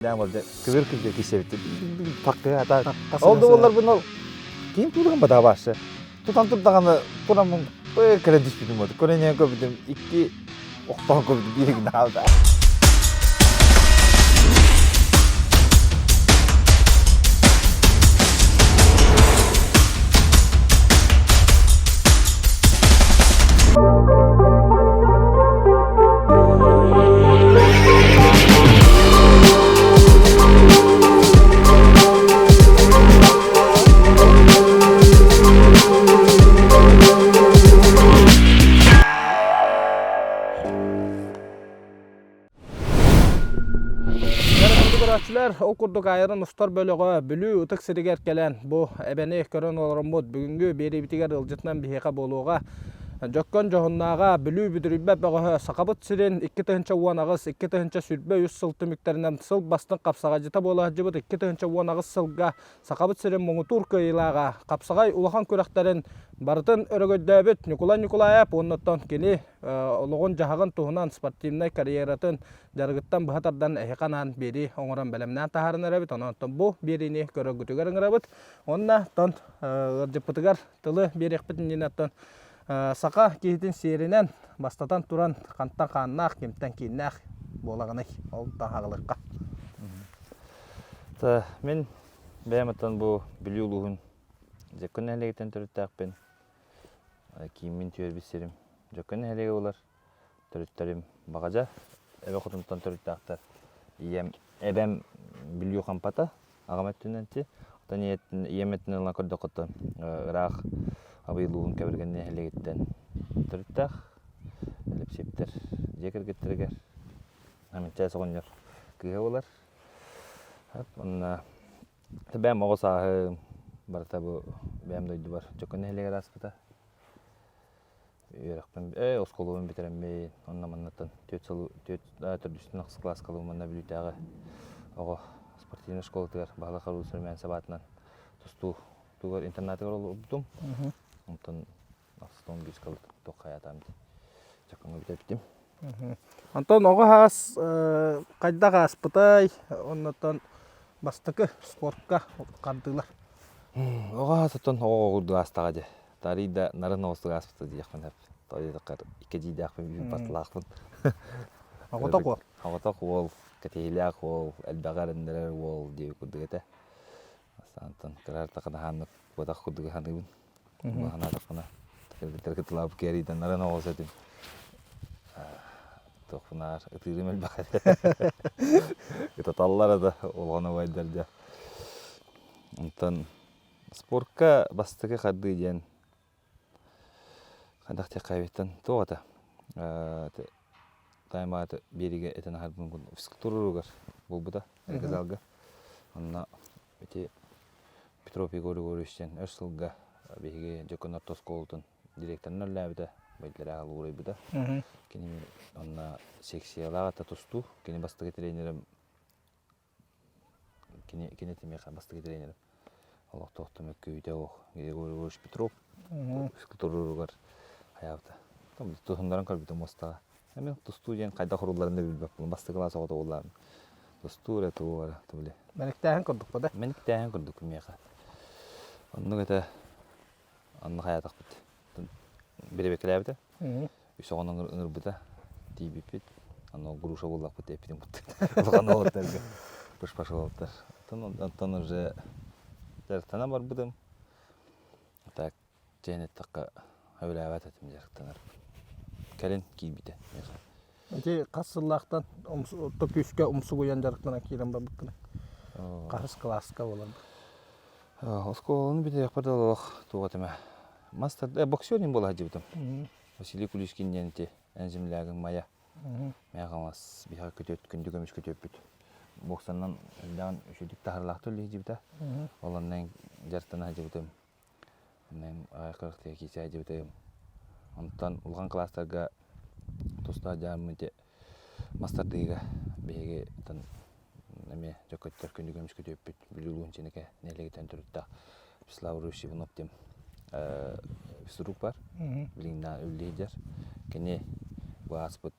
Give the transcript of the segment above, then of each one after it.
Кыбыр кырдьа кисэбит таккыата. Ол да буолларбын ол ким туулугун батаа баасы. Тутан турдаҕына тураммын кэлэн түспүтүм буолду. Көрөн көрбүтүм икки охтоон көрбүтүм биир гына хаалда. Көрөөччүлэр, ол курдук айарын устар бөлөҕө Бүлүү ытык сиригэр кэлэн бу эбэни көрөн олороммут бүгүҥҥү биэриибитигэр ыалдьытынан биһиэхэ буолуоҕа Дьөккөн дьоһуннааҕа Бүлүү бүдүрүйбэт бөҕөһө Сахабыт сирин 2018 2023 сыл түмүктэринэн сыл бастыҥ хапсаҕайдьыта буола сылдьыбыт 2018 сылга Сахабыт сирин муҥутуур кыайыылааҕа хапсаҕай улахан күрэхтэрин барытын өрөгөйдөөбүт Ньукулай Ньукулаев уонна кини олоҕун-дьаһаҕын туһунан спортивнай карьератын дьарыгыттан быһа тардан эһиэхэ анаан биэрии оҥорон бэлэмнээн таһааран эрэбит. Онон бу биэриини көрөргүтүгэр ыҥырабыт. Уонна оттон ыалдьыппытыгар тылы биэриэхпит иннинэ оттон саха киһитин сиэринэн бастатан туран хантан хааннаах, кимтэн кииннээх буолаҕыный? Ол таһаҕалыахха. Мин бэйэм оттон бу Бүлүү улууһун Дьөккөн нэһилиэгиттэн төрүттээхпин. Кииммин түөрбүт сирим Дьөккөн нэһилиэгэ буолар. Төрүттэрим Баҕадьа эбэ хотунтан төрүттээхтэр. Ийэм, эбэм Бүлүү Хампата, аҕам өттүнэн ти. Оттон ийэм өттүнэн ылан көрдөххө ыраах Абый улууһун Кэбиргэн нэһилиэгиттэн төрүттээх. Лэпсиэптэр дьиэ кэргэттэригэр Аминчаас оҕонньор кыыһа буолар. Онно бэйэм оҕо сааһым барыта бу бэйэм дойдубар Дьөккөн нэһилиэгэр ааспыта. Үөрэхпин ээ оскуолабын бүтэрэммин онно маннаттан түөрт сыл түөрт төрдүстэн ахсыс кылааска манна Бүлүүтээҕи оҕо спортивнай школатыгар Баһылай Харбус Румянцев аатынан тустуу тугар интернатыгар олорбутум. Онтон ахсыс он биир сыл туох хайаатаам дии Дьоккоҥҥо бүтэрбитим. Онтон оҕо саас хайдах ааспытай? Оннуттан бастакы спортка хардыылар. Оҕо саас оттон оҕо курдук аастаҕа дии. Тарый да нарын оҕустук ааспыта диэхпин сөп. Тоҕо диэтэххэ икки эдьиийдээхпин, биир балтылаахпын. Оҕотох уол. Оҕотох уол, кэтэһиилээх уол, элбэҕи эрэннэрэр уол диэбит курдук этэ. Астаантан кыра артахына куотах курдук саныыбын. Санаатахпына кыргыттар кытылаабыт кээрийтэн нарын оҕус этим. Туохпунаар ытыырым элбэх этэ. Ытаталлар да улахан убайдар дьэ. Онтон Спортка бастакы хардыы диэн хайдах диэххэ эбиттэн туох этэ тайм-ааты биэриигэ этэн аһарбын физкультура буолбута залга онно ити Петров Егор Егорович диэн өр сылга биһиги Дьөккөн орто оскуолатын директорынан үлэлээбитэ биллэрэ уурайбыта кини онно секциялаах этэ тустуу кини бастакы тренерим Кини кини миэхэ бастакы тренерим. Олохтоохтон өккүүтэ ох Егор Егорович Петров физкультуругар хайаабыта. Туһуннаран көрбүтүм муостаҕа. Эмин тустуу диэн хайдах урулларын да билбэппин. Бастакы класс оҕото буоллаҕым. Тустуу эрэ тугу эрэ били. Мэниктээһин курдук да? Мэниктээһин курдук миэхэ. Оннук этэ Онно хайаатахпыт бирэбэкэлээбитэ. Үс оҕону ыҥырбыта. Тиийбиппит. Аны груша буллахпыт эппитин кутта. Улахан уолаттарга пыш-паш уолаттар. Оттон онтон уже дьарыктана барбытым. Так дьиэн эттэххэ сөбүлээбэт этим дьарыктанар. Кэлин киирбитэ миэхэ. Ити хас сыллаахтан орто күүскэ умсугуйан дьарыктанан киирэн барбыккыный? Хаһыс кылааска буолар? Оскуоланы бүтэриэхпэр да олох туох этимэ. Мас тарда боксер диэн буола сылдьыбытым. Василий Куличкин диэн ити эн землягыҥ Майа. Мэҥэ Хаҥалас биһиэхэ күтүөт күндү көмүс күтүөппүт. Боксанан элбэҕин үчүгдүк таһарылаахтык үлэлии сылдьыбыта. Ол онно дьарыктана сылдьыбытым. Онно кырахтыга киирсэ сылдьыбытым. Онтон улахан кылаастарга тустаах дьааммыт ити мас тардыыга биһиги эмиэ дьоккоттор күндү көмүс күтүөппүт Бүлүү улууһун Чинэкэ нэһилиэгиттэн төрүттээх Вячеслав Русь Иванов диэн физрук бар билигин үлэлии сылдьар кини бу ааспыт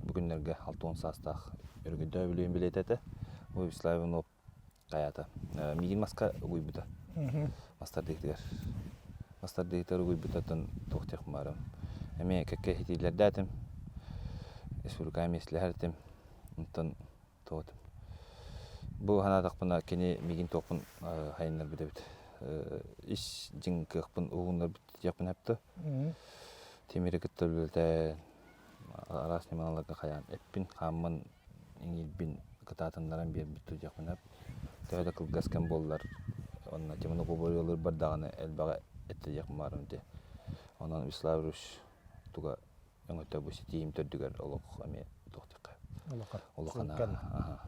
бу күннэргэ 60 саастаах өрөгөйдөөх үбүлүөйүн билиэтэ этэ. Бу Вячеслав Иванов хайаата миигин маска угуйбута. Мас тардыытыгар. Мас тардыытыгар угуйбутаттан туох диэх баарым. Эмиэ кэккэ иһитиилэрдээтим. Республикаҕа миэстэлэһэр этим. Онтон туох этим. Бу санаатахпына кини миигин туохпун хайыннарбыт эбит. Ис дьиҥ кыахпын уһугуннарбыт диэхпин сөптө. Тимири кытта үлэлэтэн араас ньымаларга хайаан эппин, хааммын, иҥиирбин кытаатыннаран биэрбит диэхпин сөп. Төһө да кылгас кэм буоллар, онно Тимону кубуйалыырбар даҕаны элбэҕи эттэ диэхпин баарым ити. Онон Вячеслав Ильич туга өҥөтө бу ситиһиим төрдүгэр олох эмиэ туох диэххэ Улахан. улахана. Сүҥкэн. Аха.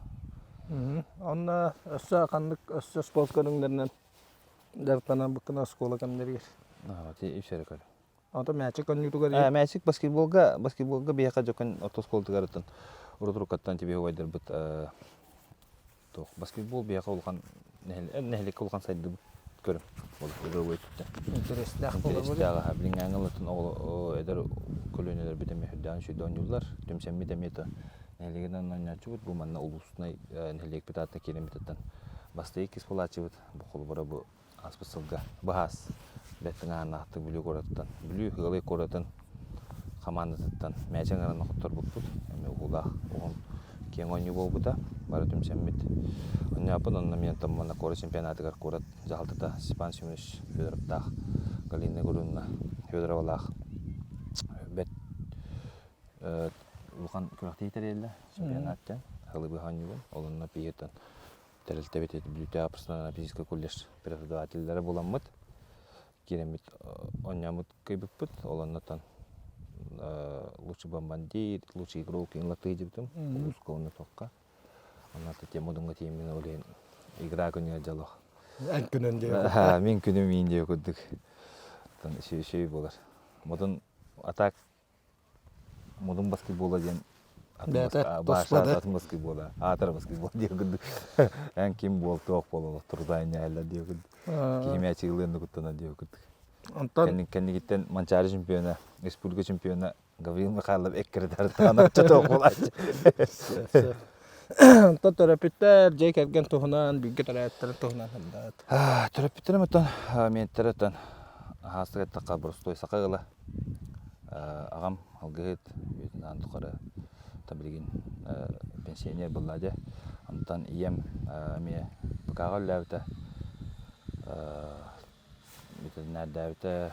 Онно өссө ханнык өссө спорт көрүҥнэринэн дьарыктанарбыккын оскуола кэмнэригэр? Аа, ити үс эрэ көрүҥ. Ото мээчик оонньуутугар Мээчик баскетболга, баскетболга биһиэхэ дьокун орто оскуолатыгар оттон урут уруккаттан тибиһи убайдарбыт туох баскетбол биһиэхэ улахан нэһилиэккэ улахан сайдыбыт көрүҥ игровой өттүттэн. Интэриэстээх буолар. Интэриэстээх аха. Билиҥҥээҥи ылатын оҕолор эдэр көлүөнэлэрбит эмиэ сүрдээҕин үчүгэй оонньууллар. Түмсэммит эмиэ то нэһилиэгинэн оонньооччубут. Бу манна улуустунай нэһилиэкпит аата киирэммититтэн бастакы иккис буолааччыбыт. Бу холобура бу Ааспыт сылга быһаас бэрт тыҥааһыннаахтык Бүлүү куоратыттан, Бүлүү Ыалый куоратын хамаандатыттан мээчик ыҥыран хотторбуппут. Эмиэ уһуулаах уһун киэҥ оонньуу буолбута. Бары түмсэммит оонньооппут. Онно мин оттон манна куорат чемпионатыгар куорат дьаһалтата Степан Семенович Федоровтаах, Галина Егоровна Федоровалаах бэрт улахан күрэхтэһии тэрийэллэр чемпионат диэн. Сылы быһа оонньуубун. Ол онно пиһиттэн Тэрилтэбит Бүлүүтээҕи профессиональнай-физическэй колледж преподавателлэрэ буламмыт, киирэммит оонньооммут кыайбыппыт. Ол оннуттан лучший бомбардир, лучший игрок ылаттыы дьибитим улууска уонна туохха. Онно тема модунга тиийэммин ол иһин игра күнүгэр дьолох. Эн күнүн диэ. Мин күнүм иин диэ курдук. Оттон үчүгэй буолар. Модун атак Модун баскетбола диэн Бэйэтэ туспа атын баскетбола, аатара баскетбол диэ курдук. Эн ким буол, туох буол турдаан ньаһаллар диэ курдук. Киһи мээчиги ылыан куттана диэ курдук. Онтон Кэннигиттэн Манчаары чемпиона, республика чемпиона Гаврил Михайлов эккирэтэр оччотоох буолааччы. Онтон төрөппүттэр дьиэ кэргэн туһунан, бииргэ төрөөттөрүн туһунан хандаат. Төрөппүттэрим оттон миэттэрэ оттон аһаастык эттэххэ боростуой саха ыала. Аҕам алгыһыт үйэтин тухары билигин пенсионер буолла дьэ. Онтон ийэм эмиэ ПК-ҕа үлэлээбитэ, ветеринардаабыта,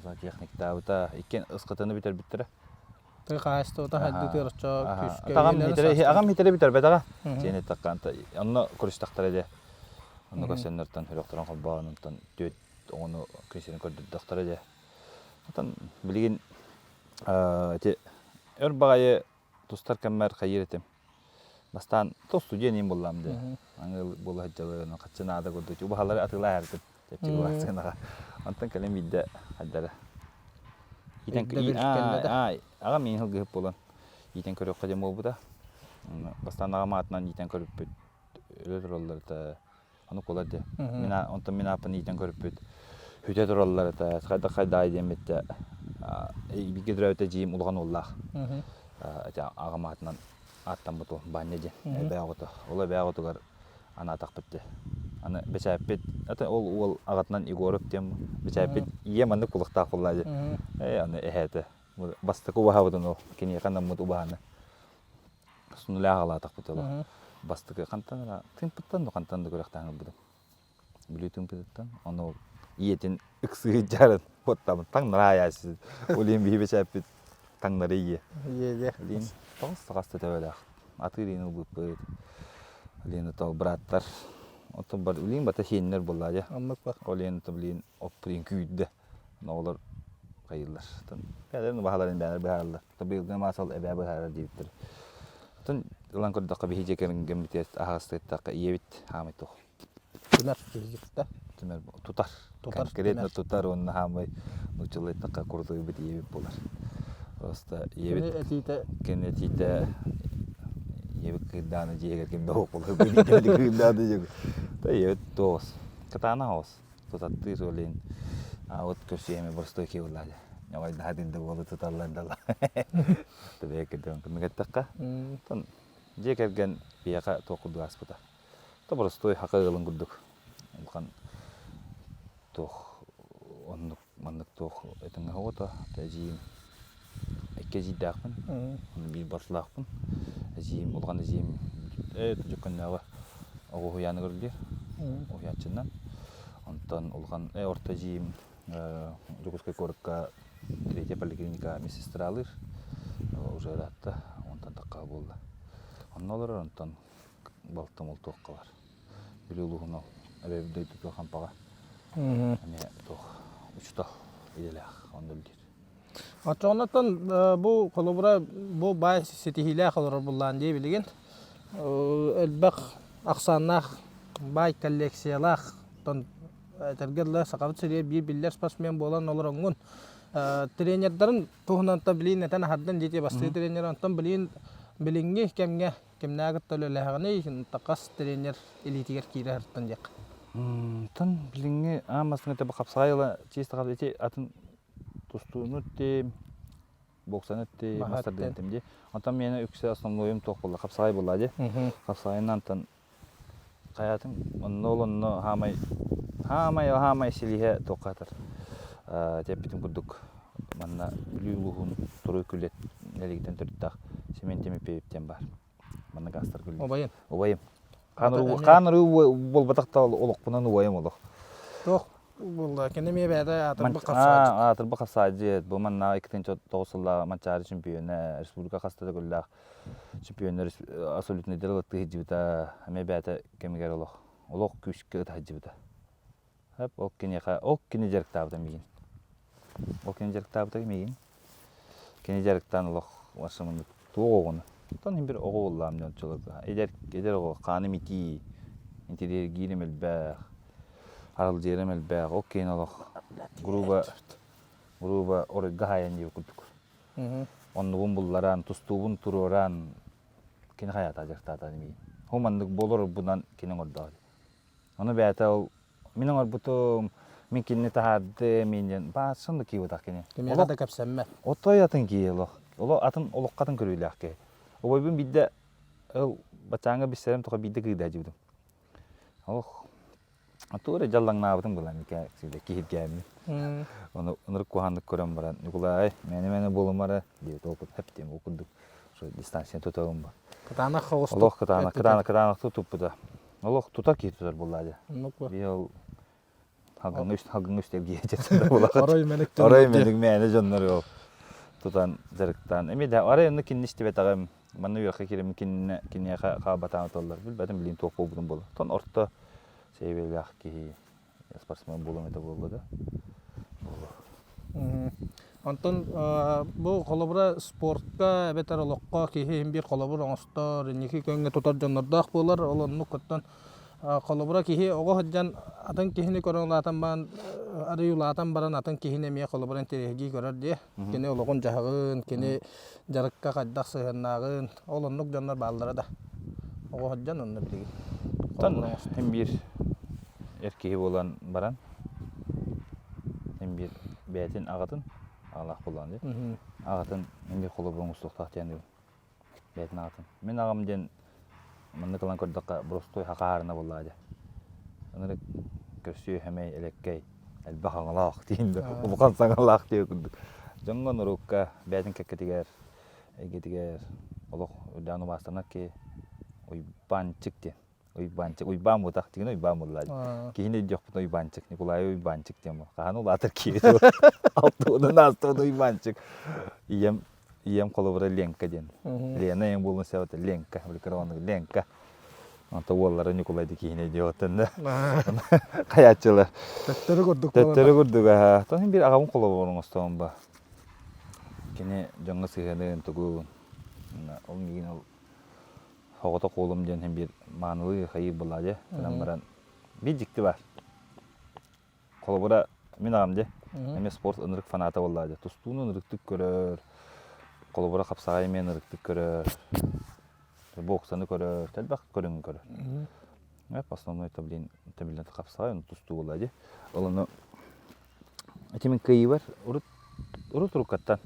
зоотехниктаабыта. Иккиэн ысхытыны бүтэрбиттэрэ. Тыа хаһаайыстыбата хайдытыгар оччо күүскэ Аҕам хитэри бүтэрбэтэҕэ. Сиэн эттэххэ онно көрүстэхтэрэ дьэ. Онно көрсөннөртөн сүрэхтэрин холбоон онтон түөрт оҕону күн сирин көрдөрдөхтөрө дьэ. Оттон билигин ити өр баҕайы тустар кэммэр хайыыр этим. Бастаан студия иин буллам дии. Аңыл буола сылдьабын, хаччы наада курдук. Убаһалары атыылаһар этим. Чэпчэки сыанаҕа. Онтон кэлин биирдэ хайдара. Иитэн аҕам иин сылгыһыт буолан иитэн көрүөххэ диэн буолбута. Бастаан аҕам аатынан иитэн көрүппүт өлө тураллар этэ. Ону кулар дии. Мин онтон мин ааппын иитэн көрүппүт хүтэ тураллар этэ. Хайдах хайдаай диэн бүттэ. Бииргэ төрөөбүт эдьиийим улахан уоллаах. Ити аҕам аатынан ааттаммыт уол Баанньа диэн эбээ оҕото. Ол эбээ оҕотугар анаатахпыт дии. Аны бэчээппит, ата ол уол аҕатынан Егоров диэн бэчээппит ийэм маннык кулахтаах буоллаа дии. Ээ аны эһээтэ бастакы убаһабытын ол киниэхэ анаммыт убаһаны С нуля аҕалаатахпыт олох. Бастакы хантан эрэ тыымпыттан да хантан да күрэхтэһэн ылбытым. Бүлүү тыымпытыттан. Ону ол ийэтин ыксыы дьарын уоттабын таҥнара айааччы. Ол иһин биһи бэчээппит таҥнары ийэ. Ийэ Илин тоҕус саҕаста төбөлөөх. Атыыр иин ылбыппыт. Илин ото бырааттар. Оттон бар билин бата сиэннэр буоллаа дьэ. Оннук бар. Ол иһин ото билин оппут күүрдэ. Оҕолор хайыыллар. Бэйэлэрин баһаларын бэйэлэр быһаараллар. Быйылгы маасал эбээ быһаарар диэбиттэр. Оттон ылан көрдөххө биһи дьиэ кэргэммитигэр аһаҕастык эттэххэ ийэбит хаамай туох. Түмэр киһигиттэ. Түмэр тутар. Тутар. Конкретно тутар уонна хаамай нууччалыы эттэххэ курутуйбут ийэбит буолар. Просто ийэбит Кини этиитэ кини этиитэ ийэбит кыырдааны дьиэгэр ким да суох буолар. Кыырдааны дьиэгэр. Ийэбит туос. Кытаанах оҕус. Тутаттыы суолин вот көрсүөмэ боростуой киһи буоллаа дьэ. Ньоҕойдоһо динде буолу туталлар дала. Тэбэкэ дьон кымык эттэххэ. Тон дьиэ кэргэн Биһиэхэ туох курдук ааспыта. То боростуой хака ыалын курдук улахан туох оннук маннык туох этиҥ оҕото эдьиийим икки эдьиийдээхпин биир балтылаахпын эдьиийим улахан эдьиийим ээ Дьөккөннөөҕү оҕо уһуйааныгар үлэлиир уһуйааччынан онтон улахан орто эдьиийим Дьокуускай куоракка третья поликлиника медсестралыыр уже ыраатта онтон тахха буолла онно олорор онтон балтым ол туохха бар Бүлүү улууһун ол эбэбит дойдутугар Хампаҕа эмиэ туох учуутал идэлээх онно үлэлиир. Оччоҕунаттан бу холобура бу баай ситиһиилээх олорор буллаан дии билигин элбэх ахсааннаах баай коллекциялаах оттон этэргэ дылы Сахабыт сиригэр биир биллэр спортсмен буолан олороҥҥун тренердарын туһунан билиин этэн аһардын дии бастыы тренер онтон билигин билиҥҥи кэмҥэ Кимнээх кытта үлэлэһэҕиний, хас тренер илиитигэр киирэ сырыттын диэх. Тан билиҥҥи аан бастакы тэбэ хапсаҕай ыла чисто ити атын тустууну эттим, боксаны эттим, мастардыан эттим дии. Онтон миэнэ үксэ основнойум туох буолла, хапсаҕай буолла дии. Хапсаҕайынан антан хайатын онно ол онно хаамай хаамай хаамай силиһэ туохха атар тэппитим курдук манна Бүлүү улууһун Туруй Күлэт нэһилиэгиттэн төрүттээх Семен Тимофеев диэн баар. Манна гаастар күллү. Убайым. Убайым. Хаан уруу буолбатах да олохпунан убайым олох. Туох буолла? Кини эмиэ бэйэтэ аатырбыт хапсаҕайдьыт. Аатырбыт хапсаҕайдьыт. Бу манна 2009 сыллааҕы Манчаары чемпиона, республика хаста да көллөөх чемпионнар абсолютнайдары ылаттыы сылдьыбыта. Эмиэ бэйэтэ кэмигэр олох олох күүскэ ыта сылдьыбыта. Ол киниэхэ ол кини дьарыктаабыта миигин. Ол кини дьарыктаабыта миигин. Кини дьарыктаан олох барсаммын туох оҕону. Оттон иһин бир оҕо буоллаам дьон чолорго. Эдэр эдэр оҕо хааным итии, интириэргиирим элбэх, аралдьыйарым элбэх. Ол киһини олох грубо грубо оройго хаайан диэбит курдук. Оннубун булларан, тустуубун туруоран кини хайаата дьарыктаата миигин. Ху маннык буолар кини оҥордоо. Ону бэйэтэ ол мин оҥорбутум, мин кинини таһаардым, мин диэн баассын да киибатах кини. Кимиэхэ да кэпсэммэт. Отой атын киһи олох. Олох атын олоххо атын көрүүлээх киһи. Убайбын биирдэ ыл бачааҥҥа билсэрим тоҕо биирдэ кыыда дьибитим. Олох тугу эрэ дьаллаҥнаабытым буолан микэ киһиргээммин. Ону ынырык куһааннык көрөн баран Ньукулай мээнэ-мээнэ буолумара диэбит ол курдук хэптиэм ол курдук дистанция тутабын ба. Кытаанах соҕустук. Олох кытаанах кытаанах кытаанахтык туппута. Олох тута киһи тутар буоллаа дьэ. Оннук бу. Биир ол халгыҥҥа үс халгыҥҥа үс эргийэ дьэ буолаҕыт. Орой мэник дьоннор Орой мэник мээнэ дьоннор ол тутан дьарыктаан. Эмиэ да арай онно кинини истибэтэҕим. Манна үөрэххэ киирэммин кинини киниэхэ хаалбатаҕым толлор. Билбэтим билигин туох буолбутун буолуо. Тон орто сэйбэлээх киһи спортсмен буолуом этэ буолла да. Буолуо. Онтон бу холобура спортка эбэтэр олоххо киһи иһин биир холобур оҥостор, инники көҥҥө тутар дьоннордоох буолар. Ол оннук оттон холобура киһи оҕо сылдьан атын киһини көрөн улаатан баран арый улаатан баран атын киһини эмиэ холобура интэриэһиргии көрөр диэ. Кини олоҕун-дьаһаҕын, кини дьарыкка хайдах сыһыаннааҕын, ол оннук дьоннор бааллара да. Оҕо сылдьан онно билигин. Оттон син биир эр киһи буолан баран, син биир бэйэтин аҕатын, аҕалаах буоллаҕын дии, аҕатын син биир холобур оҥостуохтаах диэн бэйэтин аҕатын. Мин аҕам диэн маннык ылан көрдөххө боростуой хахаарына буоллаҕа дии. Ынырык көрсүө сэмэй элэккэй элбэх аҥалаах диин да улахан саҥалаах диэ курдук. Дьоҥҥо норуокка бэйэтин кэккэтигэр эйгэтигэр олох үрдээн убаастанар киһи Уйбаанчык диэн. Уйбаанчык, Уйбаан буотах дигин Уйбаан буолла. Киһини өйдүөхпүт Уйбаанчык, Николай Уйбаанчык диэн буол. Хаһан улаатар киһи алтуонун аастыбын Уйбаанчык. Ийэм ийэм холобура Ленка диэн. Лена ийэм буолуон сөп Ленка, биликер Ленка. Онто уоллара Ньукулай да киһини өйдүөҕүттэн да хайааччылар. Төттөрү курдук Төттөрү курдук аһа. Тоһин биир аҕабын холобур оҥостоон ба. Кини дьоҥҥо сыһыанын тугун ол миигин ол соҕотох уолум диэн син биир маанылыы хайыыр буоллаа дьэ. Гынан баран биир дьикти баар. Холобура, мин аҕам дьэ, эмиэ спорт ынырык фаната буоллаа дьэ. Тустууну ынырыктык көрөр, холобура хапсаҕай эмиэ ынырыктык көрөр, боксаны көрөр, элбэх көрүҥү көрөр. Основной это, блин, это, блин, хапсаҕай, ону тустуу буоллаа дьэ. Ол ону ити мин кыайыыбар урут урут уруккаттан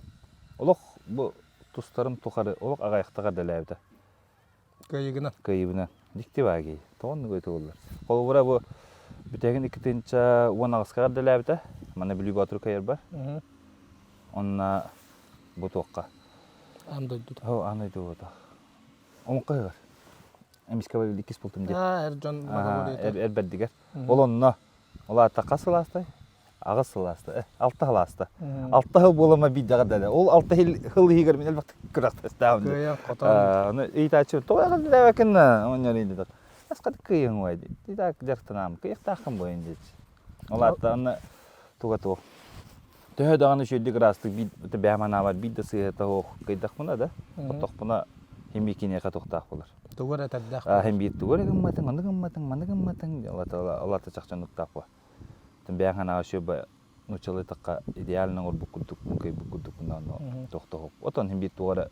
олох бу тустарым тухары олох аҕайахтаҕа дэлээбитэ. Кыайыгынан. Кыайыыбынан. Дьикти баа киһи. Тоҕо оннук өтө Холобура бу бүтэгин 2018-ка эрдэлээбитэ. Манна Бүлүү Боотур кыайарбар. Онно бу туохха? Аан дойдута. О, аан дойдута. Омукка ыһыгар. Эмискэ бу иккис бултум диэн. Аа, эр дьон Эр, эр бэрдигэр. Ол онно Ол аата хас сыл аастай? Аҕыс сыл ааста. Алта сыл ааста. Алта сыл буолама биирдэҕэ дэлэ. Ол алта сыл иһигэр мин элбэхтик күрэхтэстээҕим. Кыайан хотон. Аны ыйытааччы тоҕо эҕэрдэлээбэккин оонньор инди Асхат кыайыҥ уай дии. Итак дьарыктанаам кыйахтааххын буойун диэччи. Ол аата аны туга туох. Төһө даҕаны үчүгэйдик ыраастык биир бэйэм анаабар биир да сыыһата суох кыйдахпына да, хотохпуна хим биир киниэхэ туохтаах буолар. Тугу эрэ этэрдээх буолар. Хим биир тугу эрэ гымматыҥ, ону гымматыҥ, маны гымматыҥ, олата чахчы оннуктаах буолар. Бэйэҥ санааҕа үчүгэй нууччалыы тахха идеально оҥорбут курдукпун, кыайбыт курдукпун даҕаны тохтоһук. Отон хим биир туох эрэ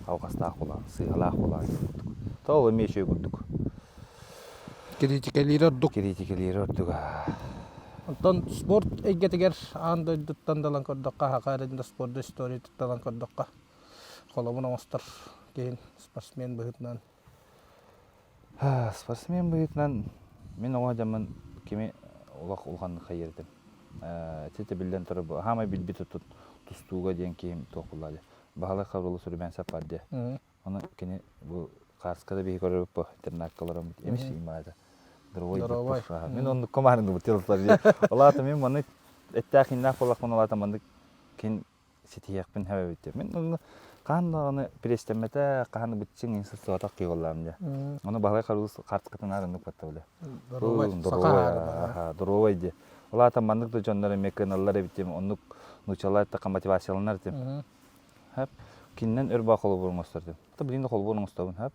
алҕастаах буолаҕын, сыыһалаах буолаҕын диэн курдук. Тоҕо эмиэ үчүгэй курдук. Киритикэлиир ордук. Киритикэлиир ордуга. Онтон спорт эйгэтигэр аан дойдуттан да ылан көрдөххө, саха эрин да спорт историятыттан ылан көрдөххө, холобун оҥостор киһин спортсмен быһыытынан. Спортсмен быһыытынан мин оҕо дьаммын кими олох улаханнык хайыыр этим. Ити биллэн турар бу хаамай билбит тустууга диэн киһим туох буолла дии. Баһылай Хабрылы Сурубянцев бар дии. Ону кини бу хааска да биһи көрөрбүт бу интернакка олороммут эмис имаата. Здоровой. Здоровой. Мин оннукка маарындыбыт тыллар дии. Ол аата мин маннык эттээх иннээх буоллахпына ол аата маннык кин ситиһиэхпин сөп эбит. Мин онно хаһан даҕаны пресстэммэтэ, хаһан быччыҥ ин сылсыбатах киһи буоллаҕым дии. Ону Баһылай Харылыс хаартыскатын аарыннык батта билэ. Здоровой. Здоровой. Здоровой дии. Ол аата маннык да дьоннор эмиэ кыаналлар эбит диэн оннук нуучалар эттэххэ мотивацияланар этим. Хөп. Кининэн өр баа холобур оҥостор этим. Хата билигин да холобур оҥостобун хөп.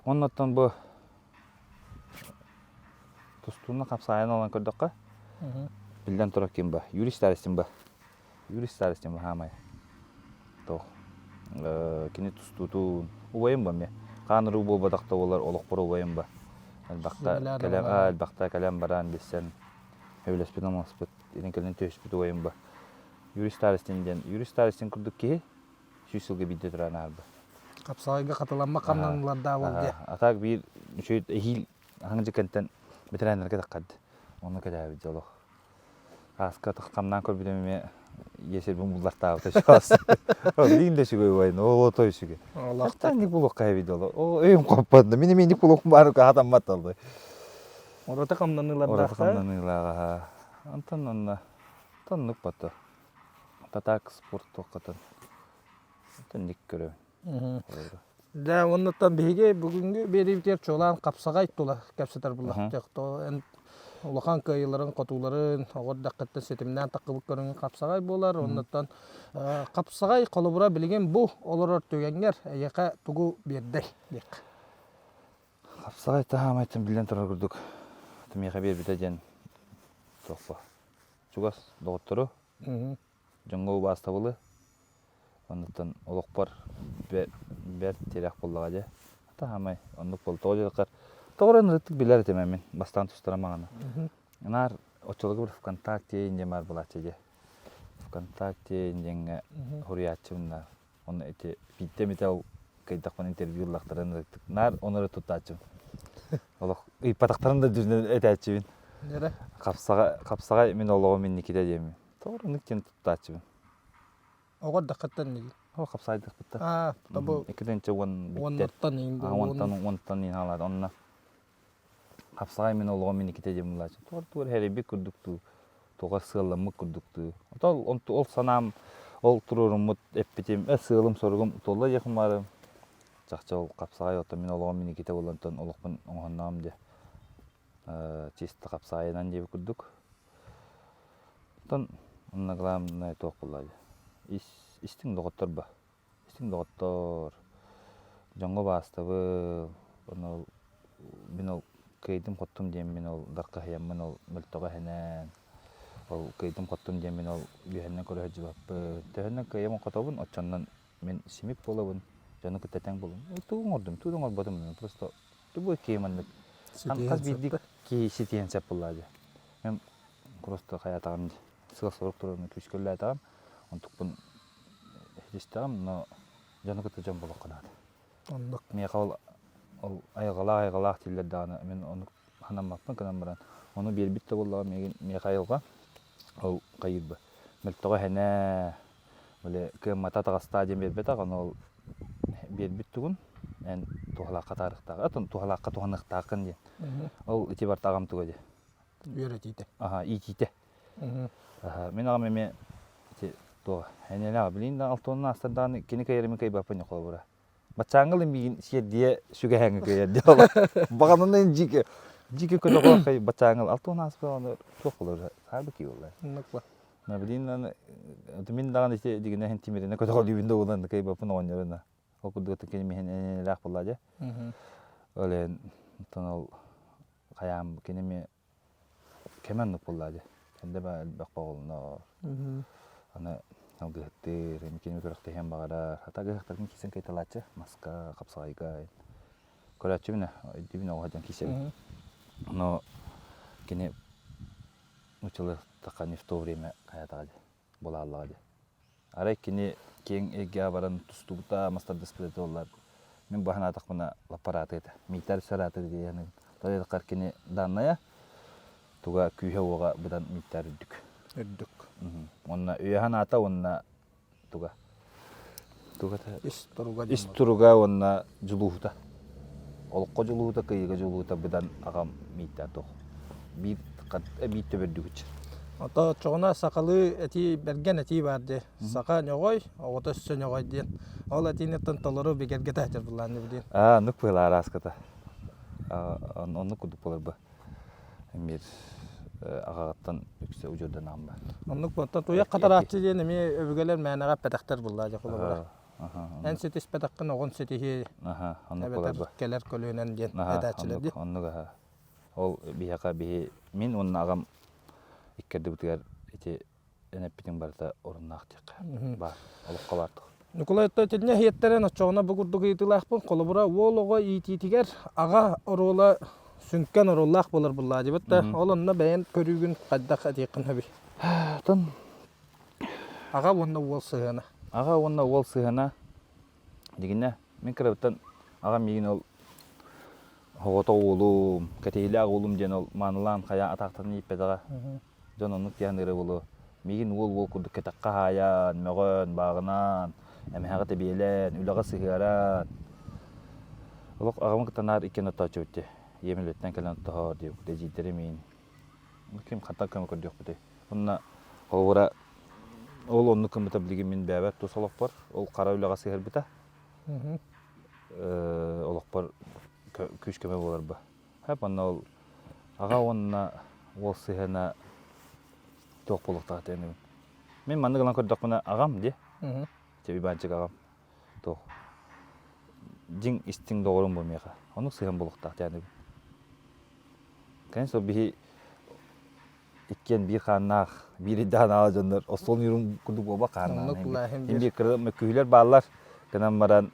Оннуттан бу тустууну хапсаайан ылан көрдөххө, биллэн турар ким ба? Юрий Старостин ба? Юрий Старостин ба хаамай. Туох кини тустуутун убайым ба эмиэ. Хаан уруу буолбатах да буоллар олохпор убайым ба. Элбэхтэ кэлэн, элбэхтэ кэлэн баран билсэн сөбүлэспит омоспут, илин кэлин түһүспүт убайым ба. Юрий Старостин диэн Юрий Старостин курдук киһи сүүс сылга биирдэ туран аарба. Хапсаҕайга хатыламмат хамнаныылардаах буол диэ. А так биир үчүгэй эһиил аһаҥ дьикэнтэн ветераннарга таххарды. Онно кэлээбит дьолох. Ааска хамнаан көрбүтүм эмиэ иэсэрбин буллартаабыта чаас. Билигин да үчүгэй убайын, ол отой үчүгэй. Олохтон Ник булуохха эбит ол. Ол өйүм хоппот. Мин эмиэ ник булуохпун баар хатаммат алды. Ураты хамнаныылардаах. Ураты хамнаныылааҕа. Антон онно Тоннук бото. Татак спорт туоххатын төннүк көрөбүн. Дьэ, оннуттан биһиги бүгүҥҥү биэриибитигэр чуолаан хапсаҕай тула кэпсэтэр буллахтыах. Эн улахан кыайыыларын, хотууларын оҕо эрдэххиттэн ситимнээн таххыбыт көрүҥүн хапсаҕай буолар. Оннуттан хапсаҕай холобура билигин бу олорор түгэҥҥэр эйиэхэ тугу биэрдэй диэххэ. Хапсаҕай таһаамайтан биллэн турар курдук миэхэ биэрбитэ диэн туохпа чугас доҕоттору, дьоҥҥо убаастабылы, оннуттан олохпор бэрт тирэх буоллаҕа дьэ. Таһаамай оннук буолла. Тоҕо диэтэххэ, тоҕо эрэ ынырыктык билэр этим мин бастаан тустарам маҕана. Наар оччолорго бір ВКонтакте диэн баар буолааччы дьэ. ВКонтакте диэҥҥэ суруйааччыбын да Онно ити биирдэ эмитэ ол кыайдахпына интервью ыллахтарын наар ону эрэ туттааччыбын. Олох ыйпатахтарын да дьүнэн этээччибин. Нэрэ? Хапсаҕай, хапсаҕай мин олоҕум инникитэ диэммин. Тоҕо оннук диэн туттааччыбын. Оҕо эрдэххиттэн диигин? О, хапсаайдахпыттан. Аа, тобу Иккитинчи уон бүттэр. уоннартан иин Уонтан уонтан иин хаалаат. Онно Хапсаҕай мин олоҕум инникитэ диэн булааччы. Туор-туор эрэйбит курдук дуу, туга сыалламмыт курдук дуу. Ол, ол санаам, ол туруоруммут эппитим, э, сыалым-соругум туолла диэх баарым. Чахчы ол хапсаҕай оттон мин олоҕум инникитэ буолан олохпун оҥоһуннаҕым диэ. Э, чисто хапсаҕайынан диэбит курдук. Оттон онно главное туох буолла дии. Ис, истиҥ доҕоттор ба. Истиҥ доҕоттоор, дьоҥҥо убаастабыл, ону мин ол кыайдым-хоттум диэммин ол дархаһыйаммын ол мөлтөҕө эһэнэн, ол кыайдым-хоттум диэммин ол үөһэннэн көрө сылдьыбаппын. Төһөннөн кыайабын-хотобун, оччоннон мин симик буолабын, дьону кытта тэҥ буолабын. Тугу оҥордум, тугу да оҥорботум мин просто любой киһи маннык хас биирдии киһи ситиһиэн сөп буоллаҕа дии. Мин просто хайаатаҕым дии, сыал-сорук туруорунан күүскэ үлэлээтэҕим, онтукпун Истэҕим, но дьону кытта дьон буолуохха наада. Оннук. Миэхэ ол Ол айылҕалаах айылҕалаах дииллэр даҕаны мин ону санаммаппын гынан баран ону биэрбит да буоллаҕа миигин миэхэ айылҕа ол хайыырба мөлтөҕө эһэнэ били кыаммата атаҕастаа диэн биэрбэтэх ону ол биэрбит тугун эн туһалаахха таарыахтаах атын туһалаахха туһаныахтааххын диэн ол ити барыта аҕам туга диэ үөрэтиитэ аха иитиитэ мин аҕам эмиэ ити туох энэлээх билигин да алтыанна аастар даҕаны кини кыайар мин кыайбаппын холобура Баччааҥҥа ылын миигин сиэрдийэ сүгэһээҥҥэ кыайар диэ Баҕанынан дьике дьике көтөҕө хай баччааҥҥа 60 ааспыт ону туох буолар саарбы кии буолла. Оннук На билин мин даҕаны ити дигинэ иһин тимиринэ көтөҕөлүүбүн да буолан кыайбаппын оҕонньорун ол курдук кини миһин энэлээх буолла дьэ. Ол иһин оттон ол хайаам кини эмиэ Кэмэ оннук буоллаа дии. Эрдэ баа элбэх оҕолонор. Аны алгыһыттыыр, кини күрэхтэһиэн баҕарар. Хата ыһыахтаргын киирсэн кыайталааччы маска, хапсаҕайга. Көрөөччүбүн өйдүүбүн оҕо сылдьан киирсэбин. Но кини нууччалыахтахха не в то время хайатаҕа дии, буолааллаҕа дии. Арай кини киэҥ эйгэҕэ баран тустубута, мас тардыспыта этэ буоллар, мин бу санаатахпына лаппарааты этэ. Миитэр сарааты дии саныыбын. Тоҕо кини данная туга күүһэ-уоҕа быдан Миитэр үрдүк. Үрдүк. Уонна өйө санаата уонна туга туга ис туруга ис туруга уонна дьулууһута. Олоххо дьулууһута, кыайыыга дьулууһута быдан аҕам Миитэр туох биир биир төбөрдүгүч. Ото оччоҕуна сахалыы этии бэргэн этии баар дии. Саха ньоҕой, оҕото өссө ньоҕой диэн. Ол этииниттэн толору бигэргэтэ сылдьар былаанны билиэн. Аа, оннук быһыылаах арааската. Оннук курдук буолар бу. Эмиэ аҕаҕыттан үксэ удьуорданаҕым ба. Оннук буолтан туйах хатарааччы диэн эмиэ өбүгэлэр мээнэҕэ эппэтэхтэр буллаа дьэ холобура. Эн ситиспэтэххин оҕон ситиһиэ эбэтэр кэлэр көлүөнэн диэн этээччилэр дии. Оннук аха. Ол биһиэхэ биһи мин уонна аҕам иккэрдибитигэр ити эн эппитиҥ барыта оруннаах диэххэ баар олоххо баар Ньукулай итиннэ иһиэттэрэн оччоҕуна бу курдук ыйытыылаахпын. Холобура, уол оҕо иитиитигэр аҕа оруола сүҥкэн оруоллаах буолар буллаадьыбыт да, ол онно бэйэн көрүүгүн хайдах этиэххин сөбүй? Оттон Аҕа уонна уол сыһыана. Аҕа уонна уол сыһыана Дигинэ, мин кырабыттан аҕам миигин ол оҕото уолум, кэтэһиилээх уолум диэн ол маанылаан хайа атаахтарын ииппэтэҕэ. Дьон оннук диэн ыра буолуо. Миигин уол-уол курдук кэтэххэ хаайан, мөҕөн, бааҕынаан, эмэһэҕэ тэбиэлээн, үлэҕэ сыһыаран. Олох аҕабын кытта наар иккиэн оттооччубут дии. Ийэм үлэттэн кэлэн оттоһоор диэбит, эдьиийдэрим иин. Ким хантан көмө көрдүөхпүтүй? Онно холобура ол оннук гыммыта билигин мин бэйэбэр тус олохпор ол хара үлэҕэ сыһыарбыта. Олохпор күүс-көмө буоларба. Хэп онно ол аҕа уонна уол сыһыана туох буолуохтаах диэн Мин маннык ылан көрдөхпүнэ аҕам дии. Чэ Иванчик аҕам туох дьиҥ истиҥ доҕорум бу миэхэ. Оннук сыһыан буолуохтаах диэн Конечно, биһи иккиэн биир хааннаах, биир ыйдаах дьоннор остуол ньуурун курдук буолбат хааннаах. Биир кыра мөккүһүүлэр бааллар. Гынан баран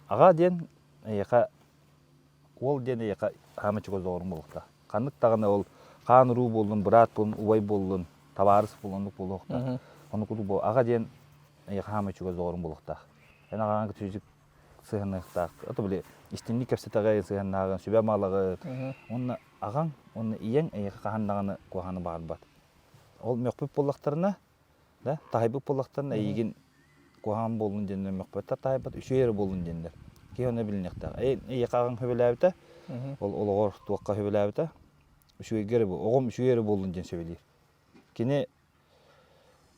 аҕа диэн эйиэхэ уол диэн эйиэхэ хаама чугас доҕорум буолуохтаах. Ханнык даҕаны ол хаан уруу буоллун, быраат буоллун, убай буоллун, табаарыс буоллун оннук буолуохтаах. Оннук курдук буол. Аҕа диэн эйиэхэ хаама чугас доҕорум буолуохтаах. Эн аҕаҕын кытта сыһыанныахтаах. Это били истинник кэпсэтэҕин, сыһыаннааҕын, сүбэ-амалаҕын. Уонна аҕаҥ уонна ийэҥ эйиэхэ хаһан даҕаны куһаҕаны баҕарбат. Ол мөхпүт буоллахтарына, да, таһайбыт буоллахтарына эйигин куһаҕан буоллун диэннэр мөхпөттөр, таһайбат, үчүгэй эрэ буоллун диэннэр. Киһи ону билиниэхтээх. Эйиэхэ аҕаҥ сөбүлээбитэ, ол олоҕор туохха сөбүлээбитэ, үчүгэйгэ эрэ оҕом үчүгэй эрэ буоллун диэн сөбүлүүр. Кини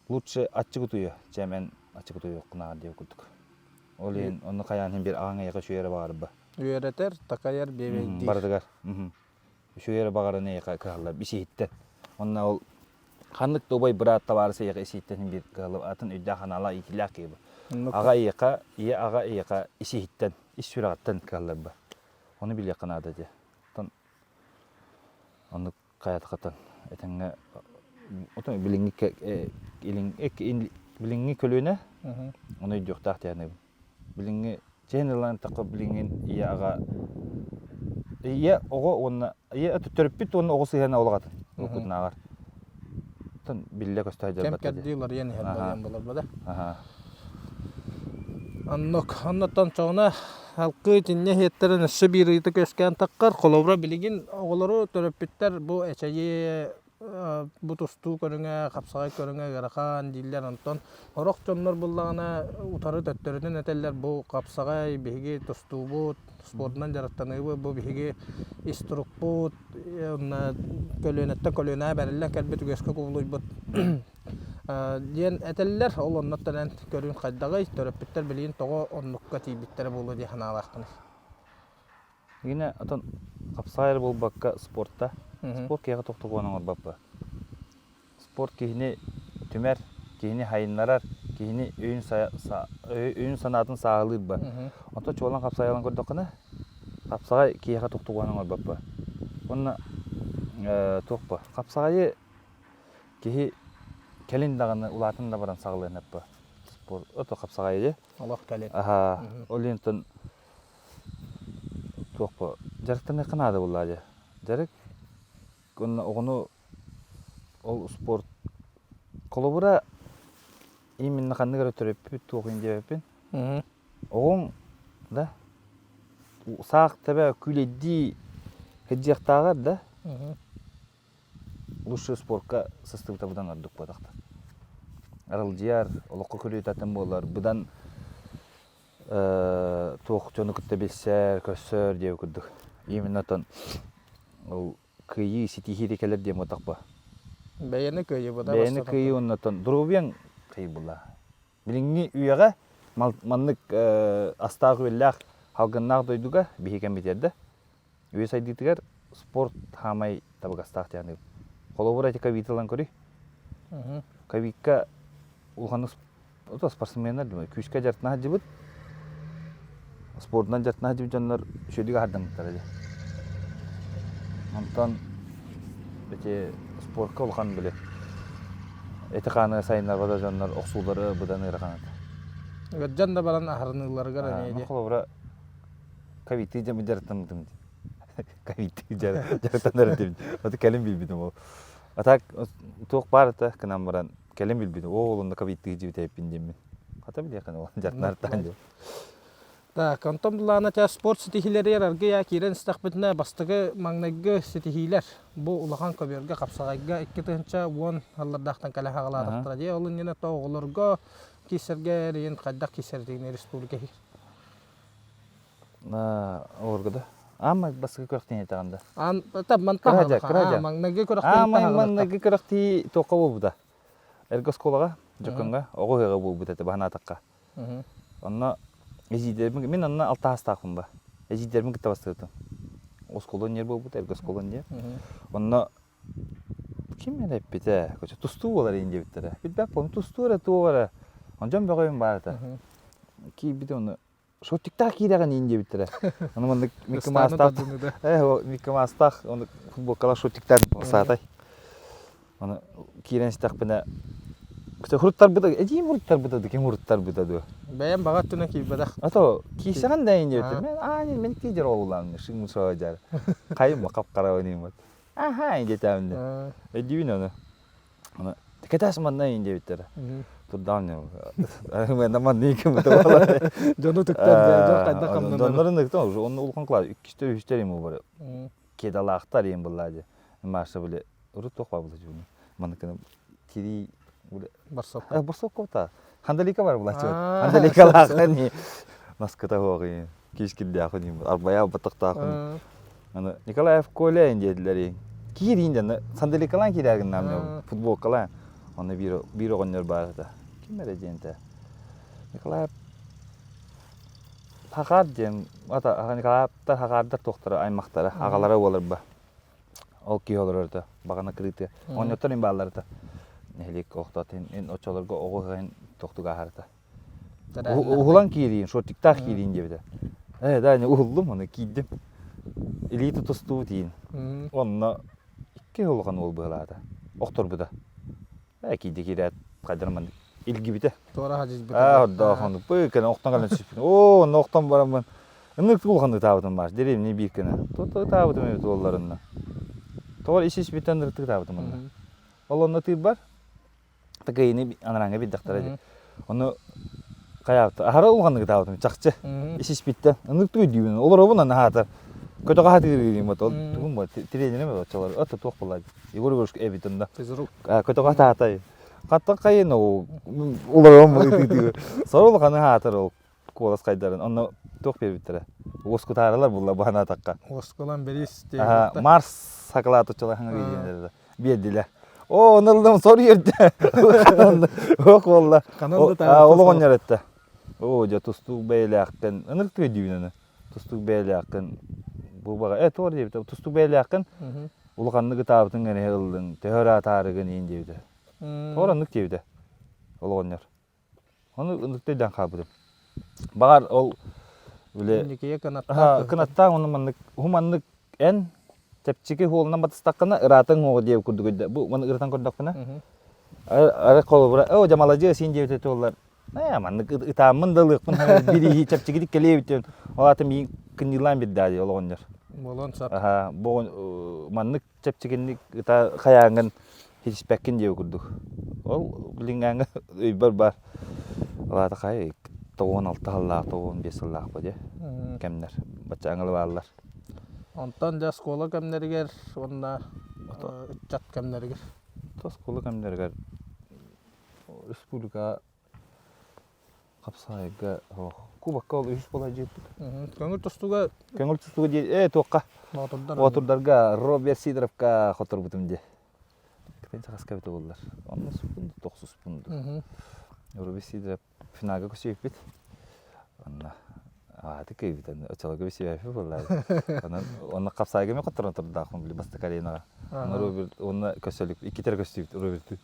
Лучше аччык утуйа, чэм эн аччык утуйуоххунааҕар диэбит курдук. Ол иһин онно хайаан иһин биир аҕаҥ эйиэхэ үчүгэй эрэ баҕарба. Үөрэтэр, такайар, биэбэйдиир. Барытыгар. Үчүгэй эрэ баҕаран эйиэхэ кыһаллар ис-иһиттэн. Онно ол ханнык да убай быраат табаарыс эйиэхэ ис-иһиттэн иһин биир кыһаллар атын өйдөөх санаалаах иитиилээх киһи бу. Аҕа эйиэхэ, ийэ аҕа эйиэхэ ис-иһиттэн, ис сүрэҕиттэн кыһаллар Ону билиэххэ наада дии. Оттон оннук хайатахытын этэҥҥэ отон билиҥҥи билиҥҥи көлүөнэ ону өйдүөхтээх диэн билиҥҥи чээн ылан эттэххэ билиҥҥин ийэ аҕа ийэ оҕо уонна ийэ төрөппүт уонна оҕо сыһыана олох атын уруккутунааҕар оттон биллэ көстө Кэм кэрдии уларыйан иһэр буолан буолар да. Оннук. Оннуттан чоҕуна. Халкы итиннэ иһиэттэрин өссө биир ыйытык үөскээн таххар. Холобура билигин оҕолору төрөппүттэр бу эчэйии бу тустуу көрүҥэ, хапсаҕай көрүҥэ ыарахан дииллэр. Онтон сорох дьоннор буллаҕына утары төттөрүтүн этэллэр бу хапсаҕай биһиги тустуубут, спордунан дьарыктаныыбыт, бу биһиги ис турукпут, уонна көлүөнэттэн көлүөнэҕэ бэриллэн кэлбит үгэскэ кубулуйбут диэн этэллэр. Ол оннуттан эн көрүүҥ хайдаҕый? Төрөппүттэр билигин тоҕо оннукка тиийбиттэрэ буолуо дии санаалааххыный? Гинэ отон хапсаҕай эрэ буолбакка спортта. Спорт киһиэхэ тохтокуон оҥорбоппа. Спорт киһини түмэр, киһини хайыннарар, киһини өйүн, өйүн санаатын сааһылыыр ба. Онтон чуолаан хапсаҕайынан көрдөххүнэ, хапсаҕай киһиэхэ тохтокуон оҥорбоппа. Уонна туох ба? Хапсаҕайы киһи кэлин даҕаны улаатан да баран саҕалыан эппэ. Спорт ото хапсаҕайы. Олох кэлин. Аха, ол иһин туох бу дьарыктаныахха наада буоллаа дьэ. Дьарык уонна оҕону ол спорт холобура именно ханнык эрэ төрөппүт туох иһин диэбэппин. Оҕоҥ да саах тэбэ күүлэйдии сылдьыахтааҕар да Лучше спорка сыстыбыта быдан ордук буотахта. Аралдьыйар, олоххо көрүүтэ атын буолар, быдан туох дьону кытта билсэр, көрсөр диэбит курдук. Именно оттон ол кыайыы, ситиһии кэлэр диэн буотахпа. Бэйэни кыайыы быда Бэйэни кыайыы уонна оттон доруобуйаҥ кыайыы буолла. Билиҥҥи үйэҕэ маннык астаах-үөллээх, халгыннаах дойдуга биһиги кэммитигэр да Үйэ сайдыытыгар спорт хаамай табыгастаах диэн аныыбын. Холобура ити ковид ылан көрүй. Ковидка улаханнык спортсменнар думаю, күүскэ дьарыктана сылдьыбыт, спордунан дьарыктана сылдьыбыт дьоннор үчүгэйдик аһардаммыттара дии. Онтон ити спортка улахан били эти-хааны сайыннарбата дьоннор охсуулары быдан ыарахан этэ. Ыалдьан да баран аһарыныыларыгар эмиэ дии. Холобура Ковидтыы дьарыктаммытым дии. Ковидтыы дьарыктанар этим. Аты кэлин билбитим ол. А так туох баар этэ гынан баран кэлин билбитим. Оо, онно ковидтыы дьибитэйпин диэммин. Хата билиэххин ол дьарыктанартаан диэн. Так, онтон былаана те спорт ситиһиилэригэр аргыйа киирэн истэхпитинэ бастакы маҥнайгы ситиһиилэр бу улахан көбүөргэ хапсаҕайга 2010 сыллардаахтан кэлэ хаҕалаатахтара дии. Ол иннинэ то оҕолорго киирсэргэ эрийин хайдах киирсэритигин республика Оҕорго да. Аама бастакы күрэхтиин этэҕин да. Аан мантан Кыра маҥнайгы күрэхтиин Аама маҥнайгы күрэхтии туохха буолбута? Эргэ оскуолаҕа, Дьөккөҥҥө оҕо ыһыаҕа буолбут этэ баһанаатахха. Онно эдьиийдэрбин мин онно алта саастаахпын ба. Эдьиийдэрбин кытта бастыытым. Оскуола ньиэр буолбут, эргэ оскуола ньиэр. Онно ким эрэ эппитэ, тустуу буолар иин диэбиттэрэ. Билбэт буолум, тустуу эрэ туох эрэ. Дьон бөҕөйүм баар этэ. Киирбитим ону шортиктаах киирэҕин иин диэбиттэрэ. Ону маннык Микки Маастаах Микки Маастаах ону футболкалаах шортиктаах саатай. Ону киирэн истэхпинэ хуруттарбыта эдьиийим хуруттарбыта ду ким хуруттарбыта дуо? Бэйэм баҕа өттүнэн киирбэтэх. А то киирсэҕин да иин диэбиттэр. Мен аанин мен киирдер оҕулаам шыҥ дьар. Хайым хап-хара ониммат. Аха диэтээмнэ. Өйдүүбүн ону. Аны кэтээс манна иин диэбиттэрэ. Турдаҕым ньэ. Манна кымыта буолар. Дьону түктэн дьон хайдах хамнанар. Дьоннорун ыктан уже онно улахан кылаас иккистэр үһүстэр им бары. Кедалаахтар им булла дии. Маша били урут туох баар була дьуну. Манныкына тирии Барсокка. Барсокка та. Хандалика бар була чуот. Хандаликалаах наскыта хуоҕи киискирдээхин арбайа баттахтаахын Аны Николаев Коля диэтилэр киириин дьэ сандаликалаан киирэргин футболкалаан онно биир биир оҕонньор баар этэ ким эрэ диэн этэ Николаев Хахаар диэн ата Николаевтар Хахаардар туохтара аймахтара аҕалара буоларба ол киһи олорор этэ баҕана кырыытыа оҕонньоттор им бааллар этэ нэһилиэк олохтоот ин оччолорго оҕо ыһыгын тохтуга аһар этэ Уһулан киириин, шортиктаах киириин диэбитэ. Ээ, да, уһуллум, ону киирдим. Илии тутустубут иин. Онно икки улахан уол быһалаата. Охторбута. Ээ, киирди киирээт, хайдах маннык илгибитэ. Туора хадьыйбыта. Аа, ордоох ону пыы кэнэ охтон кэлэн түспүт. Оо, онно охтон бараммын. Ыннык улахан ытаабытым баар. Дэриэбинэ биир кэнэ. Тута ытаабытым эбит уолларынна. Тоҕо ис-испиттэн ырытык ытаабытым онно. Ол онно тыырбар Такайыны анарааҥҥа биэрдэхтэрэ дии. Ону Хайаабыт аһара улаханнык ытаабытым чахчы. Ис-испиттэн. Ынырык өйдүүбүн. Олоробун аны аһаатар. Көтөҕө хатыыр ол тугум бу тренерим оччолор ото туох буолла Егор Егорович эбит онно. Физрук. Көтөҕө хатаатай. Хаттан хайын олором ытыы Сору улаханы хаатар ол куолас хайдарын. Онно туох биэрбиттэрэ. Уоскутаарылар булла баһанаатахха. Уоскулан берис Марс сакалаат оччолор хаҥа биэрдилэр. Оо, оны ыллым, сор үөрдэ. Ох буолла. Ол оҕонньор этте. Оо, дьэ, тустуук бэйэлээххин, ынырык өйдүүбүн аны. Тустуук бэйэлээххин, бу баҕа, э, туор диэбитэ, тустуук бэйэлээххин, улаханнык ытаабытыҥ эрэ ыллыҥ, төһө ыраатаарыгын иин диэбитэ. Туор оннук диэбитэ, ол оҕонньор. Ону ынырык өйдөөн хаалбытым. Баҕар ол үлэ Инникигэ кынаттаах кынаттаах ону маннык уһу маннык эн чэпчэки хуолунан батыстаххына ыраатыҥ уоҕу диэбит курдук өйдө бу маны ырытан көрдөхпүнэ ары холобура оо дьэ маладьыас иин диэбитэ туоллар ээ маннык ытааммын да ылыахпын бирииһи чэпчэкитик кэлиэбит диэн ол аата миигин кынньыылаан бирдээ дии ол оҕонньор буолуон сөп аха бу маннык чэпчэкинник ыта хайааҥҥын ситиспэккин диэбит курдук. Ол билиҥҥээҥҥэ өйбөр баар. Ол аата хайа 96 сыллаах, 95 сыллаах бу дии кэмнэр. Бачча аҥылы бааллар. Онтон дьэ оскуола кэмнэригэр уонна ыччат кэмнэригэр. Оскуола кэмнэригэр республика Хапсаайга суох. Кубокка ол үһүс буола дьиэппит. Көҥүл тустууга Көҥүл тустууга дии ээ туохха? Боотурдар. Боотурдарга Роберт Сидоровка хоторбутум дии. Кытын чаҕаска эбитэ буоллар. Оннуспун тохсуспун дуу. Роберт Сидоров финалга көсүйүппүт. Онно ааты кыйбыт оччолорго бисибэпи буоллар. Онон онно хапсаайга мен хотторон турдаахпын били бастакы аренаҕа. Онно Роберт онно көсөлүк иккитэ эрэ көстүбүт Робертты.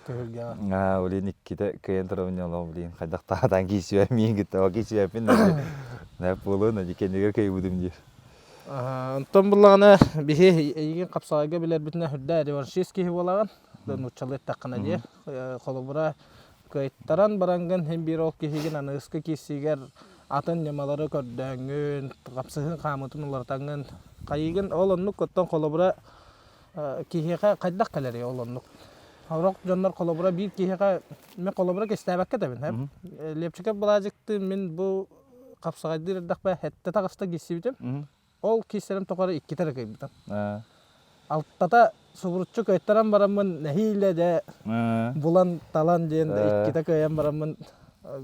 Түһүлгэҕэ. Аа, блин, иккитэ кыайан турабын олох, блин, хайдах таатаан киирсибэм миин кытта, о киирсибэппин нэ буолуон, дикэнигэр кыайбытым диир. Онтон буллаҕына биһи эйигин хапсаҕайга билэрбитинэ үрдэ реваншист киһи буолаҕын. Нууччалыы эттэххинэ дии. Холобура, кыайтаран бараҥгын син биир ол киһигин аныгыскы киирсиигэр атын ньымалары көрдөөҥҥүн, хапсыһыын хаамыытын уларытаҥҥын хайыыгын ол оннук оттон холобура киһиэхэ хайдах кэлэрий ол оннук Сорох дьоннор холобура биир киһиэхэ мин холобура кистээбэккэ этэбин Лепчиков Былаадьыктыын мин бу хапсаҕайдыыр эрдэхпэ сэттэ таҕыста киирсибитим ол киирсэрим тухары иккитэ эрэ кыайбытым алтата субуруччу кыайтаран бараммын нэһиилэ дьэ булан талан диэн иккитэ кыайан бараммын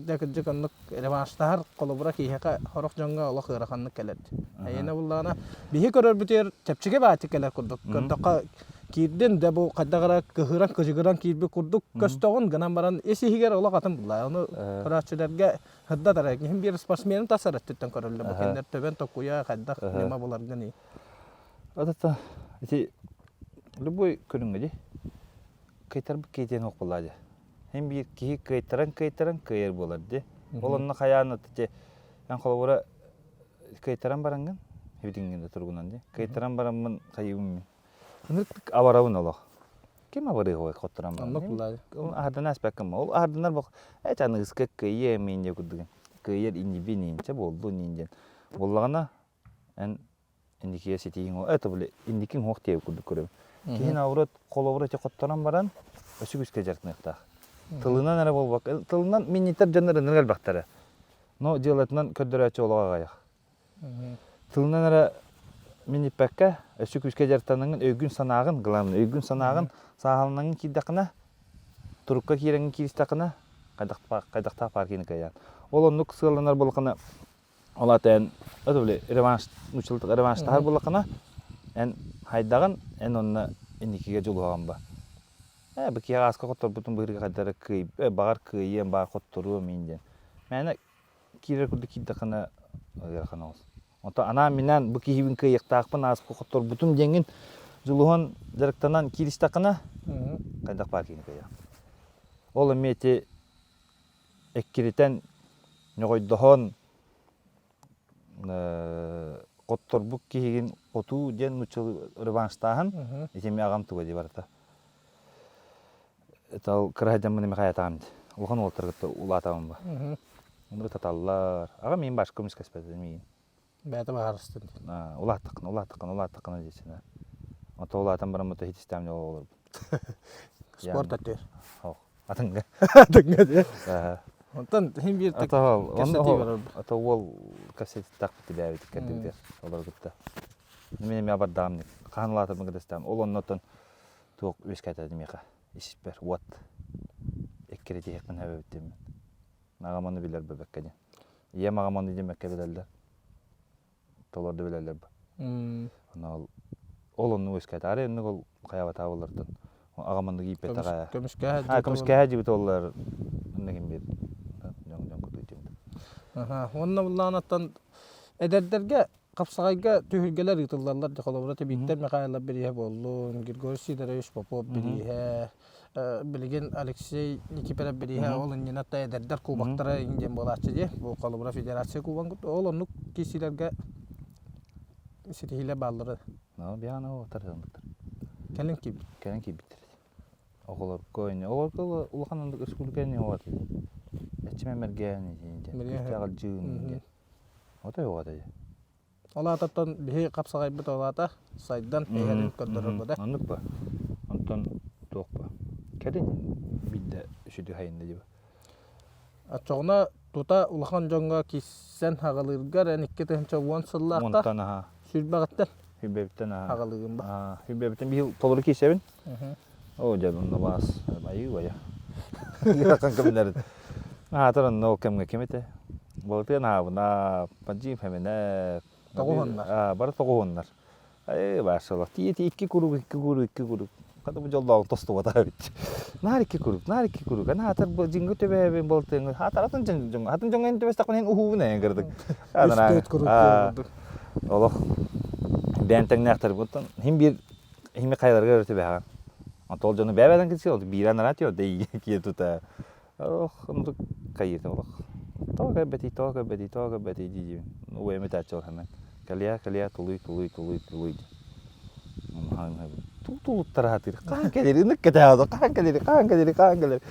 дьэ кырдьык оннук реванштаһар холобура киһиэхэ сорох дьоҥҥо олох ыараханнык кэлэр. Эйиэнэ буллаҕына биһи көрөрбүтүгэр чэпчэки баатик кэлэр курдук. Көрдөххө киирдин дэ бу хайдах эрэ кыһыыран кыдьыгыран киирбит курдук көстөҕүн гынан баран ис иһигэр олох атын буллаа. Ону көрөөччүлэргэ сырдатар эрэ. Биир спортсмены тас эрэ өттүттэн көрөллөр. Бу кинилэр төбөн токуйа хайдах ньыма буларгын. Ата ити любой көрүҥҥэ дии кыайтарбыт киһи диэн суох буоллаа дии. Һин биир киһи кыайтаран-кыайтаран кыайар буолар дии. Ол онно хайаан ити эн холобура кыайтаран бараҥҥын эбитиҥҥин да туругунан дии. Кыайтаран бараммын хайыыбын мин. Ынырык абарабын олох. Ким абарыа хотторон баран. Оннук булаа. Ол аһардан ааспаккын ол аһарданар бох эт аныгыска кыайыа мин диэ курдугун. Кыайар иннибин инчэ буоллун иин диэн. Буоллаҕына эн инникигэ ситиһиҥ это били инникиҥ суох диэбит курдук көрөбүн. Киһи наоборот холобура ити хотторон баран өссө күүскэ дьарыктаныахтаах. Тылынан эрэ буолбакка, тылынан минньитэр дьоннор ынырык элбэхтэрэ. Но дьыалатынан көрдөрөөччү олох аҕыйах. Тылынан эрэ минньиппэккэ, өссө күүскэ дьарыктанаҥҥын өйгүн-санааҕын, главное, өйгүн-санааҕын сааһыланаҥҥын киирдэххинэ, турукка киирэҥҥин кииристэххинэ, хайдахтаах паар киһини кыайаҕын. Ол оннук сыалланар буоллаххына, Ол аата эн это били реванш нууччалыы реванштаһар буоллаххына эн хайдаҕын эн онно инникигэ дьулуһаҕын ба. Ээ бу киһи ааска хотторбутун быһыырга хайдара кыай баҕар кыайыам баар хотторуом иин диэн. Мээнэ киирэр курдук киирдэххинэ ыарахан оҕус. Онтон анаан-минээн бу киһибин кыайыахтаахпын ааска хотторбутум диэҥҥин дьулуһан дьарыктанан кииристэххинэ хайдах баар киһини кыайаҕын. Ол эмиэ ити эккиритэн, ньоҕойдоһон хотторбут киһигин хотуу диэн нууччалыы реванштааһын ити эмиэ аҕам туга дии барыта. Это ол кыра сылдьаммын эмиэ хайатаҕым дии. Улахан уолаттары кытта улаатабын ба. Онно ытаталлар. Аҕам миин башка көмүскэспэтэ миин. Бэйэтэ баһаарыстын. Улааттаххына, улааттаххына, улааттаххына диэччинэ. Ото улаатан бараммыт иһитистэм дьол олорбут. Спорт өттүгэр. Ох, атынга. Атынга дии. Онтон иһин биир кэпсэтии барар. Ата уол кэпсэтиттахпыт бэйэбит кэрдибитигэр олору кытта. Мин эмиэ абардаҕым хаһан улаатарбын кытастаам. Ол оннотон туох үөскээтэ миэхэ испэр уот эккирэтиһиэхпин сөбөбүт Аҕам ону билэр бэбэккэ диэн. Ийэм аҕам ону диэмэккэ билэллэр. Толорду билэллэр бу. Ону ол ол оннук үөскээтэ. Арай оннук ол хайаабатаа буоллартан аҕам оннук ииппэтэҕэ. Көмүскэһэ көмүскэһэ дьибит оллар оннук ким биир дьон дьон кутуу тимит. Аха. Уонна буллаанаттан эдэрдэргэ хапсаҕайга түһүлгэлэр ыытыллаллар дьэ холобура Виктор Михайлов бирииһэ буоллун, Григорий Сидорович Попов бирииһэ, билигин Алексей Никифоров бирииһэ ол иннинэ эдэрдэр кубоктара диэн буолааччы дии. Бу холобура федерация кубогын ол оннук киирсиилэргэ ситиһиилэр бааллара. Биһиги оҕолор Кэлин киирбит. Кэлин киирбиттэр. Оҕолорго оҕолорго улахан оннук республика не оҕо Эчимэ мэргээн күүстээх дьыын диэн. Отой оҕо дии. Ол аатыттан биһи хапсаҕайбыт ол аата сайдан иһэрин көрдөрөр бу да. Оннук ба. Онтон туох ба. Кэлин биирдэ сүдү хайынна дии. Оччоҕуна тута улахан дьоҥҥо киссэн аҕалыыргар эн 2010 сыллаахта Онтон аха. сүүрбэҕиттэн Сүүрбэбиттэн аха. аҕалыыгын ба. Сүүрбэбиттэн биһи толору киирсэбин. Оо дьэ онно баас айыы байа. Ыарахан кэмнэр. Аатар онно ол кэмҥэ ким этэ? Балытыан аабына, Паджиев Хэмэнэ. Тоҕуһуннар. Бары тоҕуһуннар. Айыы баашалар. Тиийэ икки курук, икки курук, икки курук. Хата бу дьоллооҕун тостубата эбит. Наар икки курук, наар икки курук. Ана аатар бу дьиҥҥэ төбөһөбүн балытыаҥҥа. Аатар атын дьоҥ, атын дьоҥҥо эн төбөстөхпүнэ эн уһуубун эн кырдык. Үс төрт курук курдук. Олох бэйэм тэҥнээхтэр буттан хим биир Хими хайаларыгар өрө түбэһэҕин. Онтон ол дьону бэйэ-бэйэлэрин кытта ол биирэ анараа түһэр, да киэ тута ох, оннук хайыыта олох. Тоҕо көрбөтүй, тоҕо көрбөтүй, тоҕо көрбөтүй дии-диибин. Убайым этээччи ол хэмэн. Кэлиэ, кэлиэ, тулуй, тулуй, тулуй, тулуй диэн. Тулуттара сатыыр. Хаһан кэлэр, ынык кэтэһэ хаһан кэлэр, хаһан кэлэр, хаһан кэлэр.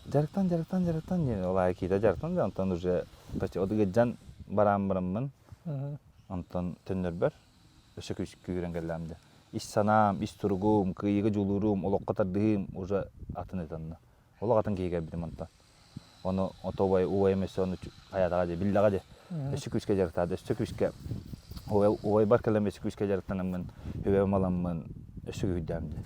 Дьарыктан, дьарыктан, дьарыктан диэн ол аайы киһитэ дьарыктан да онтон уже почти от ыгыдьан бараан бараммын онтон төннөрбөр өссө күүһүрэн кэллэҕим дии. Ис санаам, ис туругум, кыайыыга дьулуурум, олоххо тардыһыым уже атын этанна. Олох атын киһи кэлбитим онтон. Ону ото убай убайым өссө ону хайаатаҕа дии, биллэҕэ дии. Өссө күүскэ дьарыктаата, өссө күүскэ убайбар кэлэн өссө күүскэ дьарыктанаммын, хүбэбим аламмын, өссө күүһүрдээм дии.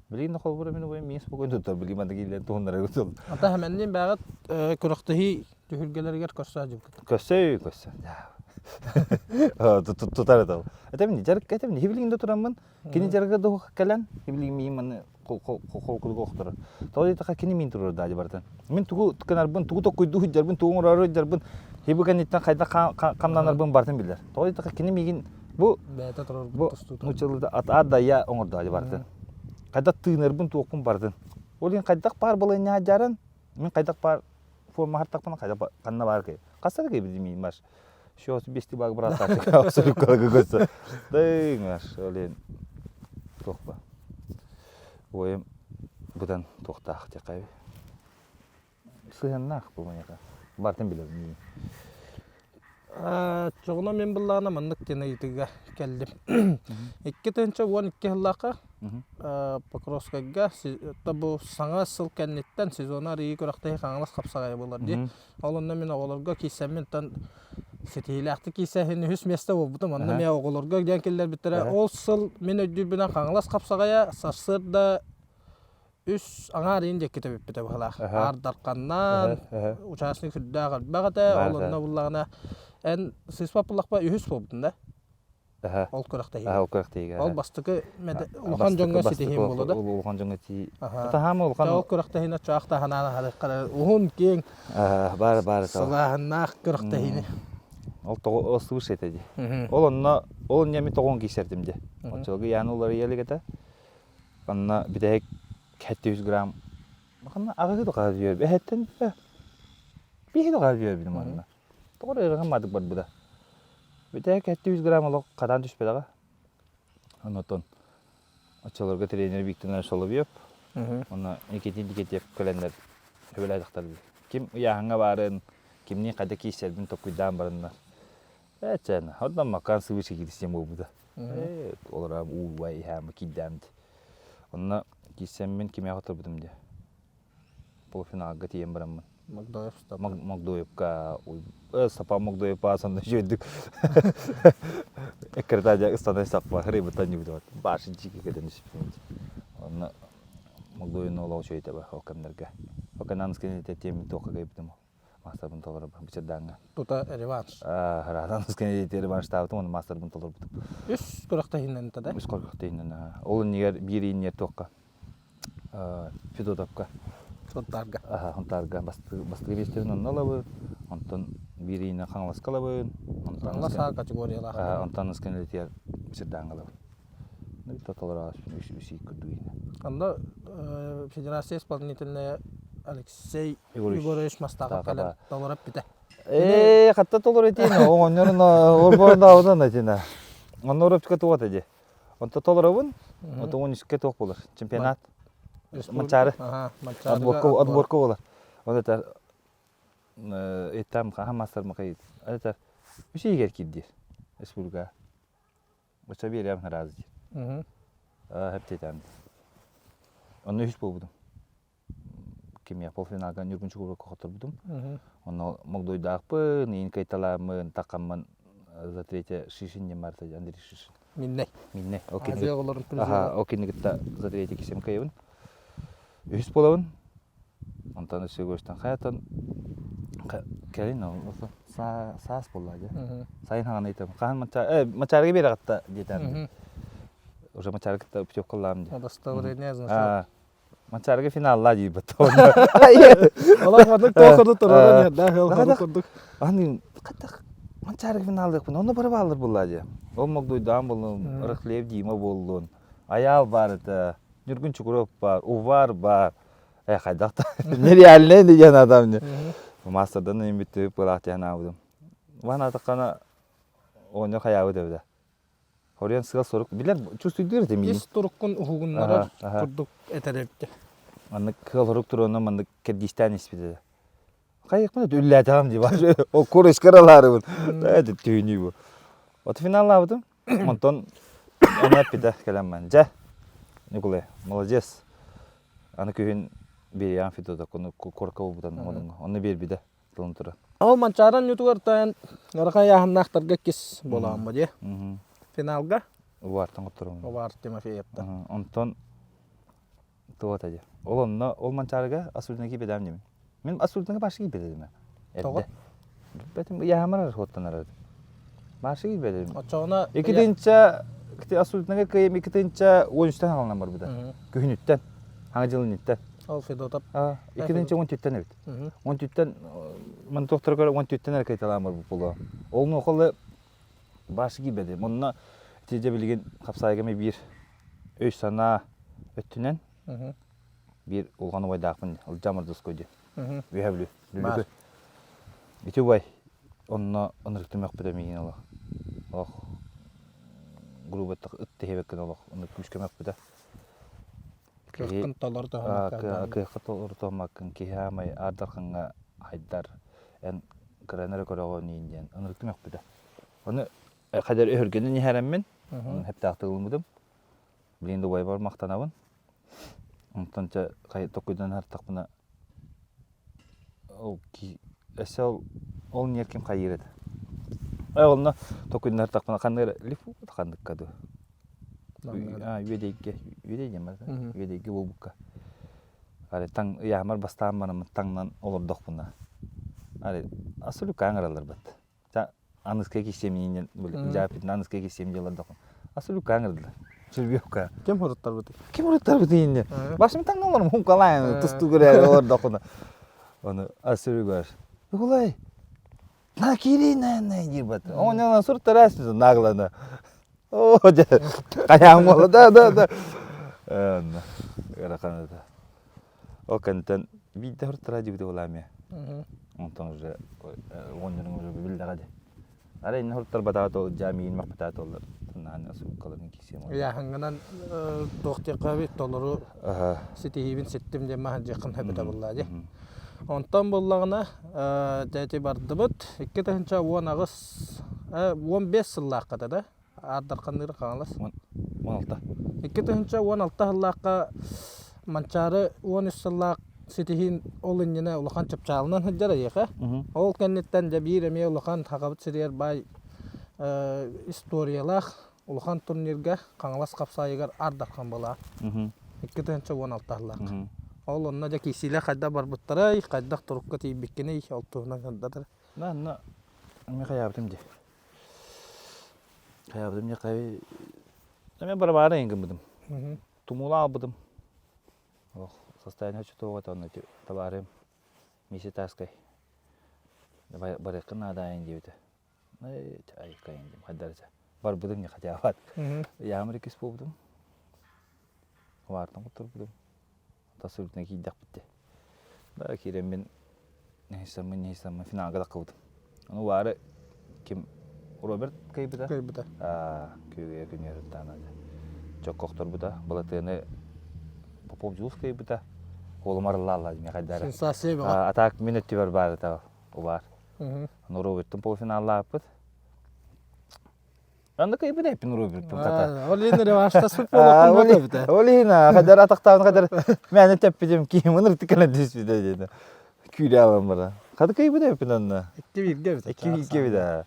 Билигин да холобура мин убайым миин спокойно туттар, билигин маннык иилэн туһуннарар тыл. Ата хэмэнниин бэҕэт күрэхтэһии түһүлгэлэригэр көрсө сылдьыбыккыт. Көрсө, көрсө. Тутар это. Это дьарык это хибилигин да тураммын кини дьарыга дух кэлэн хибилигин миин маны холкулуга охторор. Тоҕо диэтэххэ кини мин турар даadi барытын. Мин тугу гынарбын, тугу токкуйдуу сылдьарбын, тугу оҥорору сылдьарбын, хибу кэнниттэн хайдах хамнанарбын барытын билэр. Тоҕо диэтэххэ кини миигин бу бэйэтэ турар бу нууччалыыта от а до я оҥордо барытын. Хайдах тыынарбын, туохпун барытын. Ол иһин хайдах баар балыанньа дьарын Мин хайдах баар форма хартахпына хайдах ханна баар кэй. Хаста да кэйбит мин маш. Все бести баг брат абсолютно көсө. Дэй маш олен туохпа. Ойым быдан туохтаах текай. Сыһыаннаах бу маньяка. Бартын билэбин. Чоҕуна мин быллаана маннык диэн ыйытыыга кэллим. 2012 сыллаахха Покровскайга бу саҥа сыл кэнниттэн сезона арыйыы күрэхтэһии Хаҥалас хапсаҕайа буолар дии. Ол онно мин оҕолорго киирсэммин тан ситиһиилээхтик киирсээһин үһүс миэстэ буолбутум. Онно эмиэ оҕолорго диэн киллэрбиттэрэ. Ол сыл мин өйдүүрбүнэн Хаҥалас хапсаҕайа сарсыарда үс аҥаар иин диэки тэбиппитэ быһыылаах. Аар Дарханнаан, участник сүрдээх элбэх этэ, ол онно буллаҕына эн сыыспат буллахпа үһүс буолбутун да? Ол күрэхтэһиигэ. Ол күрэхтэһиигэ. Ол бастакы улахан дьоҥҥо ситиһиим буолла да? Улахан дьоҥҥо тии. Таһаама улахан. Ол күрэхтэһиини чаах таһанаан аһарыаххара уһун киэҥ баар баар сылааһыннаах күрэхтэһиини. Ол тоҕо свыше этэ дии. Ол онно ол онно эми тоҕон киирсэрдим дии. Оччолорго яаны уларыйа илик этэ. Онно бүтэһик 700 грамм ханна аҕыһы тоҕо үөр эһэттэн биһи тоҕо үөрбүтүм манна тоҕо эрэ ыарахан маадык барбыта бүтэһик 700 грамм олох хатаан түспэтэҕэ онотон оччолорго тренер Виктор Соловьев онно Никитин Никитев кэлэннэр сөбүлээтэхтэр ким ыйааһыҥҥа баарын кимниин хайда киирсэрбин толкуйдаан бараннар Ээ чээн, онон макаан сыбыыча киирсиэм буолбута. Ээ, олораам ууллай иһээмэ киирдээмт. Онно киирсэммин кимиэхэ оторбутум дии. Полуфиналга тиийэн бараммын. Магдоев Магдоевка Сапа Магдоев паасанна үчүгэйдик эккирэтэ ыстана саппа хырыйбыттан ньыбыт баашын чики кэтэн түспүт. Онно Магдоевны олох үчүгэй таба ол кэмнэргэ. Ол кэннэ аныскын тиэмин туохха кайбытым маастарбын толорор бычырдааҥҥа. Тута реванш. Хараатан аныскын реванштаабытым уонна маастарбын толорбутум. Үс күрэхтэһииннэн да? Үс күрэхтэһииннэн. Ол иннигэр биир ииннэр туохха Федотовка. Сунтаарга. Сунтаарга бастакы биэстэбин онно ылабын, онтон биир иинэ Хаҥаласка ылабын, онтон Хаҥалас А категориялаах. Онтон Ысканелитигэр Сирдааҥҥа ылабын. Толору үс ий курдук иинэ. Онно Федерация исполнительная Алексей Егорович Мастахов кэлэн толору эппитэ. Ээ, хатта толору этиин, оҕонньорун орбордаабытын этинэ. Онно оропчика туота дии. Онто толоробун, отон он үскэ туох буолар, чемпионат. Манчаары. Отборка, отборка буолар. Он это там хаһан мастер макайыт. Это үс ийигэр киирдиир республика. Оча биэриэм разы диир. Хэптетем. Онно үс буолбутум. Кимиэхэ полуфиналга Ньургун Чукурга хотторбутум. Онно Могдойдаахпын, иин кайталааммын, таххаммын за третье Шишин диэн барыта Андрей Шишин. Миннэй. Миннэй. Азия оҕолорун призера. Ол кинини кытта за третье кисем кыайабын. Үһүс буолабын. Онтон өссө көстөн хайатан кэлин ол саас буолла дьэ. Сайын хаҕана ыйтам. Хаһан мачаарга биэрэҕитта диэтэ. Уже мачаарга кытта путевкалаам дии. Удостоверение значок. Манчаарыга финаллаа диирбит. Олох маннык туох турарын да хыл курдук. Аны хаттах Манчаарыга финаллыахпын онно бары бааллар буоллаа дии. Ол Могдуйдаан буоллун, Рахлеев Дима буоллун, Айаал баар этэ, Ньургун Чукуров баар, Увар баар. Э хайдах да нереальный диэн адам. Мастердан имбиттип былаах диэн аабытым. Ван атаккана оонньо хайаабыт эбитэ. Хоруйан сыал-сорук билэр чувствуйдуур этим Ис туруккун уһугуннарар курдук этэр эбит. Маннык кыал-сорук туруонна маннык кэрдиистээн испит этэ. Хайыахпын үллээтэҕим дии баар. Ол курочка алаарыбын. Это түүнүү бу. Вот финаллаабытым. Онтон ону эппитэ кэлэн Дьэ, Николай, молодец. Аны күһүн биэриэҕим Федотовканы куоракка буолбутан онно биэрбитэ. тылын турар. Ол Манчааран ньутугар тайан ыарахан ыйааһыннаахтарга иккис буолаҕым дии. Финалга? Увартан хотторум. Увар Тимофеевтан. Онтон туох этэ Ол онно ол Манчаарыга Асултина киирбэтэҕим дии. Мин Асултина башы киирбэтим. Тоҕо? Билбэтим ыйааһымар хоттонор Башы киирбэтим. Оччоҕуна Икки Асултинага кыайым 2013-тэн хаалынан барбыта. Күһүнүттэн. Хаҥа дьылыныттан. Ол Федотов. 2013-тэн эбит. Он түттэн ман тохторгор он түттэн эрэ кайталаан барбыт буолуо. Ол нохолы баш киирбэти. Онно ити билигин хапсаайга биир өй-санаа өттүнэн биир улахан убайдаахпын Ылдьаа Мордоской диэн. Үөһэ Бүлүү. Бүлүүкү. Ити убай онно ынырыктым мөхпүтэ миигин олох. Олох грубо ыт тэһиэбэккин олох онно күүскэ мөхпүтэ. Кыаххын толору туһаммаккын. Кыахха толору туһаммаккын киһи аамай Аар Дархаҥҥа хайдар эн кыраны эрэ көрөҕүн иин диэн ынырыктым мөхпүтэ. Ону хайдар өһүргэнэн иһэрэммин, хэптээхтик ылыммытым. Билигин да убайбар махтанабын. Онтон чэ токуйдан аһартахпына ол өссө ол ол ньиэрким хайыыр этэ. Э онно токуйдан аһартахпына ханнык эрэ лифу ханныкка дуу Үөдэйгэ Үөдэй диэн барда Үөдэйгэ буолбукка Арай таҥ ыйаамар бастаан бараммын таҥнан олордохпуна арай асулюка ыҥыраллар бат аныскай киссиэминиинэн дьааппытын аныскай киссиэм дьыллардохпун асулюка ыҥырдылар Сүрбүөккэ Ким уруттарбытый? Ким уруттарбытый инне? Башым таҥна олорум хумкалаан тустуу көрөөрү олордохпуна. Ону асулюгар Николай На киирий на на диир бат. Оҕонньор суруттара наглана. Оо дьэ хайаан буолла да да да. Онно ыарахан это. Ол кэнниттэн биирдэ суруттара диэбитэ буолаа эмиэ. Онтон уже оҕонньоруҥ уже биллэҕэ дии. Арай иннэ суруттарбатаҕа то дьаа миигин махпатаҕа толлар. Нааны сууккаларын киирсиэм. Ыйааһыҥҥынан туох диэххэ эбит толору ситиһиибин ситтим диэн маһырдьыаххын сөбүтэ буоллаа дии. Онтон буоллаҕына дьэ бардыбыт 2018 15 сыллаахха да Аардарханныыр Хаҥалас. 16. 2016 сыллаахха Манчаары 13 сыллаах ситиһиин ол иннинэ улахан чыпчаалынан сылдьар эйиэхэ. Ол кэнниттэн дьэ биир эмиэ улахан Сахабыт сиригэр баай историялаах улахан турнирга Хаҥалас хапсаайыгар Аар Дархан буолаа. 2016 сыллаах. Ол онно дьэ киирсиилэр хайдах барбыттарай, хайдах турукка тиийбиккиний, ол туһунан сырдатар. На, на, эмиэ хайаабытым дии. Хайаабытым дии, хай... Эмиэ барабаары эйин гыммытым. Тумуулаах албытым. Ох, состояние чутуога онно табаарым Миси Таскай барыаххын наада диэбитэ. Айкайын диим хайдарыча. Барбытым не хотя Яамыр иккис буолбутум. Ваартан куттурбутум. Тас үрдүнэ киирдэхпит де. Да киирэммин нэһисаммын нэһисаммын финалга таххыбытым. Ону баары ким Роберт кыайбыта. Кыайбыта. Күөгэйэ күнүөрүттаана чокко охторбута. Балатыаны Попов Дьулус кыайбыта. Уолум арыллаалла дии хайдары. Сенсация бөҕө. А так мин өттүбэр баар убаар. Ону Роберттын полуфиналлааппыт. Анда кыйбыт эппин Роберттын хата. Ол иһин реванштаспыт буолуоххун буолуо Ол иһин хадар атахтаан хадар мээнэ тэппитим киһим ынырык кэлэн түспүтэ диэн. Күүрэ алан бара. Хата кыйбыт эппин онно. Икки бииргэ эбит. Икки бииргэ эбит аа.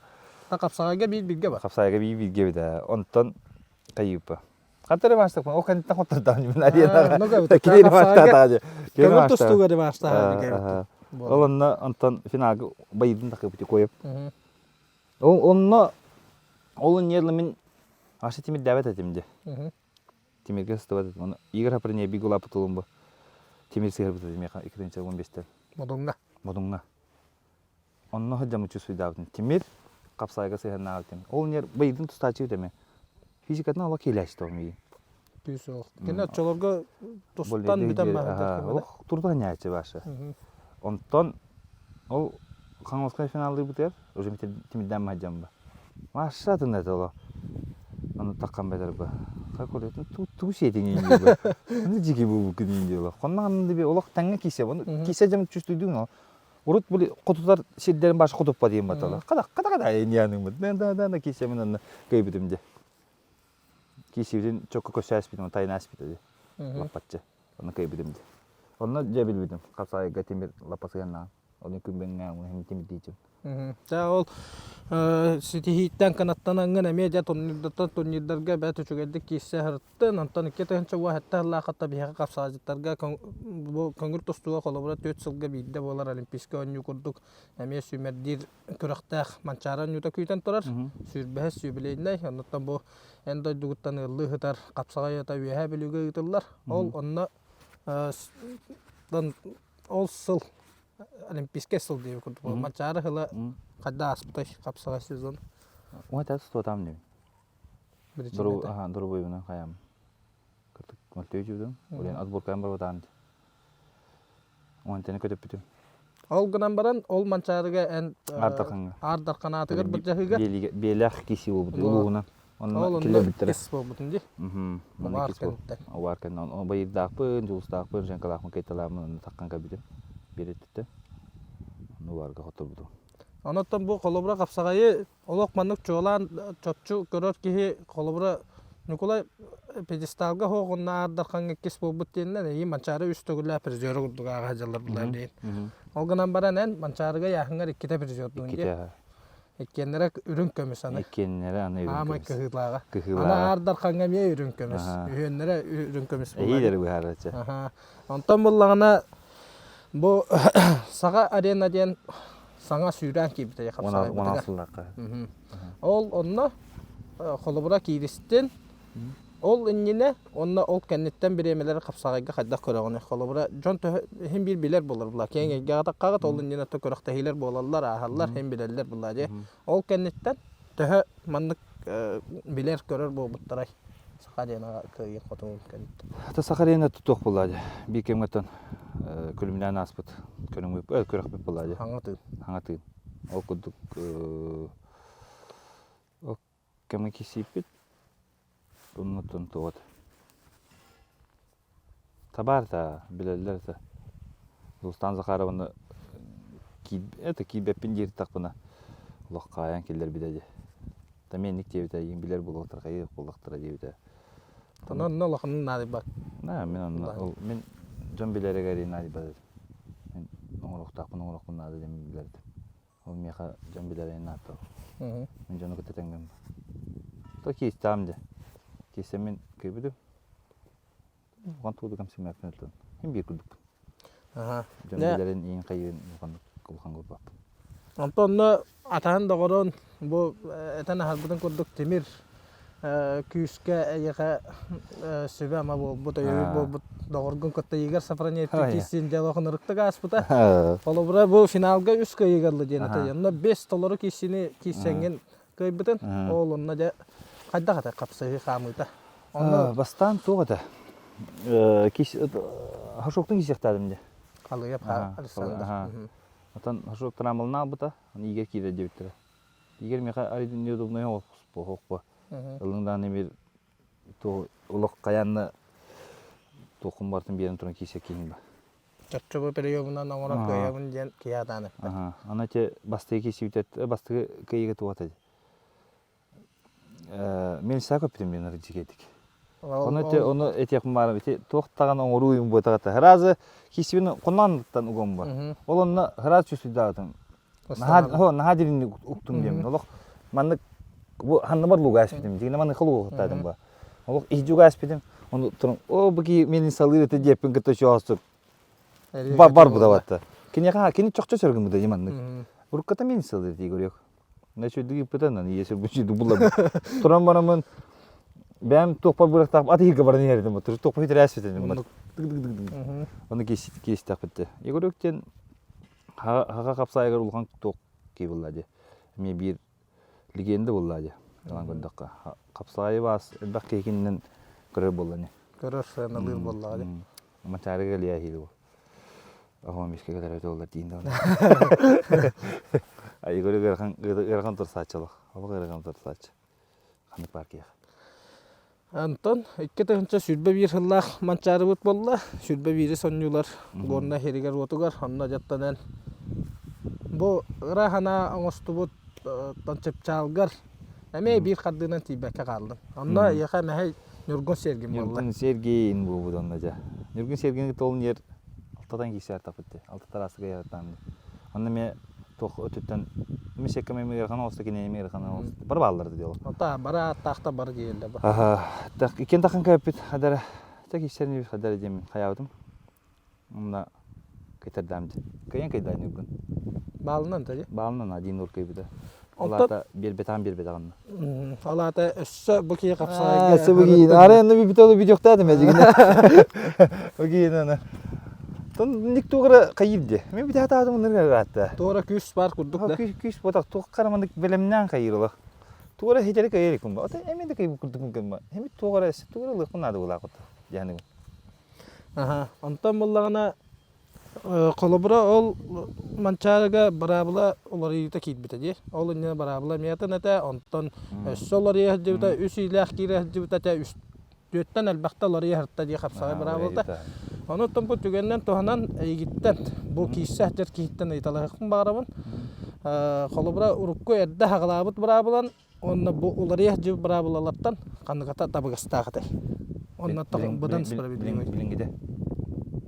Хапсаҕайга биир бииргэ бар. Хапсаҕайга биир бииргэ эбит аа. Онтон кайыыппа. Хата реванштаппын. Ол кэнниттэн хоттордоон мин аренаҕа. Кини реванштаатаҕа. Көҥүл тустууга реванштаатаҕа. Ол онно онтон финалга байыдын такыпыти коеп. Ол онно ол инньэ мин аша тимирдээбэт этим дии. Тимиргэ сыстыбат этим. Ону Игорь Хаприне биир улааппыт уолум бу. Тимир сыһырбыт этим миэхэ 2015-тэн. Модуҥҥа. Модуҥҥа. Онно сылдьаммын чувствуйдаабытым. Тимир хапсаайга сыһыаннаабытым. Ол инньэ байыдын тустааччы эми. Физикатын олох киилээччи ол миигин. Күүс суох. Кини оччолорго тустан бүтэн баһыйдар Олох турда ньааччы башы. Онтон ол Хаҥаласкай финаллыырбытыгар уже тимирдээн маһдьамба. Маша атын это оло. Ону таккан бэтэрбэ. Как туу сиэтиҥ диye. Аны дьики бу күнүн диye. Хонна би олох тэҥҥэ кисе. Оны кисе дьам чувствуйдуң ол. Урут били хотутар сирдэрин башы хотуппа диэн батала. Када када када иньяның Да да да кисе мен анна кыйбытым де. Киисибитин чокко көрсө ааспытым, тайна ааспыта дии. Лаппаччы. Онно кыайбытым дии. Онно дьэ билбитим. Хапсаайга тимир лаппа сыһыаннаан. Оны күн бэҥҥэ тимирдиичим. Дьэ ол ситиһииттэн кынаттанаҥҥын эмиэ дьэ турнирдартан турнирдарга бэрт үчүгэйдик киирсэ сырыттын. Онтон 2017 сыллааххата биһиэхэ хапсаайдьыттарга бу көҥүл тустууга холобура 4 сылга биирдэ буолар Олимпийскай оонньуу курдук эмиэ сүүмэрдиир күрэхтээх Манчаары оонньуута күүтэн турар. Сүүрбэһис юбилейнай. Оннуттан бу эн дойдугуттан ыаллыы сытар хапсаҕай ата Үөһээ Бүлүүгэ ыытыллар. Ол онно ол сыл Олимпийскай сыл диэбит курдук. Манчаары сыла хайда ааспытай хапсаҕай сезон? Уһата тутуотаам диэбин. Дорубуйбунан хайам. Кыртык мөлтөйдүүдүм. Улен отборкаан барбатаан. Уонтаны көтөппүтүм. Ол гынан баран, ол Манчаарыга эн Аар Дархаҥҥа. Аар Дархан аатыгар былдьаһыыга Биэлээх киси буолбут улууһунан. Онно киллэрбиттэрэ. Ис буолбутун дии. Убаар кэнниттэн. Убаар кэнниттэн. Байырдаахпын, Дьулустаахпын, Женкалаахпын, Кайталаахпын онно таххан кэлбитим. Биэрэттиттэн. Онно убаарга хотторбутум. Онон бу холобура хапсаҕайы Олох маннык чуолаан чопчу көрөр киһи холобура Ньукулай пьедесталга суох уонна Аар Дархаҥҥа иккис буолбут диэнинэн эйиин Манчаары үс төгүллээх призеры курдук ааҕа сылдьаллар булар диэн. Ол гынан баран эн Манчаарыга ыйааһыҥҥар иккитэ призердуун дии. Иккиэннэрэ үрүҥ көмүс аны. Иккиэннэрэ аны үрүҥ Аамай көмүс. кыһыылааҕа. Кыһыылааҕа. Аны Аар Дархаҥҥа эмиэ үрүҥ көмүс. Үһүөннэрэ үрүҥ көмүс буолар. Эһиилэри быһаараччы. Онтон буллаҕына Бу Саха арена диэн саҥа сүүрээн киирбитэ хапсаҕайбытыгар. сыллаахха. Ол онно холобура кииристин. Ол иннинэ уонна ол кэнниттэн бириэмэлэри хапсаҕайга хайдах көрөҕүнүй? Холобура дьон төһө иһин биир билэр буолар була. Киэҥ эйгэҕэ таххаҕыт ол иннинэ күрэхтэһиилэр буолаллар, ааһаллар, иһин билэллэр була дии. Ол кэнниттэн төһө маннык билэр-көрөр буолбуттарай? Саха аренаҕа кыайыы хотугун кэнниттэн. Ата Саха арена тутуох буолла дии. Биир кэмҥэ оттон күлүмнээн ааспыт көрүҥмүт күрэхпит буолла дии. Хаҥа тыын. Хаҥа тыын. Ол курдук ол кэмҥэ киирсииппит. Оннуттан туот. Табаар да билэллэр да. Дулустаан Захарованы это киирбэппин диир тахпына олох хаайан киллэрбитэ дии. Тамиэнник диэбитэ эйигин билэр буолуохтара хайыах буоллахтара диэбитэ. Онон онно улаханын наадыйбат. На, мин онно ол мин дьон билэригэр наадыйбат этим. оҥоруохтаахпын оҥоруохпун наада диэн билэр этим. Ол миэхэ дьон билэрин наада. Мин дьону кытта тэҥҥин. То киистэҕим дьэ. Киисэммин кыйбытым. Улахан тугу да кэмсиммэппин оттон. Мин биир курдукпун. Дьон билэрин иин хайыын улаханнык улахан курбаппын. Онтон онно атаһын доҕорун бу этэн аһарбытын курдук тимир күүскэ эйиэхэ сүбэ-ама буолбут, өйөбүл буолбут доҕоргун кытта Игорь Сафроневтин киирсиин дьыала хонуруктук ааспыта. Холобура бу финалга үс кыайыыга ылла диэн этэ. Онно бес толору киирсиини киирсэҥҥин кыайбытын. Ол онно дьэ хайдах этэ хапсыһыы хаамыыта? Онно бастаан туох этэ? Хашоктун киирсиэхтээдим дьэ. Халыйап Александр. Отон Хашок трамвалына албыта, Игорь киирэр диэбиттэрэ. Игорь миэхэ арыйдын неудобнай оһохпо. Ылын даҕаны бир олох хайаанна туоххун барытын биэрэн туран киирсэ киһиҥ ба. Чопчу бу приемунан оҥорон кыайабын диэн киһи атаан эппэт. Аны те бастыгы киирсибитет бастыгы кыайыыга туох этэ Мен саа көппүтүм мен ырдьыгетик. Ону те ону этиэхпин баарым ити туох даҕаны оҥоруу юм буотаҕата. Сразу киисибин хонноонуттан угом бар. Ол онно сразу чувствуйдаабытым. Наһаа наһаа дириҥник уктум диэмин. Олох маннык бу ханныбар луга эспитим. Дигинэ маннык луга уктаатым ба. Олох иһдьуга эспитим. Ону туран о бу кии мени салыыр этэ диэппин кытта чоосук. Бар буда Киниэхэ кини чохчо сөргүммүтэ дии маннык. Урукката мин салыыр дии көрүөх. Үчүгдүк ыыппытанан ийэ сүргүчүйдүк булларбыт. Туран бараммын бэйэм туохпар бырахтаах ат иһиргэ баран иһэрдим бу туохпар хитирээспитин Ону киистэхпит Егор диэн хаха хапсаайыгар улахан туох кии булла дии. Эмиэ биир легенда булла дии. Ылан көрдөххө. Хапсаайы баас элбэх киһи кининэн көрөр буолла ини. Көрөр сыаналыыр буоллаҕа дии. Мачаарыга кэлиэ иһиир ол. Оҕом мискэ кэлэр этэ олар диин даҕаны. Игорь ыарахан ыарахан турсааччылах. Олох ыарахан турсааччы. Ханнык баар киһиэхэ. Антон 2021 сыллаах Манчаарыбыт буолла. 21-и сонньуулар Горнай сиригэр-уотугар онно дьаттанан бу ыра санаа оҥостубут чыпчаалгар эмиэ биир хардыынан тиийбэккэ хааллым. Онно эйиэхэ мэһэй Ньургун Сергин буолла. Ньургун Сергин буолбут онно дьэ. Ньургун Сергин кытта ол ньиэр алтатан киирсээр таппыт дии. Алта тараасыга яратаан. Онно эмиэ туох өттүттэн эмиэ секка эмиэ ыарахан оҕуста кинини эмиэ ыарахан оҕуста. Бары бааллар дии ол. Ата бары ааттаахта бары диэллэр ба. Аха. Так иккиэн тахан кэппит хадара. Так киирсэр хадара диэмин хайаабытым. Онно кыйтардаам дии. Кыайан кыйдаа Ньургун. Баалынан да дии? Баалынан один ноль кыйбыта. Ол аата биэрбэтэҕин биэрбэтэҕин. Ол аата өссө бу киһи хапсаҕайга Өссө бу киһи. Ары энне бүпүтэ ол видеохтаатым эдьигинэ. Бу киһини аны. Тон ник тугара кайып ди. Мен бите хатаатым ынырга ыраатта. Туора күүс бар курдук да. Күүс күүс ботак туох карамандык белемнән кайырылах. Туора хитери кайыр кумба. Ата эми де кайып курдук кымба. Эми тугара тугара лыкмын нады булакыт. Яны. Аһа, онтон буоллаҕына, холобура ол Манчаарыга быраабыла уларыйыыта киирбитэ дии. Ол иннинэ быраабыла эмиэ атын этэ, онтон өссө уларыйа сылдьыбыта, үс иилээх киирэ сылдьыбыта этэ, үс түөртэн элбэхтэ уларыйа сырытта дии хапсаҕай быраабылата. Онуттан бу түгэнинэн туһанан эйигиттэн, бу киирсэ сылдьар киһиттэн ыйыталаһыахпын баҕарабын. Холобура, урукку эрдэ саҕалаабыт быраабылан Уонна бу уларыйа сылдьыбыт быраабылалартан ханныгата табыгастаах этэй? Онно быдан справедливый. Билиҥҥитэ.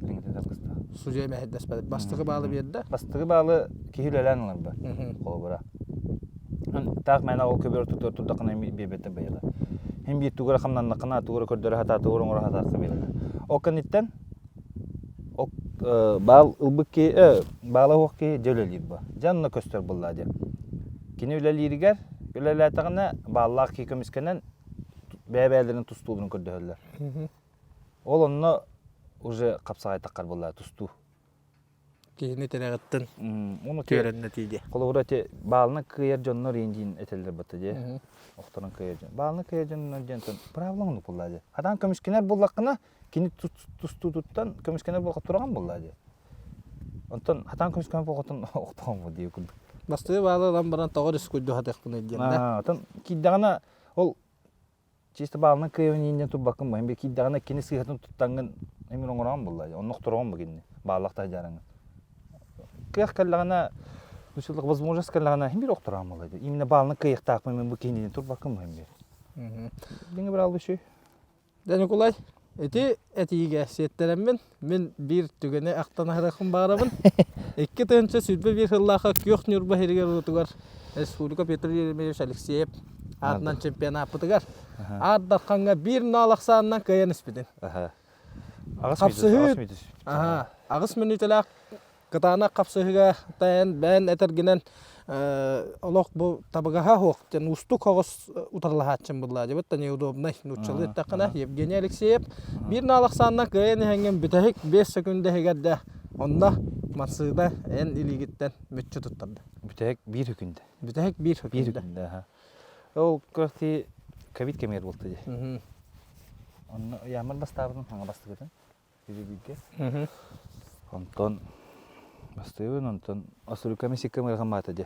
Билиҥҥитэ табыгастаах. Судья мэһэйдэспэт. Бастакы баалы биэрдэ. Бастакы баалы киһи үлэлээн ыларба. Холобура. Таах мээнэ ол көбөр тутар турдахына биэрбэттэр байыла. Хин биир тугура хамнаннахына тугура көрдөрө хатаа тугура оҥоро хатаахха биэрэллэр. Ол кэнниттэн ол баал ылбыт киһи баала суох киһи дьэ үлэлиир ба. Дьэ онно көстөр буоллаа дьэ. Кини үлэлииригэр, үлэлээтэҕинэ бааллаах киһи көмүскэнэн бэйэ-бэйэлэрин тустууларын көрдөһөллөр. Ол онно уже хапсаҕай таххар буолла тустуу. Киһини тирэҕиттэн түөрэннэ тиийдэ. Холобура ити баалына кыайар дьоннор иин диин этэллэр батта дии. Охторон кыайар дьон. Баалына кыайар дьоннор диэн правила оннук буолла дии. Хатаан көмүскэнэр буоллаххына кини тустуутуттан көмүскэнэр буолха тураҕан буолла дии. Онтон хатаан көмүскэнэр буолхаттан охтоҕон бу дии курдук. Бастыы баалы ылан баран тоҕо рискуйду хатыахпыный диэн да. Оттон киирдэҕинэ ол чисто баалынан кыайабын ииннэн турбаккын бу. Эми киирдэҕинэ кини сыыһатын туттаҥҥын эмир оҥороон буолла. Онно охтороҕун бу кинини. Бааллах таһдьаарыҥҥын. Кыах кэллэҕинэ возможность кэллэҕинэ хим бир охтороон буолла. Именно баалынан кыайыахтаахпын мен бу кинини турбаккын бу хим бир. Деңе бір алды үшүй. Дьэ, Ньукулай, ити этиигэ сиэттэрэммин, мин биир түгэни ахтан аһарыахпын баҕарабын. 2021 сыллаахха Күөх Ньурба сиригэр-уотугар Республика Петр Еремеевич Алексеев аатынан чемпионаппытыгар Аар Дархаҥҥа биир наал ахсаанынан кыайан испитин. Хапсыһыы аҕыс мүнүүтэлээх кытаанах хапсыһыыга тайан бэйэн этэргинэн олох бу табыгаһа суох диэн уустук соҕус утарылаһааччым буллаадьыбыт да неудобнай нууччалыы эттэххинэ Евгений Алексеев биир наал ахсаанынан кыайан иһэҥҥин бүтэһик 5 секунда иһигэр да онно массыына эн илиигиттэн мүччү туттарда. Бүтэһик биир хүкүндэ. Бүтэһик биир хүкүндэ. Биир хүкүндэ. Ол кырахти ковид кэмигэр буолта дии. Онно ыйааммар бастаабытым, хаҥа бастыгытым. Бииргэ. Онтон бастыыбын, онтон Осуруками сиккэм ыарахан баата дии.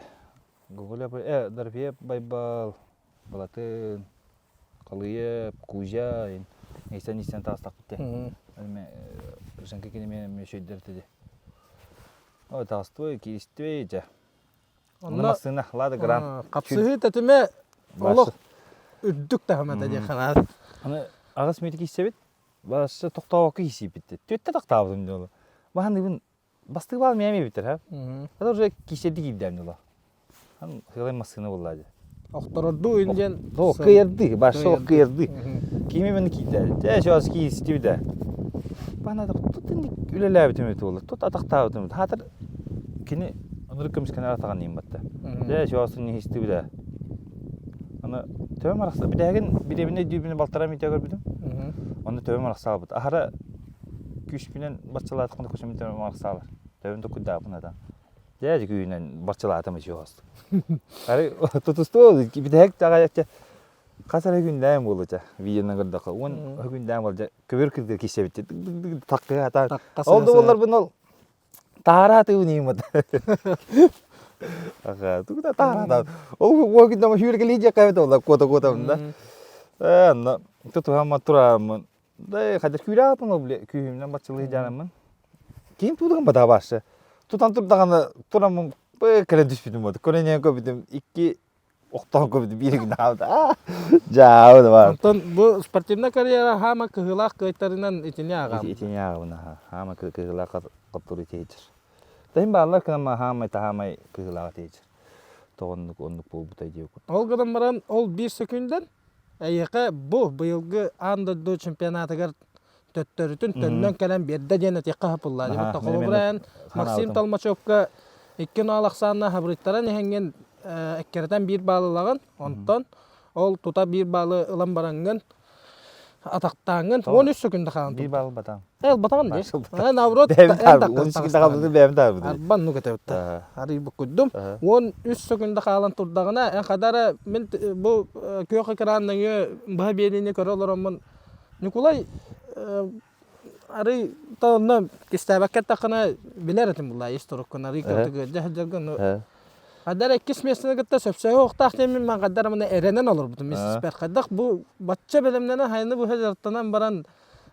Гоголя э, Дорофеев Байбал, Балатын, Халыев, Кузя, истэн истэн таҕыстахпыт дии. Эме Женка кинеме мөшөйдөртө дии. Ой, таҕыстыбай, киристибэй дьэ. Онно массыына Лада Гран. Хапсыһыы тэтимэ олох үрдүк таһыма диэх ханаат. Аны аҕыс мүнүүтэ киирсэбит. Баасы тохтообокко киирсииппит. Түөттэ тохтообутум дьолу. Баһаныбын бастыы баал миэм эбиттэр ха. Это уже киирсэрди киирдэм дьолу. Хан сыалай массыына булла дьэ. Охторордуу индиэн. О, кыйырды, башы ох кыйырды. Кими мені киирдэ. Дьэ, сейчас киирстибитэ. Бана тут үлэлээбитим эбит буолла. Тут атахтаабытым. Хаатыр кини ынырык көмүскэнэр атаҕын иин батта. Дьэ, сейчас иһистибитэ. Аны төбөм арахса бүтэһигин бириэбинэ өйдүүрбүнэ балтараа мүтэ көрбүтүм. Онно төбөм арахсаабыт. Аһара күүспүнэн барчалаатахпына көсөмүн төбөм арахсаалар. Төбөм токуйдаабын атан. Дьэ, күүһүнэн барчалаатым ичи Ары тутусту бүтэһик таҕайачча хас эрэ күндээн буолуча видеонан көрдөххө уон күндээн буолча көбүр кырдыр киссэбит таккыга атаан ол да буолларбын ол таара атыыбын ииммат аха тугута таара ол уо күндэм сүүргэлии диэххэ эбит ол куота куотабын да э онно тутуһаммат турааммын Да хадыр күүрээппин ол бile күүһүмнэн баччылыы дьараммын. Ким туудаган бата башы. Тутан турдаҕына тураммын кэлэн түспүтүм буолду. Көрөнөн көбүтүм икки охтоон көбүтүм биир күн хаалда. Дьаабы да бар. Онтон бу спортивная карьера хаама кыһыылаах кыайтарынан итини ааҕам. Итини ааҕабын аха. Хаама кыһыылаах хоттору тиһичер. Таһым бааллар кынама хаамай таһаамай кыһыылаах тиһичер. Тоҕоннук оннук буолбутай диэбит. Ол гынан баран ол биир сөкүүндэн Эйиэхэ бу быйылгы аан дойду чемпионатыгар төттөрүтүн төннөн кэлэн биэрдэ диэн этиэххэ хапыллаа. Дьэ, холобура эн Максим Толмачевка икки наал ахсаанна хабырыйтаран иһэҥҥин эккирэтэн биир баалы ылаҕын. Онтон ол тута биир баалы ылан бараҥҥын атахтааҥҥын 13 секунда хаалан Биир баал ылбатаҕым. Э, ылбатаҕын дии. Э, наоборот, эн секунда хаалбытын бэйэм таабытым. Арбан ну кетебитте. Арый буккуйдум. 13 секунда хаалан турдаҕына, эн хадара мин бу күөх экран нөҥүө быһа биэриини көрө олороммун Ньукулай арый та онно кистээбэккэ эттэххинэ билэр этим булла ис туруккун арый кыратык ыалдьа сылдьаргын Хайдар иккис миэстэни кытта сөпсөһө уохтаах диэммин мин хайдар маны эрэнэн олорбутум испэр. Хайдах бу бачча бэлэмнэнэн хайаны быһа дьарыктанан баран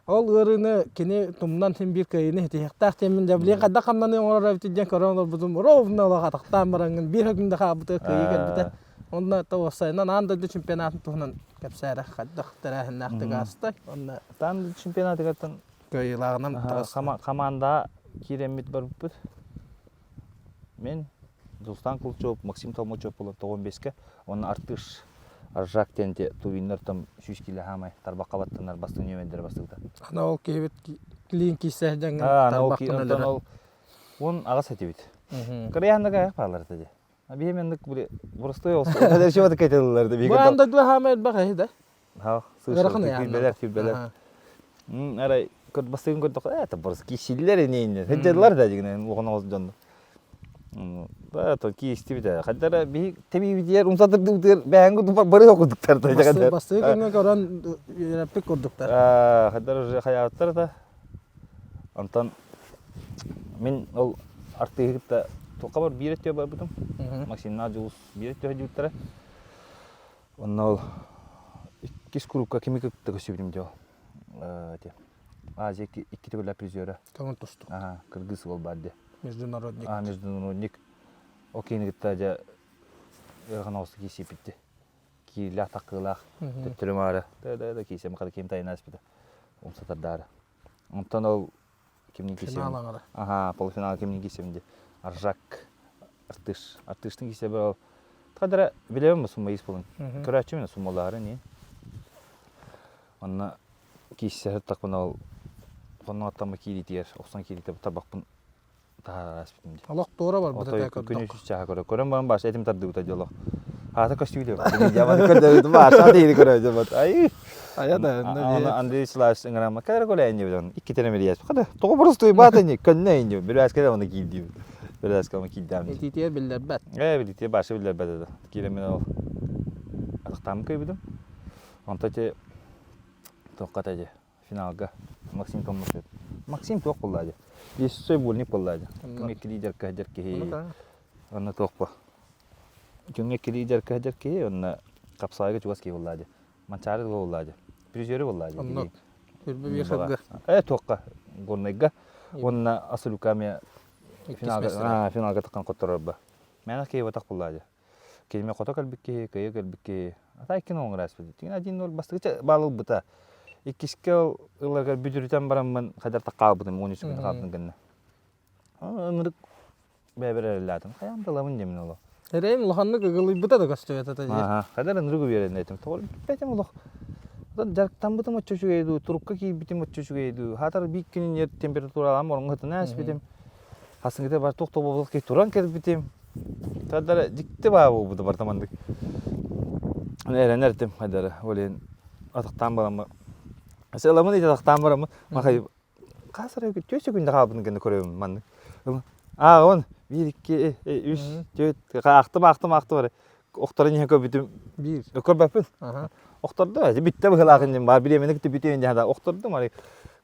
ол ыарыыны кини тумнан син биир кыайыыны ситиһиэхтээх диэммин дьэ билигин хайдах хамнаныы оҥорор эбитий диэн көрөн олорбутум ровно олох атахтаан бараҥҥын биир күндэ хаалбытыгар кыайыы кэлбитэ. Онно уопсайынан аан дойду чемпионатын туһунан кэпсээрэ хайдах тэрээһиннээхтик ааста. Онно Аан дойду чемпионатыгар кыайыылааҕынан таҕыста. Хамаандаҕа киирэммит барбыппыт. Мин Дулстан Кулчов, Максим Толмачев буолан тоҕон бэскэ, уонна Артыш Аржак диэн тувиннар там сүүс киилэ хаамай тарбахха баттанар бастыҥ нүөмэрдэрэ бастыбыта. Ана ол киһибит клин киисэ дьаҥҥын тарбахпын өлөрө. Ол 18 этибит. Кырыйааннага аяқ баалар этэ дии. Биһи менник простой ол. Чего кетелилер да. Бу анда дуа хаамай элбэх эһи да. Ыарахан Түрбэлэр, түрбэлэр. Арай бастыгын көрдөххө, это просто киисиллэр инейиннер. Сылдьаллар да дигинен улахан оҕус дьонно. Да, то киистибит. Хаддара биһи тэбиибитигэр умсатырдыбытыгар бэһэҥҥэ бары курдуктар. Бастыы күҥҥэ көрөн үөрэппит курдуктар. Хаддара уже хайаабыттар да. Онтон мин ол артыыһы кытта туохха бар биир өттүгэр барбытым. Максимнаах Дьулус биир өттүгэр сылдьыбыттара. Онно ол иккис курукка кими кытта көрсүбүтүм дьол. Эти Азия икки төгүллээх призера. Көҥүл тустуу. Аха, кыргыз уол баар дии. Международник. А, международник. Ол киһини кытта дьэ ыарахан оҕустук киирсиппитти. Киирлээх таккыылаах төттөрү маары да да да киирсэм хата ким тайына аспыта. Умсатардаары. Онтон ол кимнин киирсэбин? Финал аҥара. Аха, полуфинал кимнин киирсэбин дии. Аржак Артыш. Артыштын кисе бір ол. Тақадара билебин сумма ис болун. Көрөөччү мен суммалаары не. Онна кисе тақпын ол хонно аттамы кииритигер, охсон киирите табақпын таһаарар ааспытым дии. Олох туора барбыт Отой этэ күн көрдөххө. үс чааһа көрө. Көрөн баран бааш этим тардыбыта дии олох. Аата көстүүтү. Дьаманы көрдөбүт бааш аты көрө дьамат. Ай. Айа да онно Аны Андрей Вячеславович ыҥырама кэлэр көлөйөн диэбит икки тэнэ мирийэс. Хада тоҕо боростуой баата ини көннө ини бирээскэ оны киирдиибит. Бирээскэ оны киирдэм. Итиитигэр биллэрбэт. Ээ билитиэ башы биллэрбэт это. Киирэн мен ол атахтаамы кыйбытым. Онто ти туохха дии финалга Максим Томмусов. Максим туох буолла дии. Лесной вольник буолла дии. Күҥҥэ килии дьарка дьар киһи. Онно туох бу. Күҥҥэ килии дьарка дьар киһи онно хапсаайга чугас киһи буолла дии. Манчаары буолла дии. Призеры буолла дии. Оннук. Үрбү биир сылга. Э туохха Горнайга уонна Асылюка финалга финалга таххан хотторорба. Мээнэ киһи батах буолла дии. Килиме хото кэлбит киһи, кыйа кэлбит киһи. Ата иккин оҥор ааспыт. Тиҥин 1-0 бастакы баал ылбыта. Иккискэ ыларгар бүдүрүтэн бараммын хайдар хаалбытым, 13 күн хаалбытым гынна. Ынырык бэйэбэр эрэллээтим. Хайаан да ылабын диэмин оло. Эрэйим улаханнык ыгылыйбыта да көстүбэт этэ дии. Аха, хайдар ынырык уверен этим. Тоҕо билбэтим олох. Дьарыктаммытым оччо үчүгэй дуу, турукка киирбитим оччо үчүгэй дуу. Хаатар биир күнүн температуралаам ороҥҥо сытан ааспытым. Хасыҥыта бар туох тобобулах киһи туран кэлбитим. Тардара дьикти баа буолбута барыта маннык. Эрэнэр этим хайдара. Ол иһин атахтаан бараммын. Сыаламын ити атахтаан бараммын. Махай хас эрэ түөрт секунда хаалбытын кэннэ көрөбүн маннык. Ааҕабын биир, икки, үс, түөрт, аахтым, аахтым, аахтым эрэ. Охторон иһэн көрбүтүм Биир. Көрбөппүн. Охтордум эти бүттэ быһылаах иннин баар бириэмэни кытта бүтүөн дьаһада охтордум ары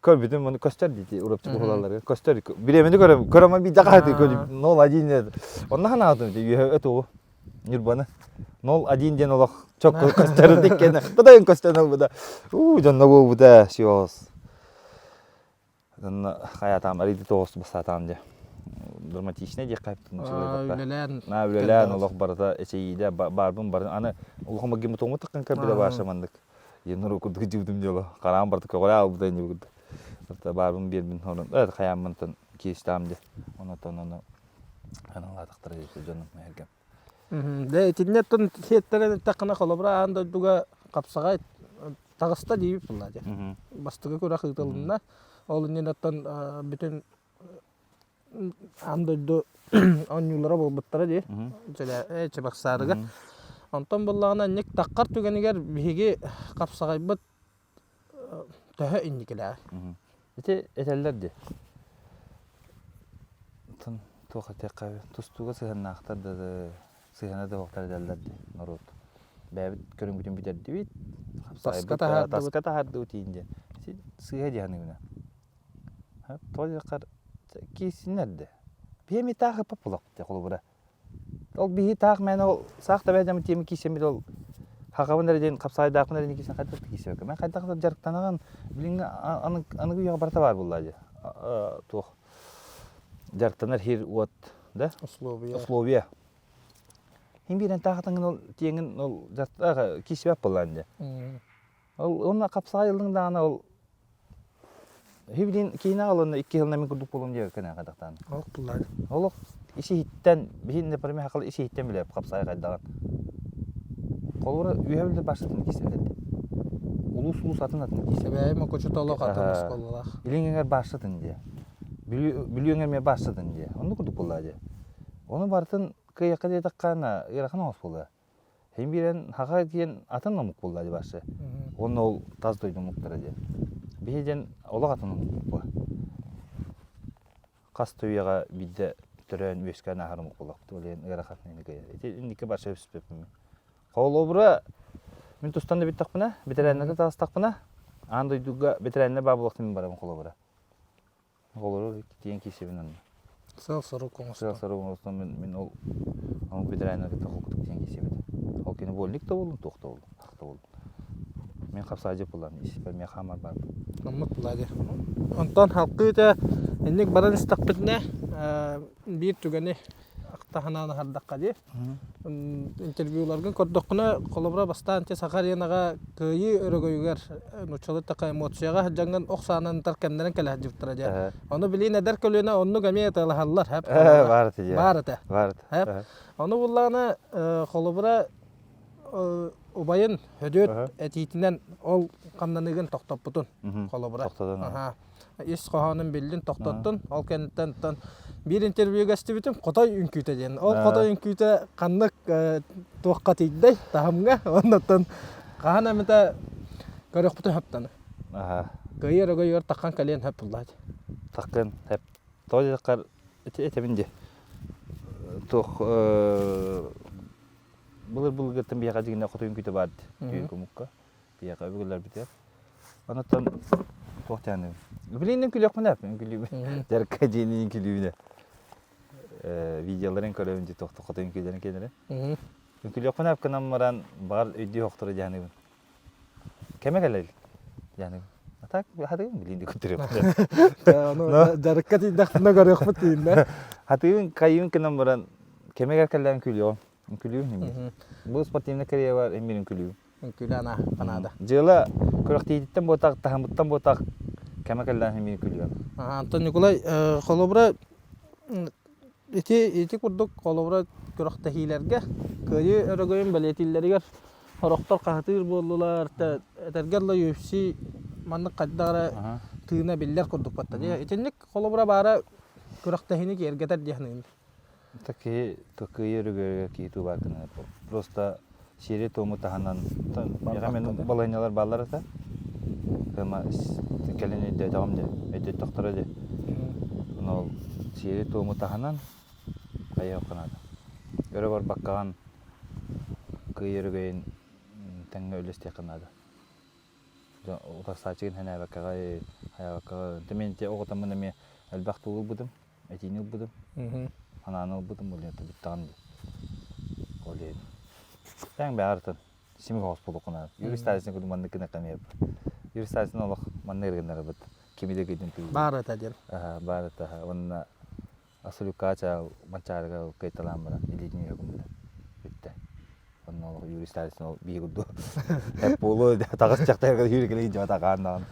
көрбүтүм оны көстөр дии урапчы буһулаллары көстөр бириэмэни көрөм көрөм биирдэ хаһыты көрүм 0-1 диэн онно ханаатым ити үөһэ өтугу Ньурбаны 0-1 диэн олох чокко көстөр диккенэ бадайын көстөн ылбыта уу дьонно буолбута сиос Онно хайаатаам арыйды тоҕус бастаатаам дьэ. Драматичнай диэххэ Үлэлээн. На үлэлээн олох барыта эчэйиидэ баарбын барын аны улахан гематома таххан кэлбитэ бааша маннык. Енур курдук дьыбытым дьоло. Хараам барыта көҕүлээ албыта ини курдук. Баарбын биэрбин онон э хайааммынтан киистаам дьэ. Онотон ону аналаатахтара дьонум эргэм. Дэ итиннэ оттон сиэттэрэн эттэххинэ холобура аан дойдуга хапсаҕай таҕыста диибит буолла дии. Бастакы күрэх ыытылынна. Ол иннинэ оттон бүтүн аан дойду оонньуулара буолбуттара дии. Чебоксарыга. Онтон буоллаҕына инник таххар түгэнигэр биһиги хапсаҕайбыт төһө инникилээх? Ити этэллэр дии. Туох этиэххэ тустууга сыһыаннаахтар да сыһыана да суохтар этэллэр дии норуот. Бэйэбит көрүҥмүтүн бүтэрдибит, Таска таһаардыбыт. Таска таһаардыбыт иин диэн. Сыыһа дии саныыбын. Тоҕо диэххэр киирсиннэр да. Биһи таах ыппат буолуохпут холобура. Ол биһи таах мээнэ ол саах да бэйдэммит тиэмэ киирсэммит ол хахабын эрэ диэн хапсаайдаахпын эрэ диэн киирсэн хайдах да киирсибэккэ. Мен хайдах да дьарыктанаҕын билиҥҥи аныгы үйэҕэ барыта баар буолла дии. Туох дьарыктанар сир уот да? Условия. Условия. Хин биирэн таахатаҥын ол тиэҥин ол киирсибэт буоллаан дии. Ол уонна хапсаай ыллыҥ даҕаны ол Хибилин киинэ алынна икки сылынан мин курдук буолуом диэбэккэ хайдахтаан. Олох буллаады. Олох ис-иһиттэн биһин например хакал ис-иһиттэн билэп хапсаай хайдаҕын. Холобура үөһэ билде башатын киселлерди. Улус улус атын атын киселлер. Эбээйим окучута олох атын оскуолалаах. Илин эҥэр башатын диэ. Бүлүү эҥэр эмиэ башатын диэ. Оннук курдук буоллаа диэ. Ону барытын кыайыахха диэтэххэ ыарахан оҥос буолуо. Һин биэрэн хаха диэн атын омук буолла дии башы. Уонна ол тас дойду омуктара диэн. Биһи диэн олох атын омук буо. Хас да үйэҕэ биирдэ төрөөн үөскээн ааһар омук буоллахпыт. Ол иһин ыарахан инники. Ити инники барса өспөппүн. Холобура мин тустан да бүттэхпинэ, бэтэрээннэргэ таҕыстахпына, аан дойдуга бэтэрээннэр баа буолуохтан мин барабын холобура. Оҕолору тиийэн киирсэбин онно. Сыал-сорук оҥостон. Сыал-сорук оҥостон мин, мин ол омук ветераннары кытта холкутук тиийэн киирсэбит. Ол кини вольник да буоллун, туох да буоллун, ах да буоллун. Мин хапсаадьы булан, испэр миэхэ хаамар баар. Оннук буолаа дии. Онтон халкы этэ инник баран истэхпитинэ биир түгэни ахтан. таһынан аһардахха дии. Интервьюларгын көрдөххүнэ, холобура бастаан ити Саха аренаҕа кыайыы өрөгөйүгэр нууччалыы такай эмоцияҕа сылдьаҥҥын ох саанан ытар кэмнэрин кэлэ сылдьыбыттара дии. Ону билигин эдэр көлүөнэ оннук эмиэ ытыалаһаллар. Баар этэ дии. Баар этэ. Баар этэ. Ону буллаҕына, холобура убайын Хөдүөт этиитинэн ол хамнаныыгын тохтоппутун холобура. Тохтотон. Ис хоһоонун биллин тохтоттун. Ол кэнниттэн оттон биир интервьюга истибитим Хотой үҥкүүтэ диэн. Ол Хотой үҥкүүтэ ханнык туохха тиийдэй таһымҥа оннуттан хаһан эмитэ көрүөхпүтүн сөптөнө. Кыайыы өрөгөйүгэр таххан кэлиэн сөп буллаат. Таххан сөп. Тоҕо диэтэххэ этэбин дии. Туох былыр-былыргыттан биһиэхэ дьиҥинэ хоту үҥкүүтэ баар дии түүн омукка биһиэхэ өбүгэлэрбитигэр онуттан туох диэни билигин үҥкүүлүөхпүн эп үҥкүүлүүбүн дьарыкка дьиэни үҥкүүлүүбүнэ видеоларын көрөбүн дии туох хоту үҥкүүлэрин киэнэрэ үҥкүүлүөхпүн эп гынан баран баҕар өйдүү охторо дьаһаныбын Кэмэ кэлэр дьаныгым. А так хатыгым билин да көрдөрүөхпүт. Ону дьарыкка тиийдэхпинэ көрүөхпүт тиийиннэ. Хатыгын кайыын гынан баран кэмигэр кэллээн күлүөҕүм. Үҥкүлүүм эмиэ. Бу спортивный карьера эмиэ үҥкүлүүм. Үҥкүлүү анаа наада. Дьыала күрэхтиититтэн буотах, таһымыттан буотах кэмэ кэллээн эмиэ үҥкүлүөм. Антон Николай холобура ити ити курдук холобура күрэхтэһиилэргэ кыайыы өрөгөйүн бэлиэтииллэригэр Сорохтор хаһытыыр буоллулар, этэргэ дылы UFC маннык хайдах эрэ тыына биллэр курдук батта дии. Итинник холобура баара күрэхтэһиини киэргэтэр дии саныыбын. Это киһи кыайыы өрөгөйүгэр киһи туубар гына просто сиэри-туому таһынан мен балаһыанньалар бааллар этэ. Кыма кэлин өйдөөтөҕүм дии, өйдөттөхтөрө дии. Ону ол сиэри-туому таһынан хайыахха наада. Өрө барбаккаҕын кыайар үгэйин тэҥҥэ үллэстиэххэ наада. Утарсааччыгын сэнээбэккэҕэ, хайаабаккаҕа. Ити мин ити оҕотоммун эмиэ элбэх тылы ылбытым, этиини ылбытым, санааны ылбытым, ол иһин бүттэҕим дии. Ол иһин тэҥ бэҕэр симик оҕус буолуохха наада. Юрий Сталин курдук маннык гына эмиэ Юрий Сталин олох маннык гыннарабыт. Кими да гыйдын тыый. Баар этэ диэн. Баар этэ. Уонна Асылюка Манчаарыга кыайталаан баран илиитин үөһэ гыммыта. Бүттэ. Онно олох Юрий Сталин ол биир курдук эп буолуо таҕыс чахтарга Юрий кэлин дьота хааннаҕын.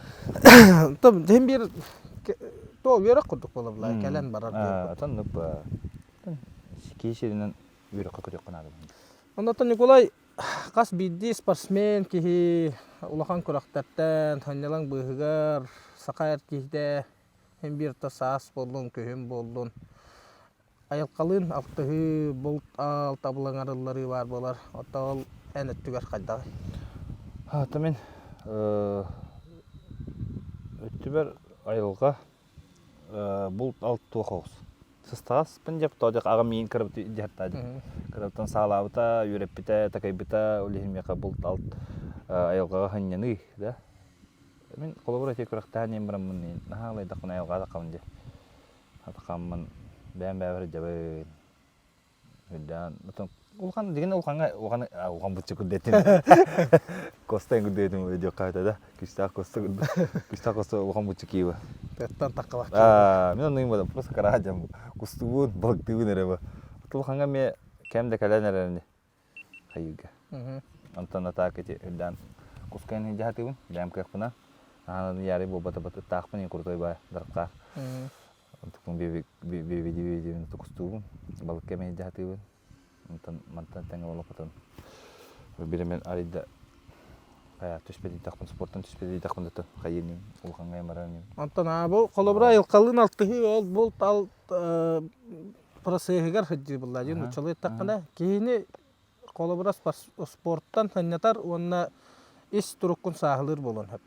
Том дьин биир то үөрэх курдук буола була кэлэн барар диэн. Отон киһи сиринэн үөрэххэ көрүөххэ наада. Оннотон Николай хас биирдии спортсмен киһи улахан күрэхтэртэн сынньалаҥ быыһыгар саха эр киһитэ Син биир да саас буоллун, күһүн буоллун айылҕалыын алтыһыы, булт-ал табылаҥар ылларыы баар буолар. Оттон ол эн өттүгэр хайдаҕый? Ата мин өттүбэр айылҕа булт-алт туох оҕус. Сыстаҕаспын дьэ тоодьох аҕам миигин кырабыт дьаһартаа дьэ. Кырабыттан саалаабыта, үөрэппитэ, такайбыта, ол иһин миэхэ булт-алт айылҕаҕа сынньаныы да Мин холобур ити күрэхтэһэн иһэн бараммын наһаа алайдахпына айылҕа атаххабын дии. Атаххаммын бэйэм бэйэбэр илдьэбин. Үрдээн отон улахан дигин улахаҥҥа улахан улахан буччу курдэтин. Коста курдэтин өйдүөххэ этэ да. Күстээх коста курдук. Күстээх коста улахан буччу кииба. Тыаттан таххалах Аа, мин оннугум бада просто караа дьам кустубун, балыктыыбын эрэ бу. Улахаҥҥа эмиэ кэм да кэлэн эрэрини. хайыырга. Онтон атаак ити үрдээн кускайын дьаһатыыбын, бэйэм кыахпына. Аһаан ярый буолбата ыттаахпын, и крутой баа дарыктаах. Онтукун биэбиди кустуубун, балыкка эмиэ дьаһатыыбын. Онтон мантан тэҥэ олохотон биремен арыйда түспэтийдэхпин спортан түспэтийдэхпин да хайыынньым улахаҥҥа барар Онтон бу холобура айылҕалыын алтыһыы ол булт ал процеһыгар сылдьыы диэн нууччалыы эттэххинэ киһини холобура спорттан сынньатар уонна ис туруккун сааһылыыр буолуон сөп.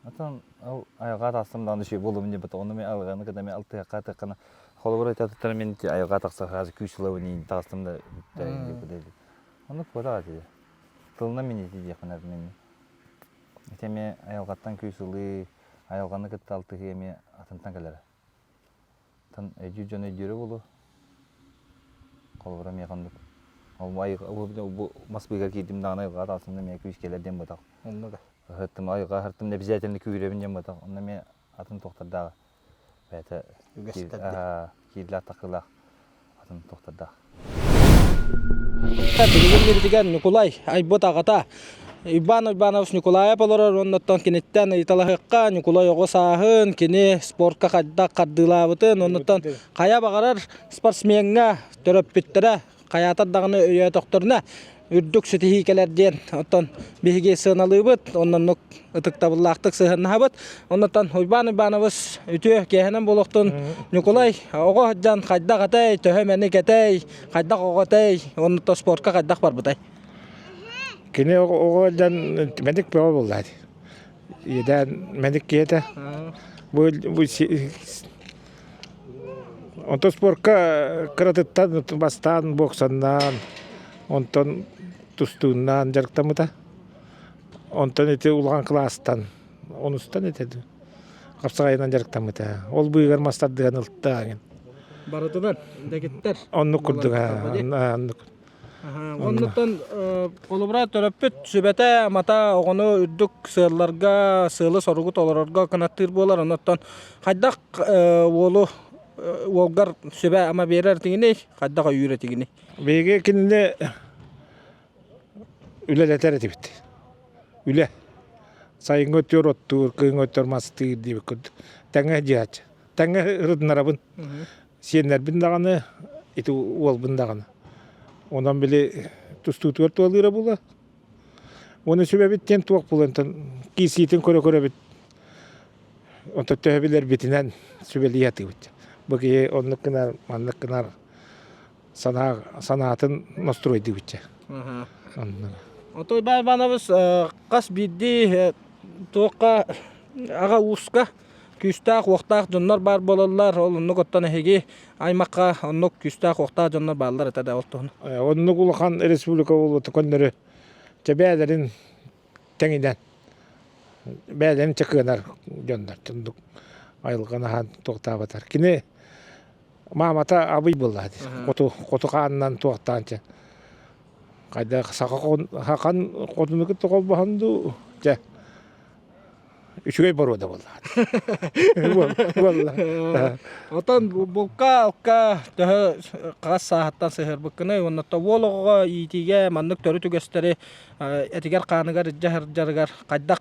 Отон ол айылҕа тахсам даҕаны үчүгэй буолуом диэбит ону мен алҕаны кытта мен алтыһахха таххана холобура этэ мен айылҕа тахсар хаас күүс ылабын иин таҕыстым да Оннук буолар ати. Тылынан мин ити диэхпин мин. Ити эмиэ айылҕаттан күүс ылыы, айылҕаны кытта алтыһыы эмиэ атынтан кэлэрэ. Тан өйдүүр дьон өйдүүрэ буолуо. Холобура миэхэ оннук. Ол бу мас быыгар киирдим даҕаны айылҕаҕа таҕыстым да эмиэ күүс кэлэр диэн буотах. Оннук. Ыһыттым айылҕа ыһыттым да обязательно күүрэбин диэн буотах. Онно эмиэ атын туохтардааҕа бэйэтэ Үгэстэрдэ. киирлээх такыылаах. атын тохтордаах. Билигин миибитигэр Ньукулай айбыт аҕата Иван Иванович Ньукулаев олорор оннуттан киниттэн ыйыталаһыахха Ньукулай оҕо сааһын, кини спортка хайдах хардыылаабытын, оннуттан хайа баҕарар спортсмеҥҥа төрөппүттэрэ хайаатар даҕаны өйөөтөхтөрүнэ үрдүк ситиһии кэлэр диэн оттон биһиги сыаналыыбыт, онноннук ытыктабыллаахтык сыһыаннаһабыт. Оннуттан Уйбаан Уйбаанабыс үтүө киэһэнэн буолуохтун Ньукулай оҕо сылдьан хайдах этэй, төһө мэник этэй, хайдах оҕо этэй, оннуттан спортка хайдах барбытай? Кини оҕо сылдьан мэник бөҕө буолла Иэдээн мэник киһи Бу, бу Онтон спорка кыратыттан бастаан боксаннаан, онтон тустууннаан дьарыктаммыта. Онтон ити улахан кылаастан, онустан этэ дуу, хапсаҕайынан дьарыктаммыта. Ол быыһыгар мас тардыһан ылта эҥин. Барытынан дэгиттэр. Оннук курдук, оннук. Оннуттан холобура төрөппүт сүбэтэ амата оҕону үрдүк сыалларга, сыалы-соругу толорорго кынаттыыр буолар. Оннуттан хайдах уолу уолгар сүбэ ама биэрэр этигиний, хайдах өйүүр этигиний? Биһиги кинини үлэлэтэр этибит. Үлэ. Сайыҥҥы өттүгэр оттуур, кыһыҥҥы өттүгэр мастыыр диэбит курдук. Тэҥэ дьиһааччы. Тэҥэ ырытынарабын. Сиэннэрбин даҕаны, ити уолбун даҕаны. Онон били тустуутугар туолыыра буолуо. Уонна сүбэбит диэн туох буолуо онтон киирсиитин көрө-көрөбүт. Онтон төһө билэрбитинэн сүбэлии сатыыбыт. Бу киһи оннук гынар, маннык гынар санаа, санаатын настройдуубут. Оннук. Отой Иван Иванович хас биирдии туохха аҕа ууска күүстээх-уохтаах дьоннор баар буолаллар. Ол оннук оттон эһиги аймахха оннук күүстээх-уохтаах дьоннор бааллар этэ да ол туһунан. Оннук улахан республика буолуота көннөрү чэбээлэрин тэҥинэн бэйэлэрин чакыанар дьоннор оннук айылҕаны аһаан туохтаабатар. Кини маамата абый буолла хоту хоту хаанынан туохтаан чэ хайдах саха хахан хотуну кытта холбоһон дуу чэ үчүгэй боруода буолла. Буолла. Отон булка алка төһө хас сааһыттан сыһыарбыккыный уонна уол оҕоҕо иитиигэ маннык төрүт үгэстэри этигэр-хааныгар илдьэ сылдьарыгар хайдах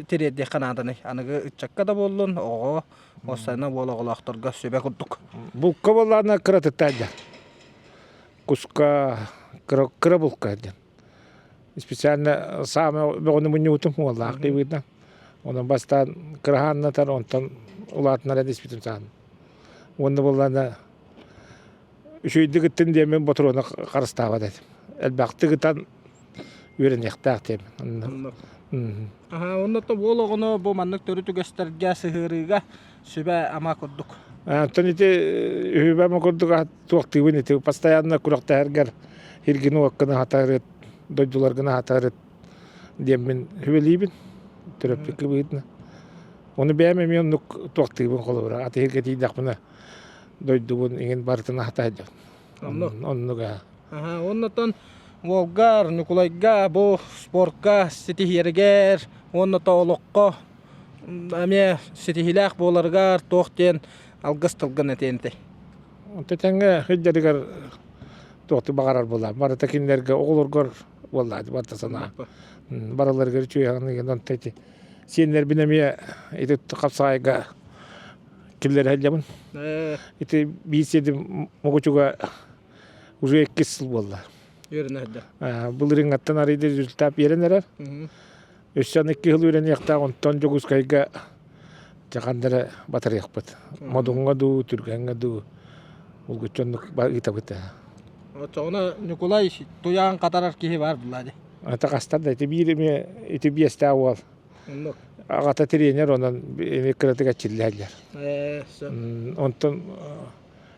тириэрдиэххэ нааданый? Аныгы ыччакка да буоллун, оҕоҕо, уопсайынан уол оҕолоохторго сүбэ курдук. Булка буоллаҕына кыратыттан дьэ. Куска кыра, кыра булка диэн. Специально саамай бөҕөнү мунньубутум уоллаах кыйбыытынан. Онон бастаан кыраһааннатар, онтон улаатынара диспитим саан. Уонна буоллаҕына үчүгэйдик ыттын диэммин ботуруону харыстаабат этим. Элбэхтик ытан үөрэниэхтээх диэммин. Аха, онно то уол оҕону бу маннык төрүт үгэстэргэ сыһыарыыга сүбэ-ама курдук. Оттон ити үһүбэм курдук туохтуубун ити постоянно күрэхтэһэргэр иргин уоккын аһатарыт, дойдуларгын аһатарыт диэммин сүбэлиибин төрөппүккэ быһыытынан. Ону бэйэм эмиэ оннук туохтуубун холобура атыһырга тиийдэхпинэ дойдубун иҥин барытын аһата сылдьабын. Оннук. Оннук аа. Аха, оннотон Волгар, Ньукулайга бу спортка ситиһиэригэр уонна то олоххо эмиэ ситиһиилээх буоларыгар туох диэн алгыс тылгын этиэн этэй? Онто тэҥҥэ сылдьарыгар туохту баҕарар буолла. Барыта кинилэргэ оҕолоргор буолла барыта санаа. Барыларыгар үчүгэй онто ити сиэннэрбин эмиэ ити хапсаҕайга киллэрэ сылдьабын. Ити биир сиэдим Мукучуга уже иккис сыл буолла. Үөрэнэ сылдьар. Былырыыҥҥаттан арыйда результат биэрэн эрэр. Өссө аны икки сыл үөрэниэхтээх, онтон Дьокуускайга дьэ эрэ батарыахпыт. Модуҥҥа дуу, Түргэҥҥэ дуу булгуччу оннук ыытабыт. Оччоҕуна Ньукулай туйаан хатарар киһи баар буолла дии. Атаҕастар да ити биир эмиэ ити биэстээх уол. Оннук. Аҕата тренер онон эмиэ кыратык эрчиллэллэр. Ээ, сөп. Онтон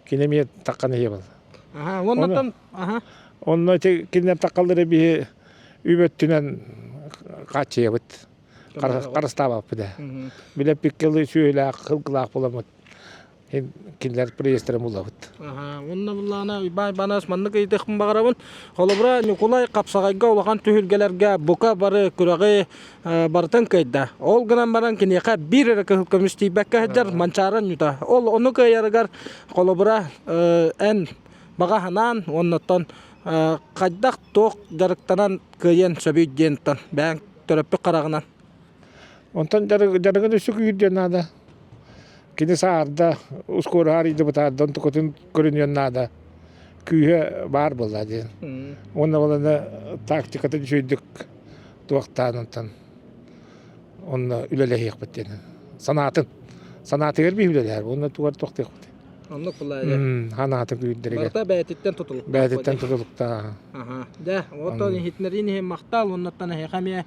кини эмиэ таххан иһиэ буолла. Аха, уоннаттан аха. Онно ити кинилэр таххаллара биһи үп өттүнэн хааччыйабыт. Харыстаабаппыт ээ. Билэппиккэ сүөһүлээх, сылгылаах буоламмыт кинилэр приезтэрин булабыт. Уонна буллаҕына Уйбаан Иванович маннык ыйытыахпын баҕарабын. Холобура, Ньукулай хапсаҕайга улахан түһүлгэлэргэ бука бары күрэҕи барытын кыайда. Ол гынан баран киниэхэ биир эрэ кыһыл көмүс тиийбэккэ сылдьар Манчаары Ньута. Ол ону кыайарыгар холобура эн. баҕа санаан уоннаттан хайдах туох дьарыктанан кыайыан сөбүй диэнтэн бэйэҥ төрөппүт хараҕынан. Онтон дьарыгын өссө күүрдүөн наада. Кини саарда, ускуораһа арыйда бытаарда, онтукатын көрүнүөн наада. Күүһэ баар буолла диэн. Уонна баланы тактикатын үчүгэйдик туохтаан онтон онно үлэлэһиэхпит диэн. Санаатын. Санаатыгар биһи үлэлэһэр. Уонна тугар туохтуохпут. Оннук булаа. Санаатын күүрдэригэр. Барыта бэйэтиттэн тутулуктаах. Бэйэтиттэн тутулуктаах. Аха. Дьэ, оттон иһитиннэриин иһин махтал, оннуттан эһиэхэ эмиэ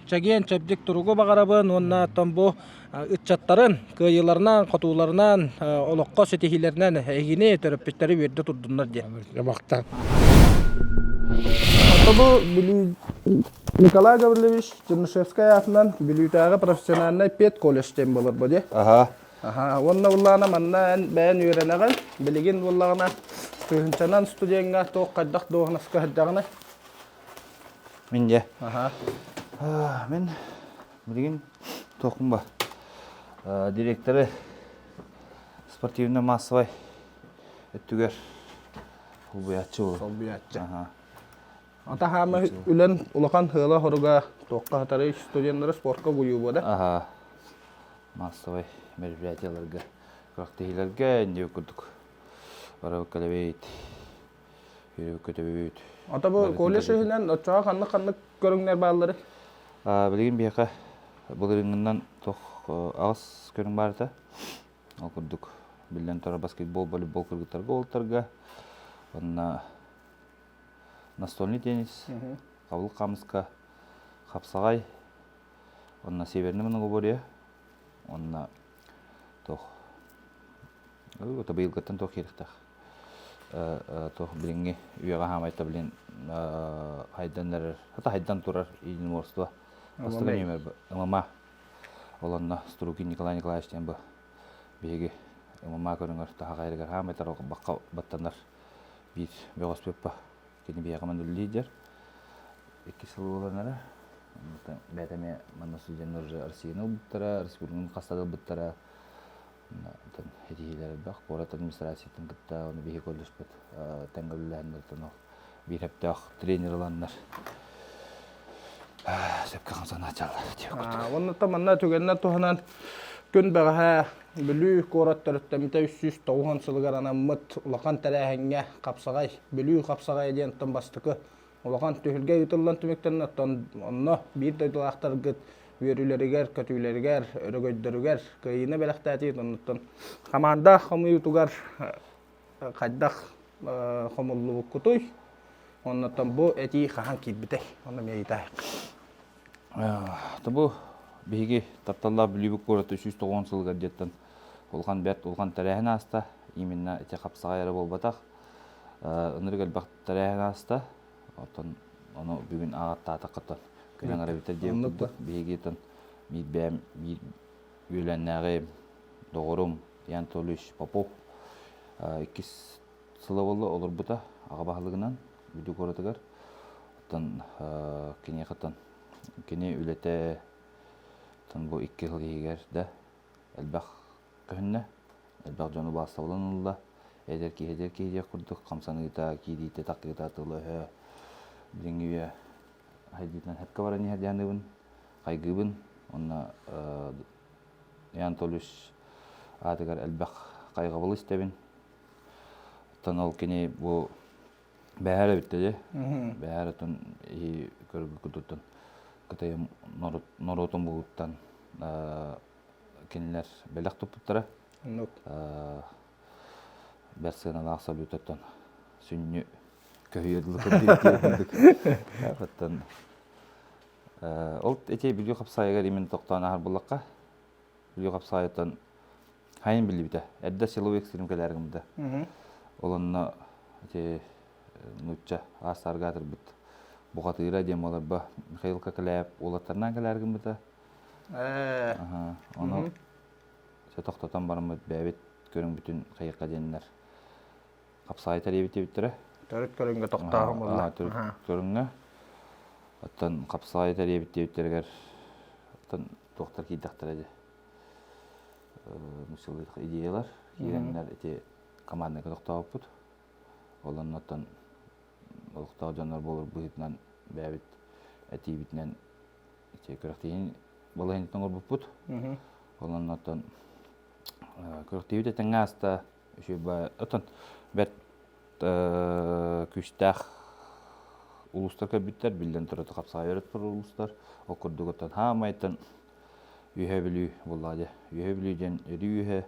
чэгиэн чэбдик туругу баҕарабын уонна оттон бу ыччаттарын кыайыыларынан, хотууларынан, олоххо ситиһиилэринэн эһигини төрөппүттэри үөрдэ турдуннар диэн. Махтал. Бу Бүлүү Николай Гаврильевич Чернышевскай аатынан Бүлүүтээҕи профессиональнай педколледж диэн буолар бу дии. Аха. Аха, уонна буллаҕына манна эн бэйэн үөрэнэҕин, билигин буоллаҕына тыһыынчанан студеҥҥа туох хайдах дуоһунаска сылдьаҕыный? Мин дьэ. Аха. Мин билигин туохпун ба директоры спортивно-массовай өттүгэр солбуйааччы буолар. Солбуйааччы. Ата хаама үлэн улахан сыала-соруга туохха хатарый студеннары спортка угуйуу буода. Аха. Массовай мероприятияларга, күрэхтэһиилэргэ инники курдук барабыт кэлэбит. Үөрүүк-көтөбүт. Ата бу колледж иһинэн оччоҕо ханнык-ханнык көрүҥнэр баалларый? Билигин биһиэхэ былырыыҥҥынан туох аҕыс көрүҥ баар этэ. Ол курдук биллэн турар баскетбол, волейбол кыргыттарга уолаттарга уонна настольный теннис, хабылык хаамыска, хапсаҕай, уонна северный многоборье, уонна туох быйылгыттан туох киириэхтээх туох билиҥҥи үйэҕэ хаамайта билин хайдан эрэр хата хайдан турар единоборство бастакы нүөмэр ММА ол онно Струкин Николай Николаевич диэн бу биһиги ММА көрүҥэр таһаҕайрыгар хаамайтар бакка баттанар биир бөҕөспүт ба кини биһиэхэ манна үлэлиир дьэр икки сыл буолан эрэ бэйэтэ эмиэ манна студеннар уже Россияны ылбыттара республиканы хаста да ылбыттара этиһиилэр элбэх. Куорат администрациятын кытта ону биһиги колледжпыт тэҥҥэ үлэлэһэннэр ол биир сөптөөх тренер ыланнар сөпкө хамсанааччалар диэбит Уонна манна түгэннэр туһанан күн бэҕэһээ Бүлүү куорат төрүттэммитэ 390 сылыгар анаммыт улахан тэрээһиҥҥэ хапсаҕай Бүлүү хапсаҕайа диэн бастакы Улахан түһүлгэ ыытыллан түмүктэннэ, оттон онно биир дойдулаахтаргыт үөрүүлэригэр, көтүүлэригэр, өрөгөйдөрүгэр кыайыыны бэлэхтээтигит. Оннуттан хамаанда хомуйуутугар хайдах хомуллубуккутуй? Оннуттан бу этии хаһан киирбитэй? Онно эмиэ ыйытаайык. Бу биһиги тапталлаах Бүлүүбүт куораты 190 сылыгар диэттэн улахан бэрт улахан тэрээһин ааста. Именно ити хапсаҕай эрэ буолбатах. Ынырык элбэх тэрээһин ааста. Оттон ону бүгүн ааттаатаххыттан күнэн арабита диэн курдук биһиги биир бэйэм биир үөлэннээҕи доҕорум Ян Анатольевич Попов иккис сыла буолла олорбута аҕа баһылыгынан Бүлүү куоратыгар. Оттон киниэхэ кини үлэтэ бу икки сыл иһигэр да элбэх көһүннэ. Элбэх дьону убаастабылын ылла. Эдэр киһи эдэр киһи диэх курдук хамсаныыта, киириитэ, тахсыыта, тыла-өһө билиҥҥи үйэ хайдыытынан сөпкө баран иһэр диэн саныыбын, хайгыыбын. Уонна Ян Анатольевич аатыгар элбэх хайҕабылы истэбин. Оттон ол кини бу бэһээр эбиттэ дии. Бэһээр оттон иһи көрбүккүтүттэн Кытай норуотун бугуттан кинилэр бэлэх туппуттара. Бэрт сыаналаах салютаттан сүнньү көһүйэ дылы курдук. Оттон ол ити Бүлүү хапсаайыгар именно тохтоон ааһар буллахха, Бүлүү хапсаайыттан хайын биллибитэ. Эрдэ силовой экстрим кэлээр гыммыта. Ол онно ити нуучча аастарга атырбыт бухатыыра диэн буоларба Михаил Коколяев уолаттарынан кэлээр гыммыта. Ону тохтотон бараммыт бэйэбит көрүҥбүтүн хайыахха диэннэр хапсаайы тэрийбит диэбиттэрэ. Төрүт көрүҥҥэ тохтооһун буолла. Төрүт көрүҥҥэ. Оттон хапсаайы тэрийэбит диэбиттэригэр оттон туохтар киирдэхтэрэ дии. Идеялар киирэннэр ити командныйга тохтообуппут. Ол оннуттан олохтоох дьоннор буолар быһыытынан бэйэбит этиибитинэн ити күрэхтэһиини балаһыанньатын оҥорбуппут. Ол оннуттан күрэхтэһиибит этэҥҥэ ааста. Үчүгэй оттон бэрт күүстээх улуустар көрбүттэр, биллэн турар хапсаҕай өрүт турар улуустар. Ол курдук оттон хаамайтан Үөһээ Бүлүү буоллаҕа дьэ. Үөһээ Бүлүү диэн өрүү үөһэ,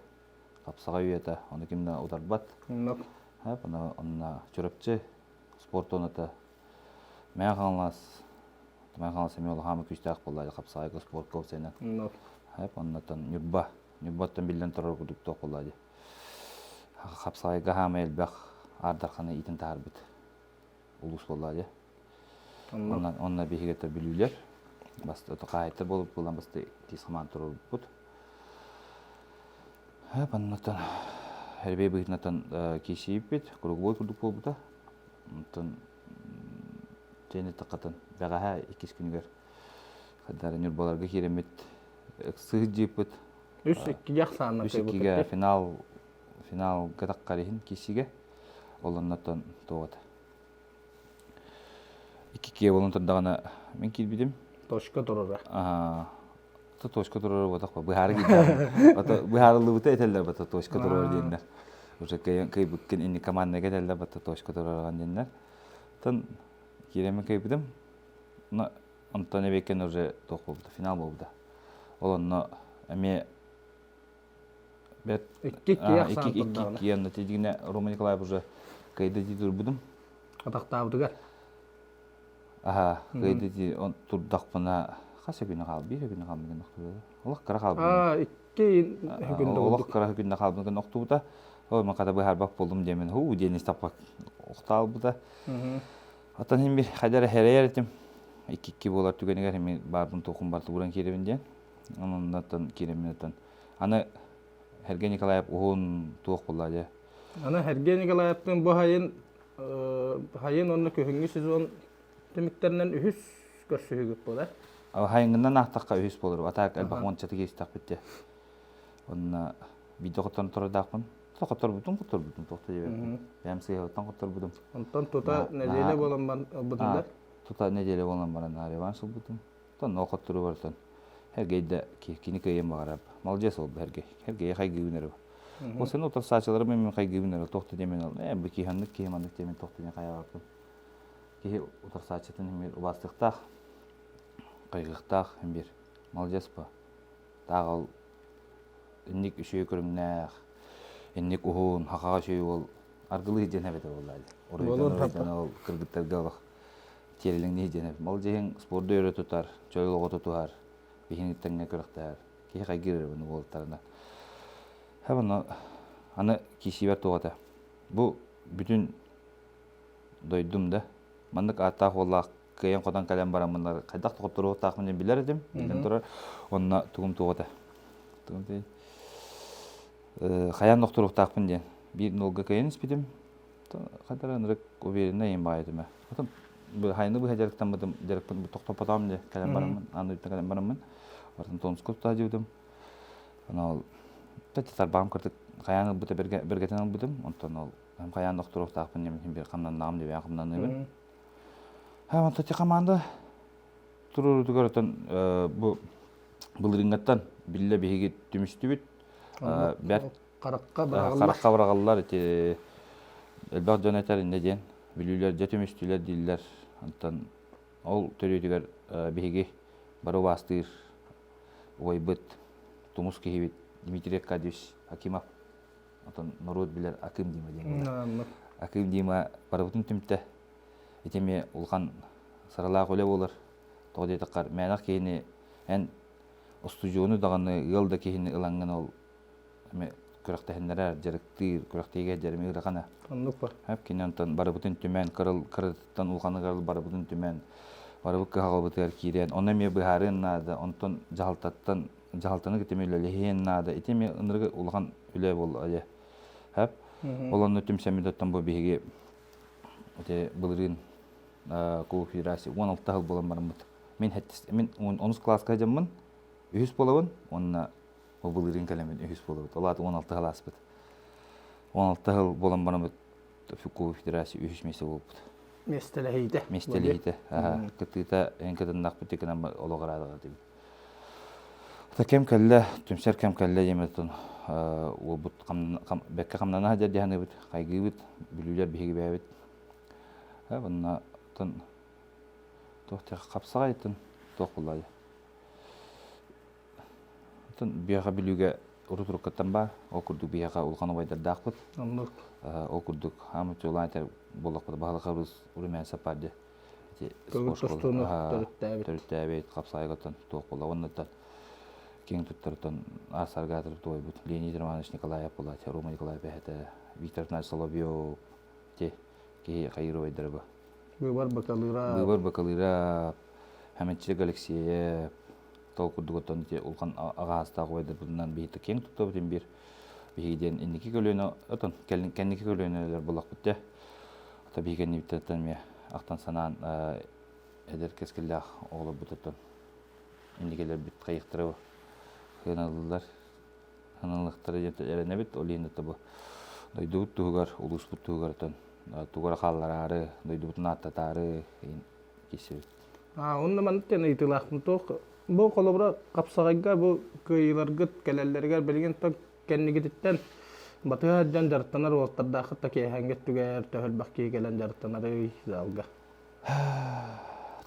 хапсаҕай үйэтэ, ону ким да утарбат. Оннук. Онно, онно Чурапчы спорт зоната Мэҥэ Хаҥалас, Мэҥэ Хаҥалас эмиэ улахан күүстээх буолла хапсаҕайга спортка уопсайынан. Оннук. Оннотон Ньурба, Ньурбаттан биллэн турар курдук туох буолла дии. Хапсаҕайга хаамай элбэх аардарханы иитэн таһаарбыт улуус буолла дии. Оннук. Онно, онно биһиги бүлүүлэр басты хаһаайыттар буолуп буолан басты тиис хамаан туруорбуппут. Оннотон эрбей быһыытынан киисийиппит, круговой курдук буолбута. Онтон чэйни таххатын бэҕэһээ иккис күнүгэр хайдары Ньурбаларга киирэммит сыһыт Үс иккигэ ахсаанна Үс иккигэ финал финалга таххар иһин киисигэ ол оннотон туоҕата икки буолан турдаҕына мин киирбитим. Точка турара. То точка турара буотах быһаары киирдэҕим. Ото быһаарыллыбыта этэллэр бата точка турара диэннэр. Уже кыайбыккын инни командага этэллэр бата точка турараган диэннэр. Тон киирэммин кыайбытым. Но онтон эбиэккен уже туох буолбута, финал буолбута. Ол онно эмиэ бэт Икки иккигэ ахсаан турдаҕына. Икки онно тидигинэ Рома Николаев уже кыайда дии турбутум. Атахтаабытыгар. Аха, кыайда дии турдахпына хас күнү хаал, биир күнү хаалбытын охтубута. Олох кыра хаалбытын. Аа, икки күндэ Олох кыра күндэ хаалбытын охтубута. Ой, мен хата быһаарбат буоллум диэмин, хуу диэн истаппак охтаалбыта. Оттон иһин бир хайдара хэрэйэр этим. Икки-икки буолар түгэнигэр эми баарбын туохум барты уран киирэбин диэн. Онон киирэммин оттон аны Сергей Николаев уһун туох буолла дьэ. Аны Сергей Николаевтыын бу хайын хайын уонна күһүҥҥү сезон түмүктэринэн үһүс көрсүһүүгүт буолар. Хайыҥҥынан аахтахха үһүс буолар. Атаак элбэх уончаты киистэхпит дьэ. Онно биирдэ хотторон турардаахпын. Хотторбутум, хотторбутум, туохта диэбэппин. Бэйэм сыыһабыттан хотторбутум. Онтон тута нэдиэлэ буолан баран ылбытым да? Тута нэдиэлэ буолан баран реванш ылбытым. Онтон хотторуу барытын Сергей да кини кыайыан баҕарар. Молодец ол Сергей. Сергей хайгыыбын эрэ. Ол сен утарсааччыларым мен хайгыыбын эрэ туох да диэмин ээ бу киһи ханнык киһи маннык диэмин туох да диэн хайаабаппын. Киһи утарсааччытын эмиэ убаастыахтаах, хайгыахтаах эмбир. Молодец по. Таах ол инник үчүгэй көрүҥнээх, инник уһун, хахаҕа үчүгэй уол аргылыы диэн эбэтэ буолла. Уруйдан уруйдан ол кыргыттарга олох тиэрилиҥниир диэн эбит. Молодеһиҥ спорду өрө тутар, чөл олоҕу тутуһар, биһини тэҥҥэ күрэхтэһэр. Киһи хайгыыр эрэ буну уолаттарына. Һэ аны киисиибэр туох этэ. Бу бүтүн дойдум да маннык ааттаах уоллаах кыайан-хотон кэлэн бараммын хайдах хотторуохтаахпын диэн билэр этим, биллэн турар. Онно тугум туох этэ. Тугум хайаан охторуохтаахпын диэн биир нолга кыайан испитим. Хадара ынырык уверенный им баайы этим. Потом хайны быһа дьарыктаммытым, дьарыкпын тохтоппотоом дии кэлэн бараммын, аны кэлэн бараммын. Бартын тонуску тутаа дьибитим. Ол тарбаҕым кырдык хайаан ылбыта бэргэтэн ылбытым. Онтон ол хайаан охторуохтаахпын диэн бир хамнаннаҕым диэн хамнаныыбын. Онтон команда туруорутугар отон бу былырыыҥҥаттан биллэ биһиги түмүстүбүт. Бэрт харахха быраҕыллар. Харахха быраҕыллар ити элбэх дьон этэр иннэ диэн бүлүүлэр дьэ түмүстүлэр дииллэр. Онтон ол төрүөтүгэр биһиги бары убаастыыр убайбыт тумус киһибит Дмитрий Аркадьевич Акимов Отон норуот билэр Акым Дима диэн буолар. Акым Дима барыбытын түмтэ. Ити эмиэ улахан сыралаах үлэ буолар. Тоҕо диэтэххэ, мээнэх киһини эн устудьуону даҕаны, ыал да киһини ылаҥҥын ол эмиэ күрэхтэһиннэрэр, дьарыктыыр, күрэхтэһиигэ дьэрими ыарахана. Оннук ба. Кини онтон барыбытын түмэн, кырыл кырытыттан улаханыгар барыбытын түмэн, барыбыт кыһалҕабытыгар киирэн, ону эмиэ быһаарыан наада, онтон дьаһалтаттан дьаһалтаны кытта эмиэ үлэлэһиэн наада. Ити эмиэ ынырыгы улахан үлэ буолла дьэ. Хэп. Ол онно түмсэммит оттон бу биһиги ити былырыын Кубок Федерации 16 сыл буолан бараммыт. Мин мин онус кылааска дьаммын үһүс буолабын уонна бу былырыын кэлэммин үһүс буолабыт. Ол аата 16 сыл ааспыт. 16 сыл буолан бараммыт. Кубок Федерация үһүс миэстэ буолбут. Миэстэлэһиитэ. Миэстэлэһиитэ. Кыттыыта эн кытыннахпыт тикынан олох ыраатаҕа дибит. Ата кэм кэллэ, түмсэр кэм кэллэ диэмэтин уолбут бэккэ хамнана сылдьар диһаныыбыт, хайгыыбыт, бүлүүлэр биһиги бэйэбит. Онно туох хапсаҕайтын туох буллаа Оттон биһиэхэ Бүлүүгэ урут-уруккуттан баар. Ол курдук биһиэхэ улахан убайдардаахпыт. Оннук. Ол курдук хаамыт чуолаан этэр буоллахпыт баһылык Рус Румянцев баар дии. Ити Көҥүл тустууну төрүттээбит. Төрүттээбит, хапсаайгаттан туох буолла. Оннуттан киэҥ туттарыттан аасаргаатыр туойбут Леонид Романович Николаев буолааччы, Рома Николаев эһэтэ, Виктор Афанасьевич Соловьев, ити киһи хайыыр убайдара бу. Быыбар Бакалыыра. Быыбар Бакалыыра, Хэмэнчилик Алексеев, Тол курдук оттон ити улахан аҕаастаах убайдарбытынан биһиги киэҥ туттабытын биир биһиги диэн инники көлүөнэ отон кэнники көлүөнэлэр буллахпыт дэ ата биһиги кэннибиттэн эмиэ ахтан санаан эдэр кэскиллээх оҕолорбут оттон инникилэрбит хайыахтара сыаналыыллар сыаналыахтара диэн эрэнэбит ол иһин бу дойдубут туһугар улууспут туһугар оттон тугу эрэ хааллараары дойдубутун ааттатаары киирсэбит Онно маннык диэн ыйытыылаахпын туох бу холобура хапсаҕайга бу кыайыыларгыт кэлэллэригэр билигин то кэннигититтэн батыһа сылдьан дьарыктанар уолаттардааххыт да киэһээҥҥи өттүгэр төһө элбэх киһи кэлэн дьарыктанарый залга?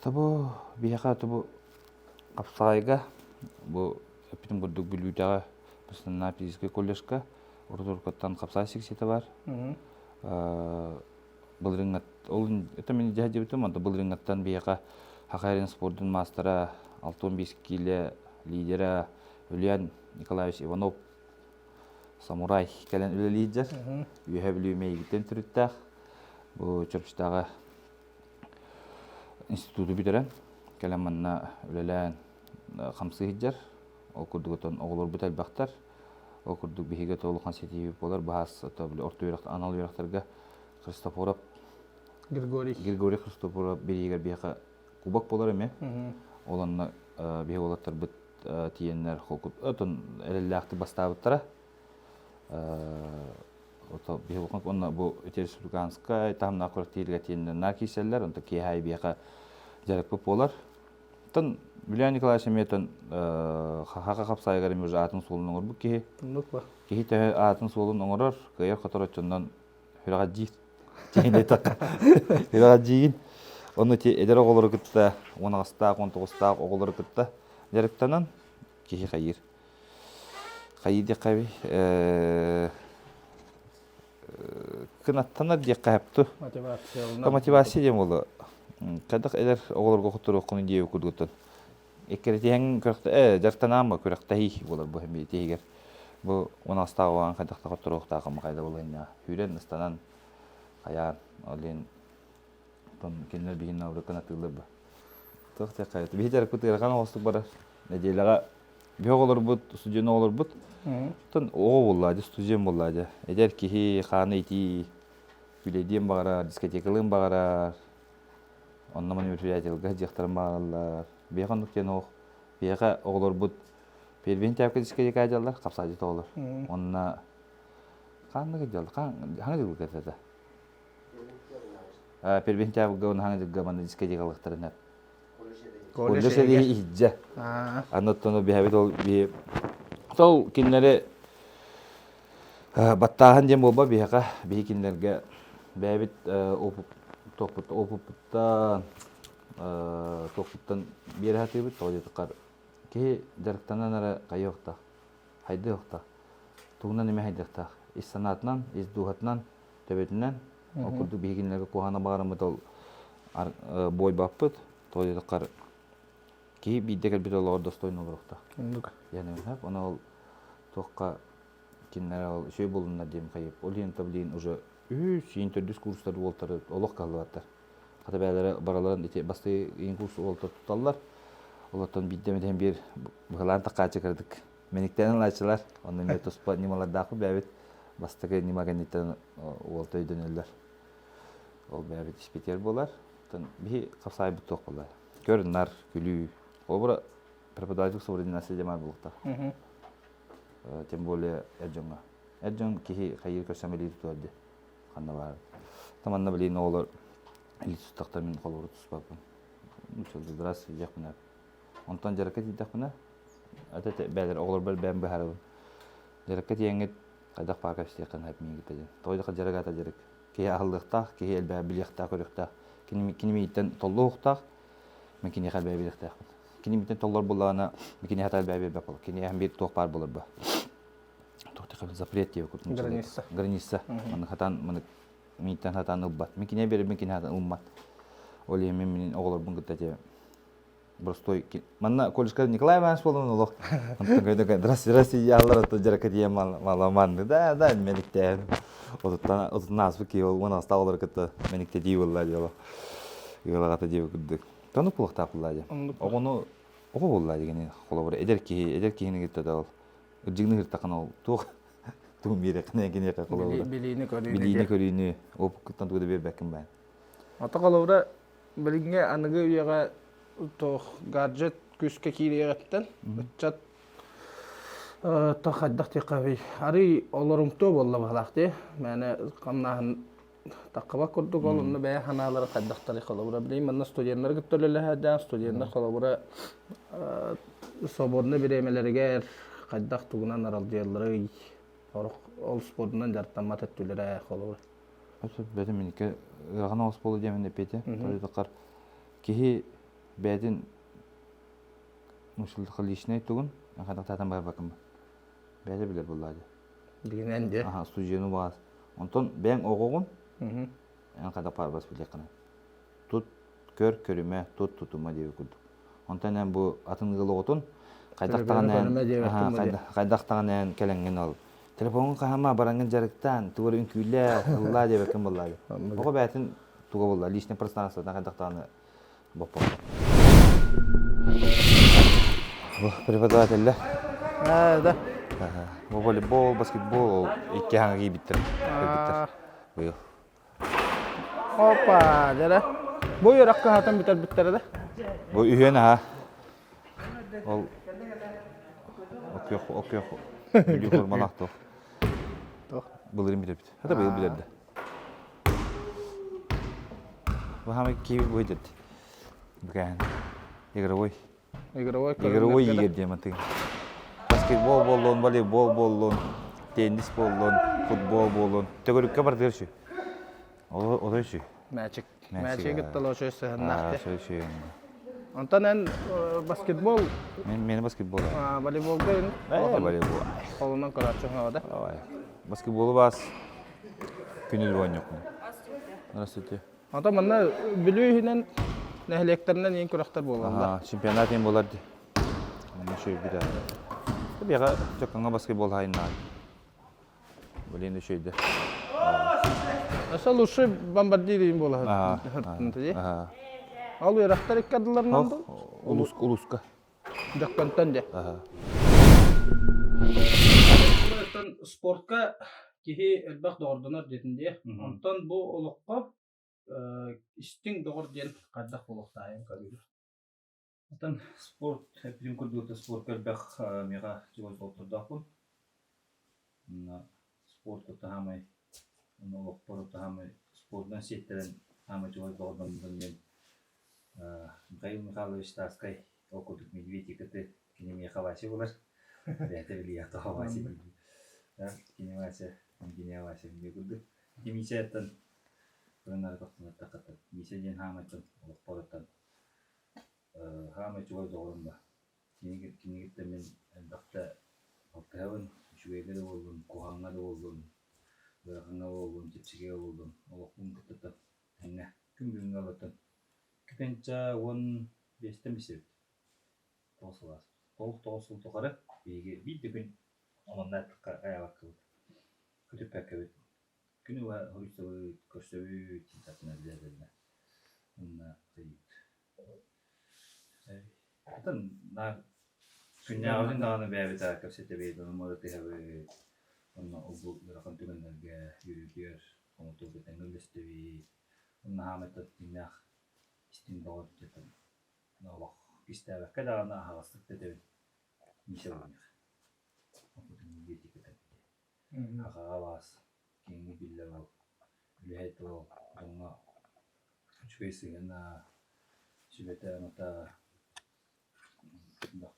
Тобу биһиэхэ тобу хапсаҕайга бу эппитим курдук Бүлүүтэҕэ Постоянная физическэй колледжка урут-уруккуттан хапсаҕай секцията бар. Былырыыҥҥа ол это мин дьэ диэбитим, онто былырыыҥҥаттан биһиэхэ Саха эрин спордун маастара 65 киилэ лидера Ульян Николаевич Иванов самурай кэлэн үлэлиир Үөһэ Бүлүү Мэйигиттэн төрүттээх. Бу Чурапчытааҕы институту бүтэрэн кэлэн манна үлэлээн хамсыы сылдьар. Ол курдук отон оҕолорбут элбэхтэр. Ол курдук биһиги улахан ситиһии буолар баһаас орто үөрэх анал үөрэхтэргэ Христофоров Григорий Григорий Христофоров бириигэр биһиэхэ кубок буолар эмиэ. Ол онно биһи уолаттарбыт тиийэннэр отон эрэллээхтик бастаабыттара. Ото биһи улахан онно бу ити республиканскай таһымнаах күрэхтэһиилэргэ тиийэннэр наар киирсэллэр, онто киэһэ биһиэхэ дьарыкпыт буолар. Оттон Юлиан Николаевич эмиэ оттон хаха хапсаайыгар эмиэ уже аатын суолун оҥорбут киһи. Оннук ба. Киһи төһө аатын суолун оҥорор, кыайар-хотор оччоннон сүрэҕэлдьиир. Дьиҥин Сүрэҕэлдьиигин. Ону ити эдэр оҕолору кытта, 18-таах, 19-таах оҕолору кытта дьарыктанан киһи хайыыр. Хайыы диэххэ кынаттанар диэххэ сөптө. Мотивация. Мотивация диэн буолла. Хайдах эдэр оҕолорго хотторуоххун диэбит курдуктан. Эккирэтиһэн күрэхтэ дьарыктанаама күрэхтэһии буолар бу эмиэ тиһигэр. Бу 16-таах оҕоҕун хайдах да хотторуохтаахым хайда буолуо Сүүрэн ыстанан хайаан ол иһин кинилэр биһин наврыкын атыылар бу. Туох диэххэ биһи дьарыкпыт ыарахан оҕостук барар. Нэдиэлэҕэ биһи оҕолорбут, студент оҕолорбут. Оттон оҕо буолла дьэ, студент буолла дьэ. Эдэр киһи хааны итии, күлэйдиэн баҕарар, дискотекалыан баҕарар. Онно маны мероприятиеларга сылдьыахтарын баҕараллар. Биһиэхэ оннук диэн оҕо. Биһиэхэ оҕолорбут первин тээпкэ дискотека дьаллар, хапсаадьыт оҕолор. Онно ханнык дьаллар? Хаҥа дьылга этэ? Первин тээпкэ уонна хаҥа дьылга манна дискотекалыахтарын Колледж эриһи иһдьэ. Аны оттон биһэбит ол биһи сол кинилэри баттааһын диэн буолба биһиэхэ биһи кинилэргэ бэйэбит туохпут опыппыттан туохпуттан биэрэ сатыыбыт тоҕо диэтэххэ киһи дьарыктанан эрэ хайыахтаах хайдыахтаах тугунан эмэ хайдыахтаах ис санаатынан ис дууһатынан төбөтүнэн Ол курдук биһиги кинилэргэ куһаҕаны баҕараммыт ол буойбаппыт. Тоҕо диэтэххэ киһи биирдэ кэлбит олоҕор достойно олоруохтаах. Оннук. Диэн Оны ол туохха кинилэр ол үчүгэй буолуннар диэн хайып. Ол иһин блин уже үһүс, иин төрдүс курстар уолтары олох кыһаллыбаттар. Хата бэйэлэрэ бараларын ити бастакы иин курс уолтар туталлар. Олортон биирдэ эмитэн биир быһылаан такааччы кырдык Мэниктээн ылааччылар, онно эмиэ туспа ньымалардаахпыт бэйэбит бастакы ньыма кэнниттэн уолта өйдөнөллөр. Ол бэйэбит испитигэр буолар. Оттон биһи хапсаайбыт туох буолар? Көр-нар, күлүү. Холобура, преподаватель субординация диэн баар буолуохтаах. Тем более эр дьоҥҥо. Эр дьон киһи хайыыр көрсөн билии тутуһар дии. Ханна баар. Манна билигин оҕолор илии тустахтар мин холобуру туспаппын. Здравствуй диэхпинэ. Онтон дьарыкка тиийдэхпинэ, ата бэйэлэр оҕолорбор бэйэм быһаарабын. Дьарыкка тиийэҥҥит хайдах баар кэпсиэххин сөп миигиттэ диэн. Тоҕо диэххэ дьарык аата дьарык. Киһи аһыллыахтаах, киһи элбэҕи билиэхтээх, көрүөхтээх. Кини, кини миигиттэн толлуохтаах, мин киниэхэ элбэҕи билиэхтээхпин. Кини миигиттэн толлор буоллаҕына, мин киниэхэ элбэҕи биэрбэт буолар. Киниэхэ биир туох баар буолар ба. Туох запрет диэбит курдук. Граница. Граница. Маны хатан, маны миигиттэн хатан ылбат. Мин киниэхэ биэрэрбин кини хатан ылмат. Ол иһин мин мин оҕолорбун кытта те простой манна колледжка Николай Иванович буолан олох здрасте здрасте яллар ото дьаракка тиийэн маламанны да да мэниктээн отуттан отутун ааспыт киһи ол уон астаах олор кытта мэниктэтии буолла дьоло ыалаҕата диэбит курдук тонук буолуохтаах буолла дьэ оҕону оҕо буолла дигини холобура эдэр киһи эдэр киһини кытта да ол ырдьыгны ыһыртаххына ол туох тугун биэрэххинэ киниэхэ холобура билиини көрүүнү билиини көрүүнү опыккыттан тугу да биэрбэккин баан ото холобура билиҥҥи аныгы үйэҕэ туох гаджет күүскэ киириэҕиттэн ыччат хайдах диэххэ арый олорумтуо буолла быһалаах дии мээнэ хамнааһын таххыбат курдук ол онно бэйэ санаалара хайдахтарый холобура билигин манна студеннары кытта үлэлэһээдээн студеннар холобура свободный бириэмэлэригэр хайдах тугунан аралдьыйалларый орох ол спордунан дьарыктаммат өттүлэрэ холобура Бэтим миникке ыарахан оҕус буолу диэмин эппиэтэ. Тоҕо киһи бэйэтин личнэй тугун хайдахтаатан барбаккын бэйэтэ билэр буоллаа дии. Билинэн дии. Аха, студияны баас. Онтон бэйэҥ оҕоҕун эн хайдах баар билиэххинэ. Тут көр көрүмэ, тут тутума диэбит курдук. Онтон эн бу атын ыал оҕотун хайдах даҕаны хайдах даҕаны эн кэлэҥҥин ол телефоҥҥун хаһама бараҥҥын дьарыктаан тугу эрэ үҥкүүлээ ыллаа диэбэккин буоллаа оҕо бэйэтин туга буолла личное пространствотын хайдах даҕаны боппот бу преподавателлэр да бу волейбол баскетбол ол икки хаҥа киирбиттэр кыргыттар быйыл Опа, дьэрэ. Бу үөрэх кыһатын бүтэрбиттэрэ да? Бу үһүөн аха. Ол окуох окуох бүлүү формалаах туох. Туох? Былырын бүтэрбит. Хата быйыл бүтэрдэ. Бу хамай киви будет. Бүкәһин. Игровой. Игровой Игровой игр диэн мантыгын. Баскетбол буоллун, волейбол буоллун, теннис буоллун, футбол буоллун. Төгүрүккэ бардыгар үчүй. Ол үчүй. Мээчик. Мээчиги кытта лоочой сыһыннаах. Сой сүйэн. Онтон эн баскетбол Мен мени баскетбол. Волейболга эн волейбол. Холунан көрөөччү да? Баскетболу бас күнүл оонньоккун. Здравствуйте. Ата манна Бүлүү иһинэн нэһилиэктэринэн иин күрэхтэр буолаллар. Чемпионат иин буолар дии. Онно үчүгэй Биэҕэ Дьоккоҥҥо баскетбол хайыннаан. Блин, үчүгэйдэ. Өссө лучший бомбардир иин буола дии. Ол үөрэхтэр икки ардыларынан дуу? Улууска. Дьокконтон дьэ. Спортка киһи элбэх доҕордонор диэтин дии. Онтон бу олоххо истиҥ доҕор диэн хайдах буолуохтааҕын көрүүр. Оттон спорт эппитим курдук спортка элбэх миэхэ чугас доҕоттордоохпун. Спорт кытта саамай олохпор саамай спордунан сиэттэрэн саамай чугас доҕордоммутум диэн Михаил Михайлович Тарскай ол курдук Медведь икки кини миэхэ Вася буолар. Бэйэтэ билиэххэ Вася диир. Кини Вася, кини Вася диир курдук. Ити Миисэттэн кырыннары тохтонуттаххыттан Миисэ диэн хаамайтан олохпоруттан хаамай чугас доҕорум ба. Кинигиттэн мин элбэхтэ алтыһабын, үчүгэйгэ да буоллун, куһаҕаҥҥа да буоллун, ыарахаҥҥа буоллун, чэпчэкигэ буоллун, олохпун кытта тэҥҥэ күн бүгүҥҥэ олортон Кытынча уон биэстэн билсибит. 9 сыл ааспыт. 9 сыл тухары биһиги биир да күн омуннаатыкка айаабаккабыт, көтүппэккэбит. Күнү быһа хоруйсабыт, көрсөбүт, сатана билэ Уонна ыйыт. Атын наар күннээҕибитин даҕаны бэйэбит кэпсэтэбит, ону муоратыһабыт. Онно ол-бу ыарахан түгэннэргэ үөрүүтүгэр хомутууга тэҥҥэ үллэстэбит. Онно хаамайтан дьиҥнээх истиҥ доҕор дьэтэн олох кистээбэккэ даҕаны аһаҕастык да этэбин Миша Лунев. Сахаҕа баас киэҥник биллэр уол. Үлэһит уол дьоҥҥо үчүгэй сыһыана, сүбэтэ-амата элбэх.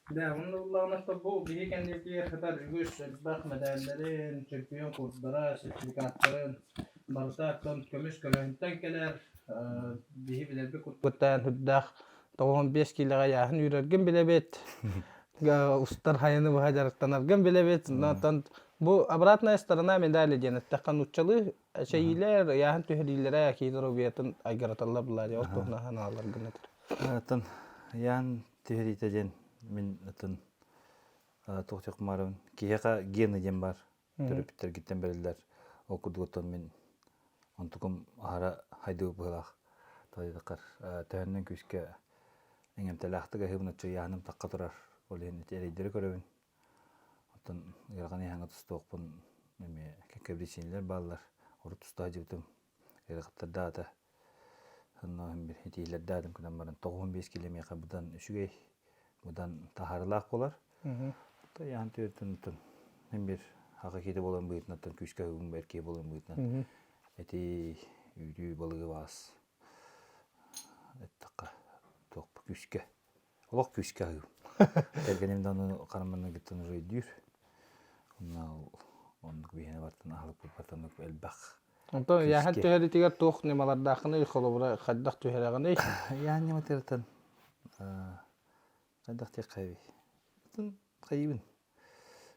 Дьэ, онно ыллаҕына бу биһи кэннибитигэр сытар үгүс элбэх мэдээллэрин, чемпион курдара, сертификаттарын барыта оттон көмүс көлөһүнтэн кэлэр. Биһи билэрбит курдук үрдээх 95 киилэҕэ ыйааһын үүрэргин билэбит. Устар хайаны быһа дьарыктанаргын билэбит. Оттон бу обратная сторона медали диэн эттэххэ нууччалыы эчэйиилэр, ыйааһын түһэриилэрэ киһи доруобуйатын айгыраталлар булаа ол туһунан санааларгын этэр. Оттон ыйааһын түһэриитэ диэн мин атын туох диэх кумаарабын киһиэхэ гены диэн баар төрөппүттэргиттэн бэриллэр ол курдук оттон мин онтукум аһара хайдыбыт быһыылаах тоҕо төһөннөн күүскэ иҥэмтэлээхтик аһыыбын оччо ыйааһыным тахха турар ол иһин ити эрэйдэри көрөбүн оттон ыарахан ыйааһыҥҥа тустуохпун эмиэ кэккэ биричиинэлэр бааллар урут туста сылдьыбытым ыарахаттардаата Онно итиилэрдээтим гынан баран 95 кило миэхэ быдан үчүгэй, быдан таһаарыылаах буолар. Яан түөртүн мин бир аҕа киһитэ буолан быһыытынан күүскэ аһыыбын эр киһи буолан быһыытынан эти үүтү балыгы баас эттэххэ туох күүскэ олох күүскэ аһыыбын. Кэргэним да ону харамманыгыттан уже өйдүүр. Онно оннук биһиэнэ бартан аһылыкпыт бартан элбэх. Онтон ыйааһын түһэритигэр туох ньымалардааххыный, холобура хайдах түһэрэҕиний? Ыйааһын ньыматыттан хайдах диэххэ эбий? Хайыыбын.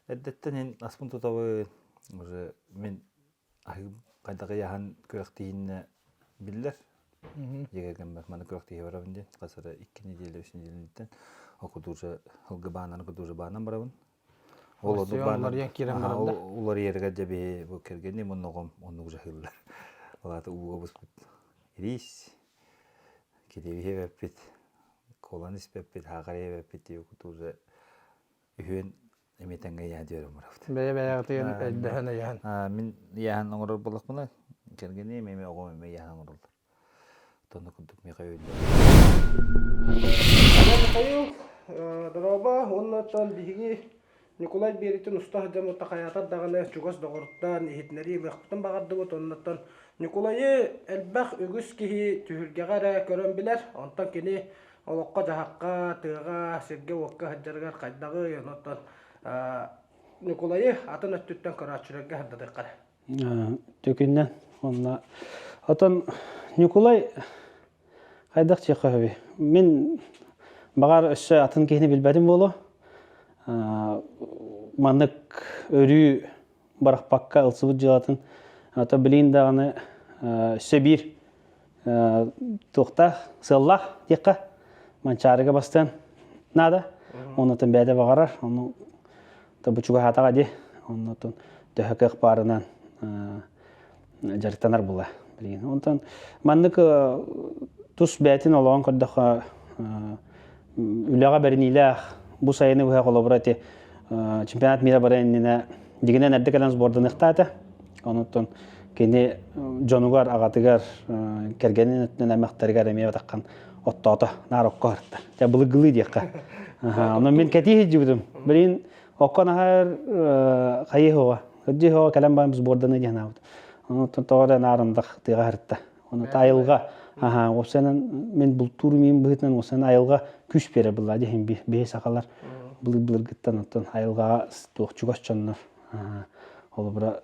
Эрдэттэн эн аспын тутабын, уже мин аһыым хайдах ыйааһын күрэхтиһиннэ биллэр. Дьиэ кэргэммэр маны күрэхтиһэ барабын диэн хас эрэ икки неделя, үс неделяттан ол курдук уже ылгы баанан курдук уже баанан барабын. Ол оннук баанан уларыйан киирэн баран да уларыйарыгар дьэ биһи бу кэргэним онноҕум оннук дьаһыыллар. Ол аата ууга буспут ириис, килиэби эбэппит, коланы испэппит, хаакары эбэппит диэбит уже үһүөн эмиэ тэҥҥэ ыйаан диэри оҥоробут. Бэйэ-бэйэҕитигэр өйдөһөн ыйаан. Мин ыйааһын оҥорор буоллахпына, кэргэним эмиэ оҕом эмиэ ыйааһын оҥороллор. Тонно курдук миэхэ өйдөөх. Михаил, дорообо уонна оттон биһиги Ньукулай Биэритин уста сылдьан уонна хайаатар даҕаны чугас доҕоруттан иһитиннэрии ылыахпытын баҕардыбыт. Оннуттан Ньукулайы элбэх үгүс киһи түһүлгэҕэ эрэ көрөн билэр. Онтон кини олоххо-дьаһахха, тыаҕа, сиргэ-уокка сылдьарыгар хайдаҕый, онтон Ньукулайы атын өттүттэн көрөөччүлэргэ сырдатыахха эрэ. Төкүннэн уонна отон Ньукулай хайдах диэххэ сөбүй? Мин баҕар өссө атын киһини билбэтим буолуо. Маннык өрүү барахпакка ылсыбыт дьыалатын ото билигин даҕаны өссө биир туохтаах сыаллаах диэххэ Манчаарыга бастыан наада. Оннотон бэйэтэ баҕарар, ону бу чугаһаатаҕа дии. Оннотон төһө кыах баарынан дьарыктанар була билигин. Онтон маннык тус бэйэтин олоҕун көрдөххө үлэҕэ бэриниилээх бу сайыны быһа холобура ити чемпионат мира бара иннинэ дьигинэн эрдэ кэлэн сборданыахтаата. Онуттан кини дьонугар, аҕатыгар, кэргэнин өттүнэн эмэхтэригэр эмиэ батаххан оттоото, наар окко барта. Дьэ былыргылыы диэххэ. Онон мин кэтии сылдьыбытым. Билигин окко наһаар хайыы оҕо. Кырдьыы оҕо кэлэн баран сборданы диэн аабыт. Онуттан тоҕо эрэ наар ындах тыаҕа сырытта. Ону айылҕа, аха, уопсайынан мин бултуур миин быһыытынан уопсайынан айылҕа күүс биэрэр былаа диһин биһи сахалар былыр-былыргыттан оттон айылҕаҕа туох чугас дьоннор холобура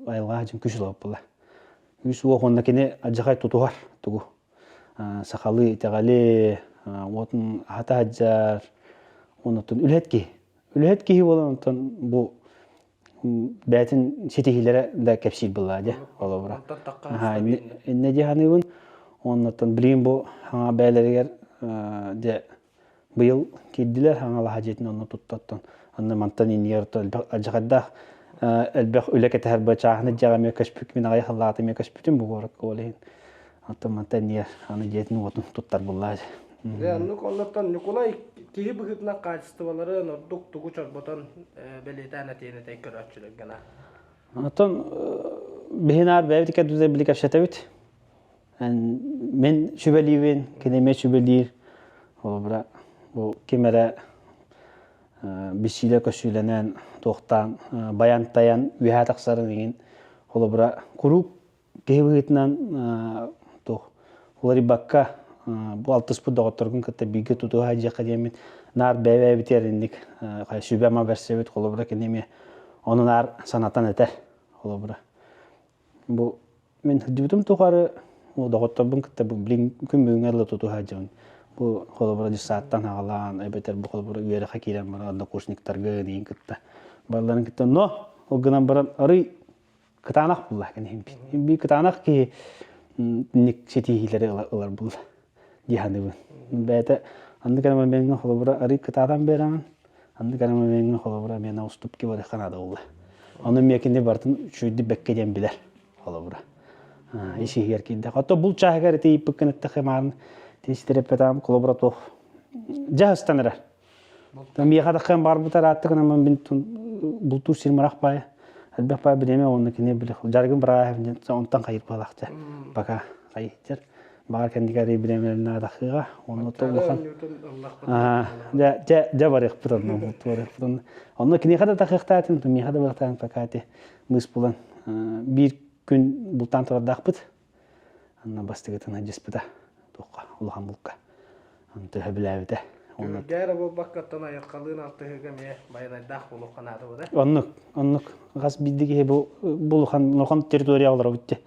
айылҕаҕа дьин күүс ылабыт була. Күүс уох уонна кини адьахай тутуһар тугу сахалыы итэҕэли уотун аһата сылдьар оннуттан үлэһит киһи. Үлэһит киһи буолан онтон бу бэйэтин ситиһиилэрэ да кэпсиир буоллаа дии холобура. Иннэ дии саныыбын. Оннуттан билигин бу хаҥа бэйэлэригэр дьэ быйыл киирдилэр хаҥалаһа дьиэтин онно туттаттан анны мантан иннигэр элбэх алдьархайдаах элбэх үлэ кэтэһэр бу чааһыны дьиэҕэ эмиэ көспүт мин аҕай халлаата эмиэ көспүтүм бу куоракка ол иһин оттон мантан иннигэр аны дьиэтин уотун туттар буллаа Дьэ, оннук оннуттан Ньукулай киһи быһыытынан хаачыстыбаларын ордук тугу чорботон бэлиэтээн этиэн этэй көрөөччүлэргэ на. Оттон биһи наар бэйэбит кэрдүтэ били кэпсэтэбит. Мин сүбэлиибин, кини эмиэ сүбэлиир. Холобура, бу ким эрэ биссиилэ көссүүлэнэн, туохтаан, баян-тайан үөһэ тахсарын иҥин. Холобура, куруук киһи быһыытынан туох уларыйбакка бу алтыспыт доҕотторгун кытта бииргэ тутуһа дьиэхэ диэммит наар бэйэ-бэйэбитигэр инник сүбэ-ама бэрсэбит холобура кини эмиэ ону наар санатан этэр холобура бу мин сылдьыбытым тухары доҕотторбун кытта бу билин күн бүгүҥҥэ дылы тутуһа сылдьабын бу холобура дьыссааттан аҕалаан эбэтэр бу холобура үөрэххэ киирэн баран однокурсниктарга иин кытта барыларын кытта но ол гынан баран арый кытаанах булла кини би кытаанах киһи ник ситиһиилэри ылар булла дии саныыбын бэйэтэ аннык эрэ момеҥҥа холобура арый кытаатан биэрэҕин аннык эрэ момеҥҥа холобура миэнэ уступки барыахха наада буолла ону эмиэ кини барытын үчүгэйдик бэккэ диэн билэр холобура ис иһигэр киирдэх ото бул чааһыгар ити ыйыппыккын эттэххэ маарын тиистэреппэтаам холобура туох дьэ ыстан эрэр Миэхэ таххан барбыта ыраатта гынан мин бултуур сирим ырах баайа. Элбэх баай бириэмэ уонна кини били дьарыгым бырааһа диэн онтон хайыр буолаахча. Пока хайыттар. Баҕар кэнники арый бириэмэлэрин наадахыыга онно то улахан дьэ дьэ дьэ барыахпыт онно бултуу барыахпыт онно. Онно киниэхэ да тахыахтаатым, миэхэ да барыахтаатым пока ити мыс булан биир күн бултаан турардаахпыт. Анна бастыгытын сылдьыспыта туохха улахан булка төһө билээбитэ. Түһүлгэ эрэ буолбакка оттон айылҕалыын алтыһыыга эмиэ байанайдаах буолуохха наада буолар. Оннук, оннук. Хас биирдии киһи бу бу улахан улахан территория олоробут дии.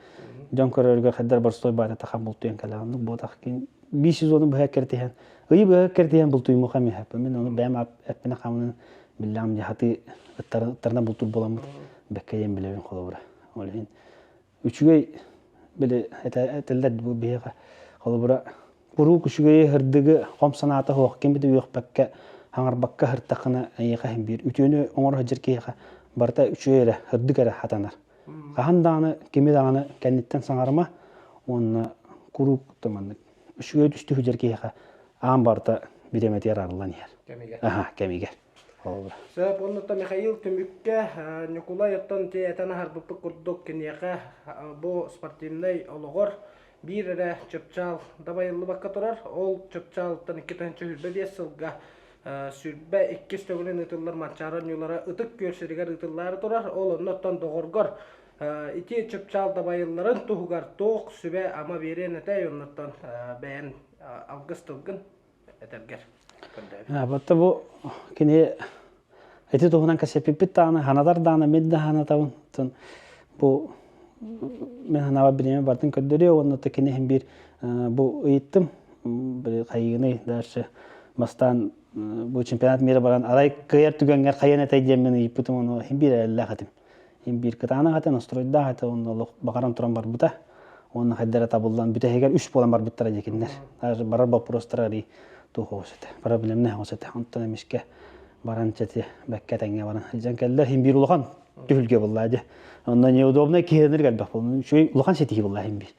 Дьон көрөргө хайдар борстой баата тахан бултуйан кэлэ. Оннук буотах кин биир сезону быһа кэртиһэн, ыйы быһа кэртиһэн бултуймуха эмиэ. Мин ону бэйэм эппинэ хамынан биллэҕим дии хатыы ыттарына бултуур буоламмыт бэккэ диэн билэбин холобура. Ол иһин үчүгэй били этэллэр бу биһиэхэ холобура куруук үчүгэйи сырдыгы хом санаата суох ким да үөхпэккэ хаҥарбакка сыртаххына эйиэхэ иһин биир үтүөнү оҥоро сылдьар киһиэхэ барыта үчүгэй эрэ сырдык эрэ хатанар хаһан даҕаны кими даҕаны кэнниттэн саҥарыма уонна куруук маннык үчүгэй түстүү сылдьар киһиэхэ аан барыта бириэмэтигэр арыллан иһэр кэмигэр аха кэмигэр Сөп, оннуттан Михаил түмүккэ Ньукулай оттон ити этэн аһарбыппыт курдук киниэхэ бу спортивнай олоҕор биир эрэ чыпчаал дабайыллыбакка турар. Ол чыпчаалыттан 2025 сылга 22 төгүлүн ыытыллар Манчаары оонньуулара Ытык Күөл сиригэр ыытыллаары турар. Ол оннуттан доҕоргор ити чыпчаал дабайылларын туһугар туох сүбэ-ама биэриэн этэй оннуттан бэйэн алгыс тылгын этэргэр көрдөөбүт. Батта бу кини ити туһунан кэсэппиппит даҕаны ханатар даҕаны мин да ханатабын. Бу мин ханаабар бириэмэ бартын көрдөрүө уонна кини иһин биир бу ыйыттым хайыыный дальше бастаан бу чемпионат мира баран арай кыайар түгэҥҥэр хайан этэй диэн мин ыйыппытым ону иһин биир эрэллээх этим. Иһин биир кытаанах этэ, настройдаах этэ уонна олох баҕаран туран барбыта. Уонна хайдара табыллан бүтэһигэр үс буолан барбыттара дьикиннэр. Даже барар боппуруостара арый туох оҕус этэ. Проблемнай оҕус этэ. Онтон эмискэ баран чэти бэккэ тэҥҥэ баран сылдьан кэллэр. Иһин биир улахан түһүлгэ буолла дьэ. Онно неудобнай киһинир элбэх буолла. Үчүгэй улахан ситиһии буолла иһин биир.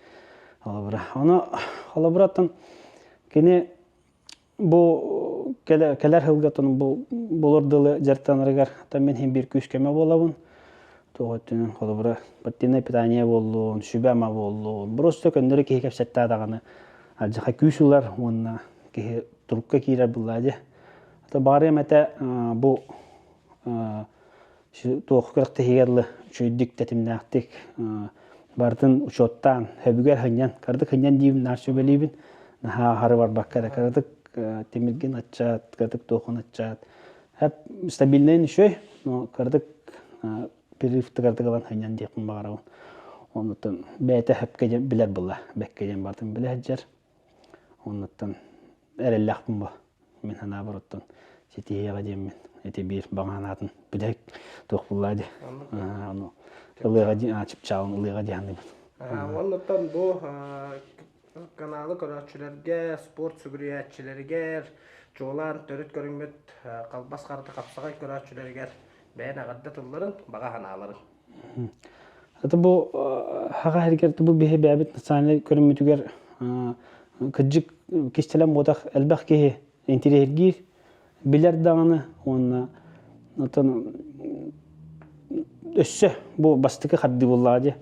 Холобура. Ону холобураттан кини Бу кэлэр сылга бу булар дылы дьарыктанарыгар мин иһин биир күүс-көмө буолабын. Туох өттүнэн холобура спортивное питание буоллун, сүбэ-ама буоллун. Просто көннөрү киһи кэпсэттээ даҕаны алдьархай күүс ылар уонна киһи турукка киирэр буоллаа дии. Баҕарыам этэ бу туох күрэхтэһиигэ дылы үчүгэйдик тэтимнээхтик барытын учуоттаан сөбүгэр сынньан кыратык сынньан диибин наар сүбэлиибин наһаа аһары барбакка эрэ кыратык тимиргин аччаат кыратык туохун аччаат стабильнайын үчүгэй но кыратык перерывты кыратык ылан сынньан диэхпин баҕарабын оннуттан бэйэтэ сөпкө диэн билэр буолла бэккэ диэн барытын билэ сылдьар оннуттан эрэллээхпин бу Мин санаабар оттон ситиһиэҕэ диэммин ити биир баҕа санаатын бүтэһик туох буллаа дии. Ону ылыаҕа дии чыпчаалын ылыаҕа дии саныыбын. Оннуттан бу каналы көрөөччүлэргэ, спорт сүгүрүйээччилэригэр, чуолаан төрүт көрүҥмүт халбас харата хапсаҕай көрөөччүлэригэр бэйэн эҕэрдэ тылларын, баҕа санааларын. Это бу хаха сиригэр бу биһи бэйэбит национальнай көрүҥмүтүгэр кырдьык кистэлэҥ буотах элбэх киһи интириэһиргиир, билэр даҕаны уонна оттон өссө бу бастакы хардыы буоллаҕа дии.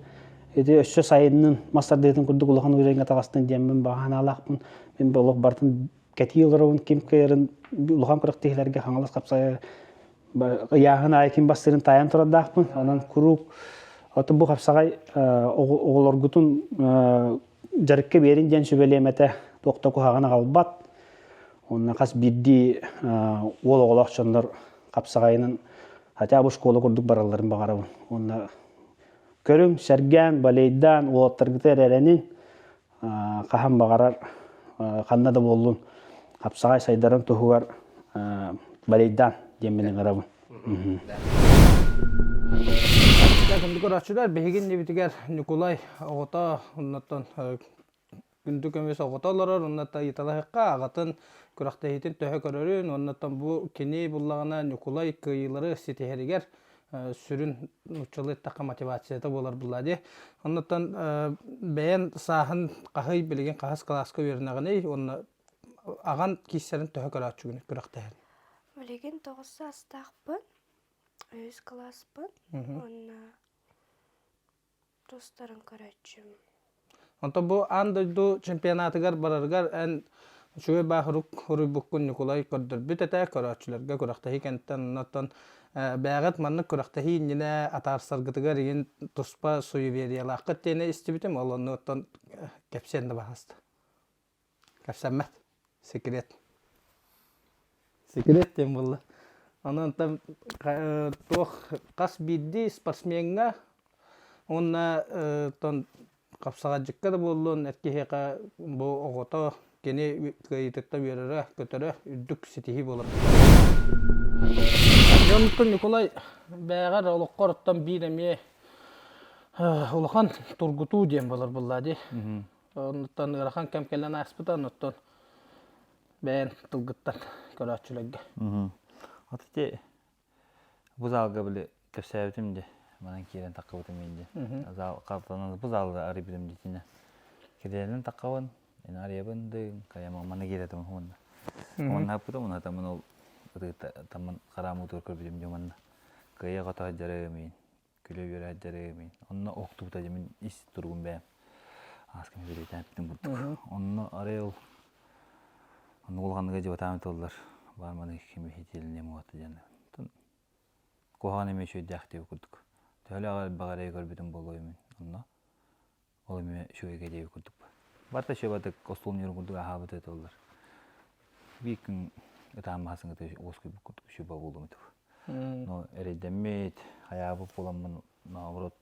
Ити өссө сайыннын мас тардыытын курдук улахан уровеньҥа таҕыстын диэммин баҕа санаалаахпын. Мин бу олох барытын кэтии олоробун ким кыайарын улахан күрэхтэһиилэргэ Хаҥалас хапсаҕайа ыйааһын аайы ким бастыырын таайан турардаахпын. Онон куруук Ото бу хапсаҕай оҕолоргутун дьарыкка биэрин диэн сүбэлиэм этэ. Туох да куһаҕаны аҕалбат. Уонна хас биирдии уол оҕолоох дьоннор хапсаҕайынан хотя бы школа курдук баралларын баҕарабын. Уонна көрүҥ, сэргээн, балейдаан, уолаттаргытыгар эрэнин, хаһан баҕарар ханна да буоллун хапсаҕай сайдарын туһугар балейдаан диэммин ыҥырабын. Күндү көрөөччүлэр, биһиги иннибитигэр Ньукулай оҕото оннуттан күндү көмүс оҕото олорор, оннуттан ыйыталаһыахха аҕатын күрэхтэһиитин төһө көрөрүн, оннуттан бу кини буллаҕына Ньукулай кыайыылары ситиһэригэр сүрүн нууччалыы эттэххэ мотивацията буолар булла дии. Оннуттан бэйэн сааһын хаһый билигин хаһыс кылааска үөрэнэҕиний уонна аҕан кииссэрин төһө көрөөччүгүн күрэхтэһэн? Билигин 9 саастаахпын, үһүс кылааспын уонна тустарын көрөөччүм. Онтон бу аан дойду чемпионатыгар барарыгар эн үчүгэй бааһырук хоруйбуккун Ньукулай көрдөрбүт этэ көрөөччүлэргэ күрэхтэһии кэнниттэн оннуттан бэйэҕит маннык күрэхтэһии иннинэ атаарсаргытыгар игин туспа суевериялааххыт диэни истибитим ол оннуттан кэпсиэн да баҕаста Кэпсэммэт. Секрет. Секрет диэн буолла. Онон там туох хас биирдии спортсмеҥҥа уонна тон хапсаҕайдьыкка да буоллун эр киһиэхэ бу оҕото кини кыайыытыттан үөрэрэ, көтөрө үрдүк ситиһии буолар. Дьонтон Ньукулай бээҕэр олоххор оттон биир эмиэ улахан тургутуу диэн буолар буолла дии. Оннуттан ыарахан кэм кэлэн ааспыта, оннуттан бэйэн тылгыттан көрөөччүлэргэ. Вот ити бу залга били кэпсээбитим ди манан киирэн таххыбытым мин ди. Зал картанан бу залга арыйбытым дитинэ. Кирэлэн таххабын, эн арыйабын дын, кайама маны киирэтим уонна. Уонна аппытым, уонна тамын ол тамын хараамутур көрбүтүм ди манна. Кыайа кото дьарыгым күлэ-үөрэ дьарыгым. Онно охтубута дьэ мин ис туругум бэйэм. Ааскам бэлиэтээппитим курдук. Онно арай ол онно улаханныга дьыбатаан тыллар баар маны ким иһитиэлиниэм уота диэн. Куһаҕан эмиэ үчүгэйдээх диэбит курдук. Төһөлөөх элбэх эрэйи көрбүтүм буолуой мин онно. Ол эмиэ үчүгэйгэ диэбит курдук. Барыта үчүгэй остуол ньуурун курдук аһаабыт этэллэр. Биир күн ытаан маһасыҥҥыта уоскуйбут курдук үчүгэй буолуом этэ. Но эрэйдэммит, хайаабыт буоламмын наоборот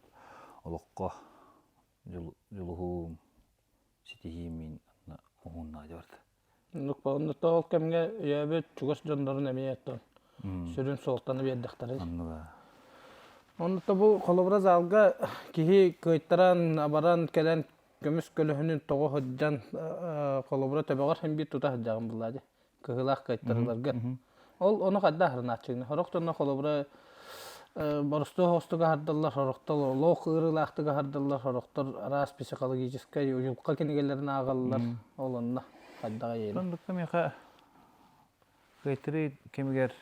олоххо дьулуһуум, ситиһиим мин уһуннаа дьабарда. Оннук ол кэмҥэ өйөөбүт чугас дьоннорун эмиэ оттон сүрүн суолтаны биэрдэхтэрэй. Оннуга. Онно бу холобура залга киһи кыайтаран, абаран кэлэн көмүс көлөһүнүн тоҕо сылдьан холобура төбөҕөр син биир тута сылдьаҕын буллаа дии. Кыһыылаах кыайтарыыларга. Ол ону хайдах аһарынааччыгын? Сорох дьонно холобура боростуой соҕустук аһардаллар, сорохтор олох ыарыылаахтык аһардаллар, сорохтор араас психологическай уйулҕа кинигэлэрин ааҕаллар. Ол онно хайдах эйиэнэ? Оннукка миэхэ кыайтарыы кэмигэр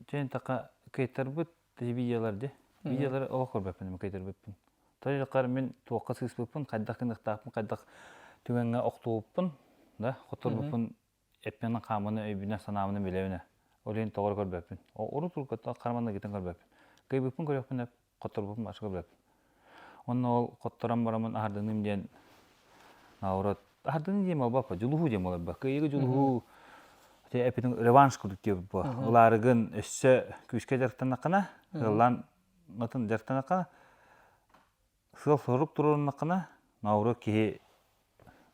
Дьэ тақа кыайтарбыт видеолар дии. Видеолары олох көрбөппүн мин кыайтарбыппын. Тоҕо мин туохха сыыспыппын, хайдах гыныахтаахпын, хайдах түгэҥҥэ охтубуппун, да, хоторбуппун эппинэн хааммын, өйбүнэн, санаабынан билэбин ээ. Ол иһин тоҕо эрэ көрбөппүн. Урут уруккуттан хараман ыгытан көрбөппүн. Кыайбыппын көрүөхпүн хотторбуппун баҕас көрбөппүн. Онно ол хотторон бараммын аһардыныым диэн наоборот аһардыныы диэн буолбаппа, дьулуһуу диэн буолар Кыайыыга дьулуһуу эпитин реванш курдук диэбит буо. Ылаарыгын өссө күүскэ дьарыктаннаххына, ыаллаан атын дьарыктаннаххына, сыал-сорук туруоруннаххына, наоборот киһи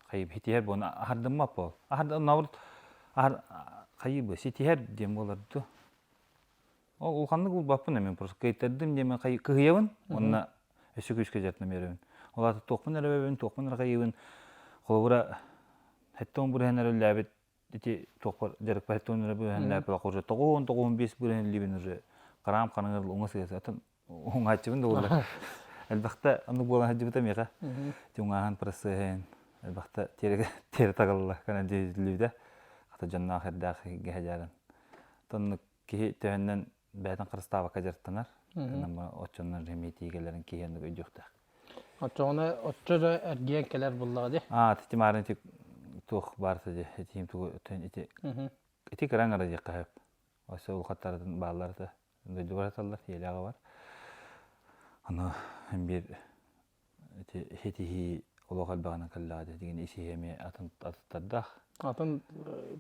хайыы ситиһэр буолан аһардыммат буол. Наоборот хайыы ситиһэр диэн буолар дуо? Ол улаханнык булбаппын эмин просто кыайтардым диэмин кыһыйабын уонна өссө күүскэ дьарыктанан биэрэбин. Ол аата туохпун эрэ эбэбин, туохпун эрэ хайыыбын. Холобура, 70 бырыһан эрэ үллээбит ити туохпар дьарыкпар 70 эрэ бырыһан үллээбит уже 95 бырыһан үллүүбүн уже хараам хараҥар уҥа сыһыа атын уҥааччыбын да буоллар. Элбэхтэ оннук буолан сылдьыбыта миэхэ. Ити уҥааһын процеһын элбэхтэ тиэрэ тагалла кэнэн дьиһиллибитэ. Хата дьонноох эрдээх гэһэ Тоннук киһи төһөннөн бэйэтин харыстаабакка дьарыктанар. Ама оччоннон эмиэ киһи оннук өйдүөхтээх. Оччоҕуна оччо да эргийэн кэлэр буллаҕа дии. Аа, ити маарын ити туох баарта дии, итиим тугу ити ити кыраҥ ара диэххэ сөп. Өссө улахаттарытын бааллар да дойдубар аталлар, ийэлээҕэ бар. Аны биир ити ситиһии олох элбэҕинэн кэллэҕэ дии. Дигин ис-иһи эмиэ атын атыттардаах. Атын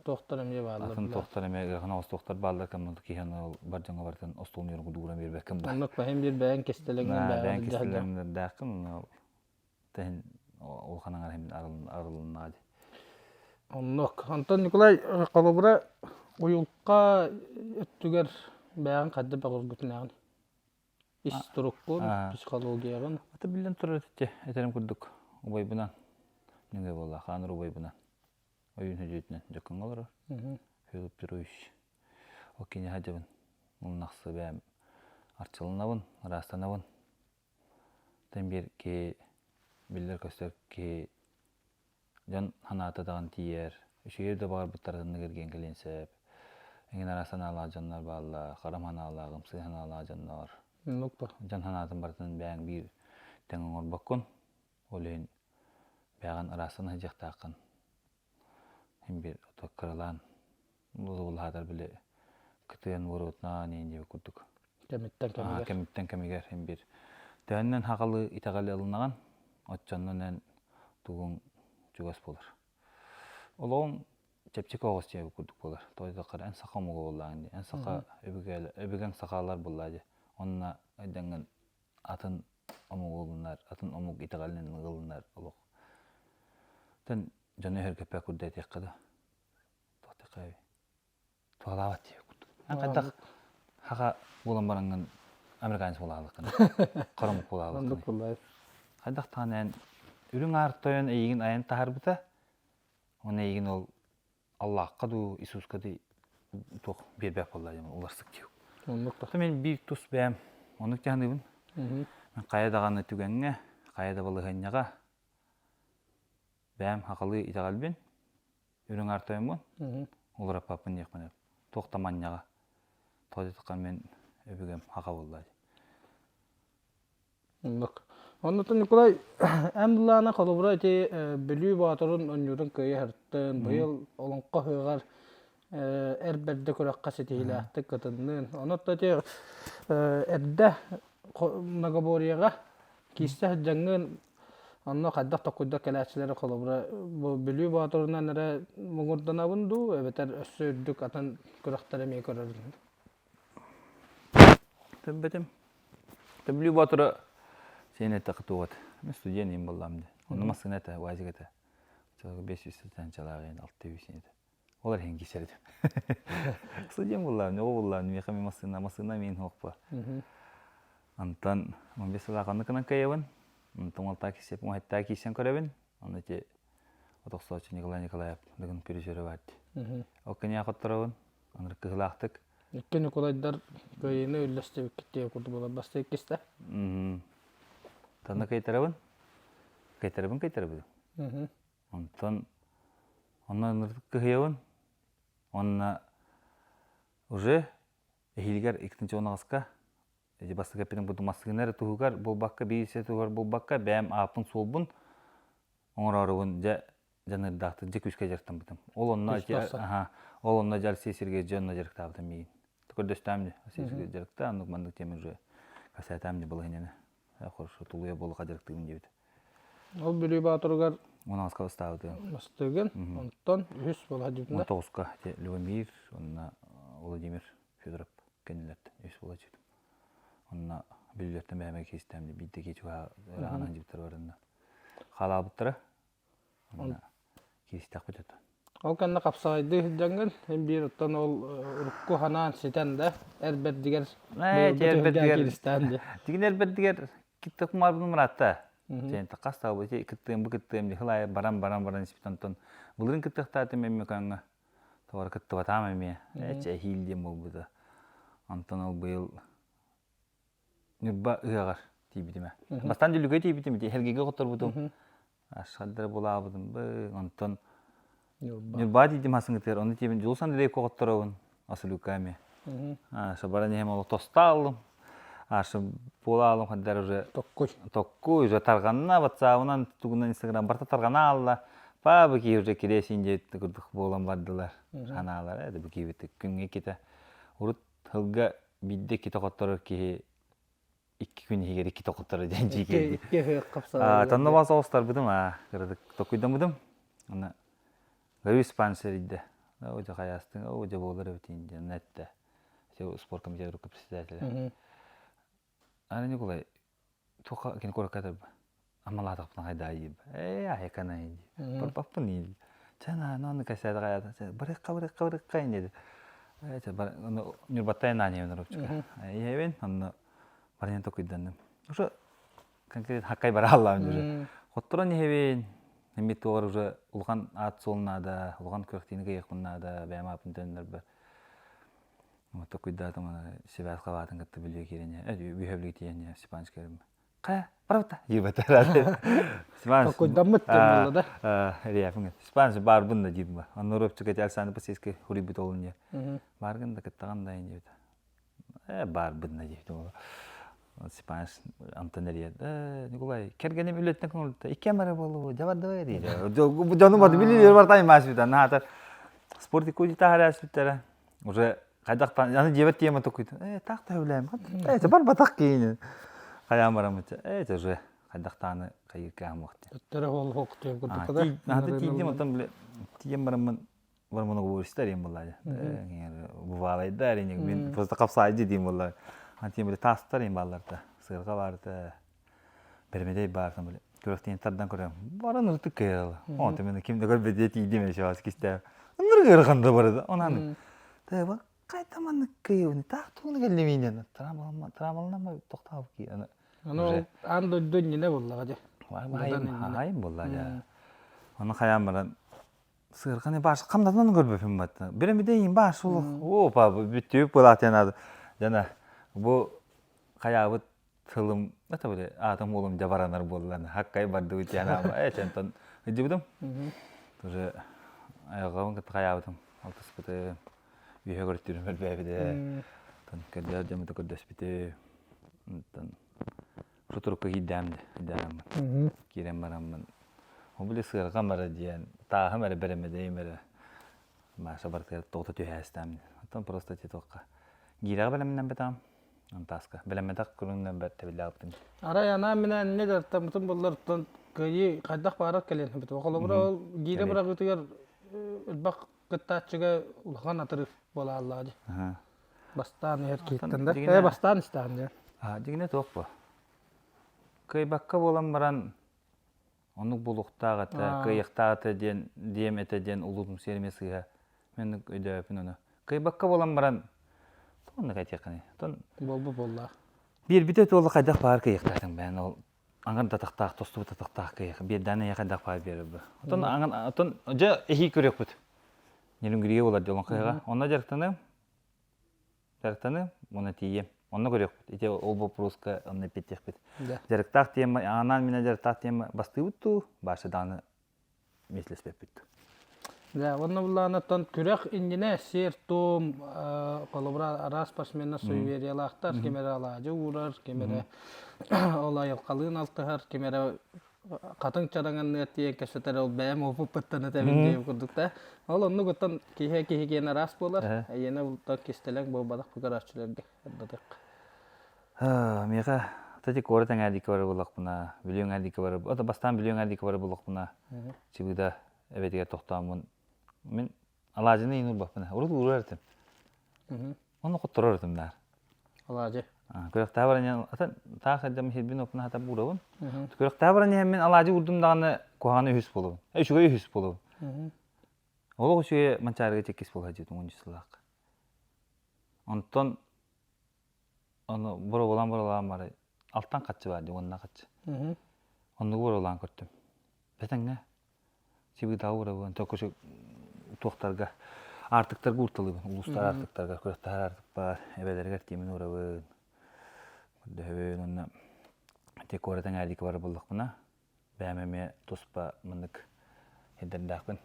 туохтар эмиэ бааллар. Атын туохтар эмиэ ыарахан оҕус туохтар бааллар кэмнэ киһи аны ол бар дьоҥҥо барытын остуолун үөрэн курдук ууран биэрбэккин ба. Оннук бэһин биир бэйэҥ кистэлэҥинэн бэйэҥ кистэлэҥнэрдээххин ол тэһин улахан аҥар иһин арылыннаҕа дии. Оннук. Онтон Николай холобура уйулҕа өттүгэр бэйэҕин хайдах бөҕөргүтүнэҕин? Ис туруккун, психологияҕын? Ата биллэн турар ити этэрим курдук убайбынан нөҥүө буолла хааныр убайбынан ойуун хүдьүтүнэн дьоккоҥҥо олорор Филипп Петрович ол кини садьабын муннахсы бэйэм арчыланабын ыраастанабын тэн биир киһи биллэр-көстөр киһи Дьон санаата даҕаны тиийэр, үчүгэйи да баҕарбыттар атыннык эргийэн кэлиэн сөп. Эҥин араас санаалаах дьоннор бааллар, харам санаалаах, ымсыы санаалаах дьоннор. Оннук ба. Дьон санаатын барытын бэйэҥ биир тэҥ оҥорбоккун. Ол иһин бэйэҕин ыраастан сылдьыахтааххын. Син биир ото кыралаан Улаатар били кытыан буруотунаан иин диэбит курдук. Кэмиттэн кэмигэр. Кэмиттэн кэмигэр син биир. Төһөннөн хахалы итэҕэли ылынаҕын, оччоннон эн тугуҥ чугас буолар. Олоҕуҥ чэпчэки оҕус диэбит курдук буолар. Тоҕо диэтэххэ эн саха омуга буоллаҕыҥ дии. Эн саха өбүгэҥ сахалар буоллаа дии. Онно өйдөҥҥүн атын омугу ылынар, атын омук итэҕэлин ылынар олох. Тэн дьону өһүргэппэт курдук этиэххэ да. Туох туһалаабат диэбит курдук. Эн хайдах хаха буолан бараҥҥын американец буолаалыккын, хоромук буолаалыккын. Хайдах даҕаны эн үрүҥ аар тойон эйигин айан таһаарбыта, уонна эйигин ол Аллахха дуу, Иисуска дуу туох биэрбэт буолла диэн уларсык диэбит. Оннук да. Мин биир тус бэйэм оннук дьаһаныыбын. Мен хайа даҕаны түгэҥҥэ, хайа да балаһыанньаҕа бэйэм хахалыы итэҕэлбин Үрүҥ аар тойоммун, уларыппаппын диэхпин сөп. Туох да манньаҕа. Тоҕо диэтэххэ мин өбүгэм хаха буолла дии. Оннук. Оннуттан Николай, эн былаана холобура ити Бүлүү Боотурун онньуутун кыайа сырыттын, быйыл Олоҥхо ыһыаҕар эр бэрдэ күрэххэ ситиһиилээхтик кытыннын. Онон ити эрдэ многоборьеҕа киирсэ сылдьаҥҥын Онно хайдах токкуйдар кэлээччилэри холобура бу Бүлүү Боотурунан эрэ муҥурданабын дуу эбэтэр өссө үрдүк атын күрэхтэри эмиэ көрөрүн? Төбөтүм. Бүлүү Боотура сен этэ туот. Мен студент им боллам де. Онно массыына этэ, УАЗик этэ. 500 тысячалаах 600 этэ. Ол эрэ иһин киирсэр этим. Студент буллаам, оҕо буллаам, миэхэ мин массыына, массыына миин суохпа. Онтон 15 сылаах оннук гынан кыайабын. Онтон уолтаа киирсэппин, уһаттаа киирсэн көрөбүн. Онно ити отохсооччу Николай Николаев Дыгын призеры бар дии. Ол киниэхэ хотторобун, ынырык кыһылаахтык. Икки Николайдар кыайыыны үллэстибиккит диye курдук буолар бастакы иккистэ. Танна кыайтарабын. Кыайтарабын, кыайтарабын. Онтон онно ынырык кыһыйабын. Уонна уже эһиилигэр иккинчи унаҕаска ити бастакы эппитим курдук массыына эрэ туһугар буолбакка, биир туһугар буолбакка, бэйэм ааппын-суолбун оҥороорубун дьэ дьаныардаахтык дьэ күүскэ дьарыктаммытым. Ол онно ити аха ол онно дьэ Алексей Сергеевич дьэ онно дьарыктаабытым миигин. Көрдөстөөм дьэ Алексей Сергеевич дьарыктаа, оннук маннык тиэмэ уже касаэтаам дьэ балаһыанньаны. Хорошо, тулуйа буолуха дьарыктыыбын диэбит. Ол Бүлүү Баатырыгар 16-ка ыстаабытым. Бастыгын, онтон үһүс буола дьүтүнэ. 19-ка Любомир, онно Владимир Федоров кэннилэртэн үс буола дьүтүм. Онно Бүлүүлэртэн бэйэм киистэм биирдэ кии чугаһа ырааҕынан дьибиттэр барынна. Хаалаабыттара. Онно киистэхпит это. Ол кэннэ хапсаҕайдыы сылдьаҥҥын, эн биир оттон ол урукку санаан ситэн да, эр бэрдигэр эр бэрдигэр Тигин эр бэрдигэр кытта кумаарбын мыраатта. Сен хас таабы кыттыам бу кыттыам дии хылай баран баран баран испит онтон былырын кыттыахтаатым эмиэ көҥҥө тоҕо кыттыбатаам эмиэ эчэ эһиил диэн буолбута онтон ол быйыл Ньурба ыһыаҕар тиийбитим ээ. Бастаан Дүллүкүгэ тиийбитим, ити Сэргийгэ хотторбутум. Ашхаддары булаабытым бы, онтон Ньурба тиийдим хасыҥытыгар, ону тиийбин Дьулус Андреевка хотторобун, Асылюка эмиэ. Аша баран иһэм олох тоста аллым. Аша буола аллым хандар уже Токкуй. Токкуй уже тарҕанна, ватсабынан, тугунан инстаграм барта тарҕана алла. Па бу киһи уже кириэсин диэт курдук буолан бардылар. Санаалара, это бу киһи күҥҥэ китэ. Урут Тылга биирдэ иккитэ хотторор киһи. Икки күн иһигэр икки тохоттора диэн дьиикэй. Икки ыһыах хапсаҕайга. Тонно баас оҕустарбытым аа, кыратык токуйдаммытым. Аны Гаври спонсор эрийдэ. Оо, дьэ хайаастыҥ, оо, дьэ буолар эбитин диэн эттэ. Спорт комитета председателя. Аны Николай, туохха кини куоракка атарба. Амалаатахпына хайдаа диир. Ээ, айакана дии. Барбаппын дии. Чэ, наана ону кэсээдэ хайаата. Барыахха, барыахха, барыахха диэди. Ээ, чэ, ону Ньурбаттай нааньабын оробчука. Ийэбин, онно барыан токуйданным. Уже конкретно хаккай барааллаам уже. Хотторон иһэбин, эмит туоҕар уже улахан аат суол наада, улахан күрэхтиини кыйыахпын наада, бэйэм ааппын төннөрбө. Токуйдаатым аны сибээс хабаатын кытта бүлүү киирэн бүһэ бүлүү тиийэн Степанович кэлим. Хайа, барабыта диэбэтэ. Степанович Токуйдаммыт диэн буолла да. Рияфын. Степанович баарбын да диир ба. Онно робчук эти Александр Посельский хуруйбут олун диye. Бааргын да кыттаҕын да диэбитэ. Э, баарбын да диэбитэ буолла. Степанович Антон эрийэр. Э, Николай, кэргэним үлэттэн көҥүлүттэ. Иккиэн бара буоллу, дьабар давай диир. Дьону барды билилер бартай маасбыта. Наатар спортик кудита харасбыттара. Уже хайдахтан аны дьиэбэр тиэмэ токуйдум. Э, таах да сөбүлээмэ. Э, барбатах киһини. Хайаан бараммыт. Э, уже хайдахтааны хайыырга аамуох диэн. Өттөрө ол хоқ диэн курдук да. Наһата тиийдим, оттон бile тиийэн бараммын бараммын угуристар диэн буолла. Буваалайда әрине мен просто қапсайды дейм буолла. Антиен бile таастар им бааларда. Сыырга баарда. Бермедей баардан бile. Күрөхтиин тардан көрөм. Баран ыртык кыйрала. Онто мен ким да көрбөт дии тиийдим эше бас кистэ. Ынырык ыараханда барыда. Онан Тэба кайта маннык кыйыбыны таах тууну келлемиинен трамалнама тохтаабы ки аны Аны аан дойду иннинэ буоллаҕа дьэ. Хаайым буолла дьэ. Оны хайаан баран сыарҕаны баар хамнатынан көрбөпүм батта. Биремидейин баар сулух. Опа бүттүбүт буолаатыан ады. Жана бу хайаабыт тылым это были аатым уолум дьабаранар буоллан хаккай бардыбыт диэн аама э чентон ыдьыбытым тоже айылҕабын кытта хайаабытым алтыспытым үөһэ көрүттүүрүм элбээбитэ тон көрдөөр дьоммуту көрдөспүтүм онтон сутурукка киирдэм киирдээммин киирэн бараммын ол били сыарҕам эрэ диэн тааһым эрэ бэрэмэдэйим эрэ Маша барытыгар тоҕото түһээстэм. Оттон просто ити туохха гиирэҕэ бэлэмнэммэтэҕим. Антааска. Бэлэммэтэх көрүҥнэн бэрт тэбиллээбитим. Арай анаан-минээн инньэ дьарыктаммытым буоллар, кыайыы хайдах баарар кэлиэн эбит. Холобура, ол гиирэ быраҕыытыгар элбэх кыттааччыга улахан атырык буолааллаҕа дии. Бастаан иһэр киһиттэн да. Э, бастаан истэҕин дии. Дьиҥинэ туох бу? Кыайбакка буолан баран Оннук буолуохтаах этэ, кыайыахтаах этэ диэн диэм этэ диэн улуутумсуйар эмиэ сыыһа. Мен оннук өйдөөбөппүн ону. Кыайбакка буолан баран оннук этиэххиний. Оттон Буолбут буоллаах. биэрбитэ туола хайдах баар кыайыахтаатыҥ бэйэн ол аҥар да атахтаах, тостубут атахтаах кыайыах. Биэрдээн эйиэхэ хайдах баар биэрэр бу. Оттон аҥар оттон дьэ эһии көрүөхпүт. Нелүнгүрүйэ буолар дьолон кыһыҕа. Онно дьарыктаныам. Дьарыктаныам уонна тиийиэм. Онно көрүөхпүт. Ити ол боппуруоска онно эппиэттиэхпит. Дьарыктаах тема, анаан минэ дьарыктаах тема бастыыбыт дуу, баша даҕаны миэстэлэспэппит дуу. Да, уонна буллаанаттан күрэх иннинэ сиэр-туом, холобура араас спортсменнар суевериялаахтар, ким эрэ алаадьы уурар, ким эрэ ол айылҕалыын алтыһар, ким эрэ хатыҥ чараҥанныар тиийэн кэпсэтэр ол бэйэм опыппыттан этэбин диэн курдук да. Ол оннук оттон киһи киһи киэн араас буолар. Эйиэнэ бултан кистэлэҥ буолбатах бу көрөөччүлэргэ ырдатык. Миэхэ кстати куорат эҥээрдиккэ барар буоллахпына, Бүлүү эҥээрдиккэ барар, ото бастаан Бүлүү эҥээрдиккэ барар буоллахпына, Чыбыыда эбэтигэр тохтооммун мин алаадьыны иин уурбаппын. Урут уурар этим. Онно хотторор этим наар. Алаадьы. Күрэхтэһэ баран иһэн атын таах сылдьан сирбин оппун хата уурабын. Күрэхтэһэ баран иһэн мин алаадьы уурдум даҕаны куһаҕаны үһүс буолабын. Үчүгэй үһүс буолабын. Олох үчүгэй Манчаарыга чэккис буола сылдьыбытым уон сыллаахха. Онтон ону боруобалаан боруобалаан бары алтан хаччы баар дии уонна хаччы. Оннугу боруобалаан көртүм. Бэтэҥҥэ Сибыытаҕа уурабын, токучу туохтарга аартыктарга уурталыыбын, улуустар аартыктарга, күрэхтэһэр аартык баар, эбэлэригэр тиэмин уурабын, көрдөһөбүн уонна ити куорат эҥээрдики барар буоллахпына, бэйэм эмиэ туспа маннык сирдэрдээхпин,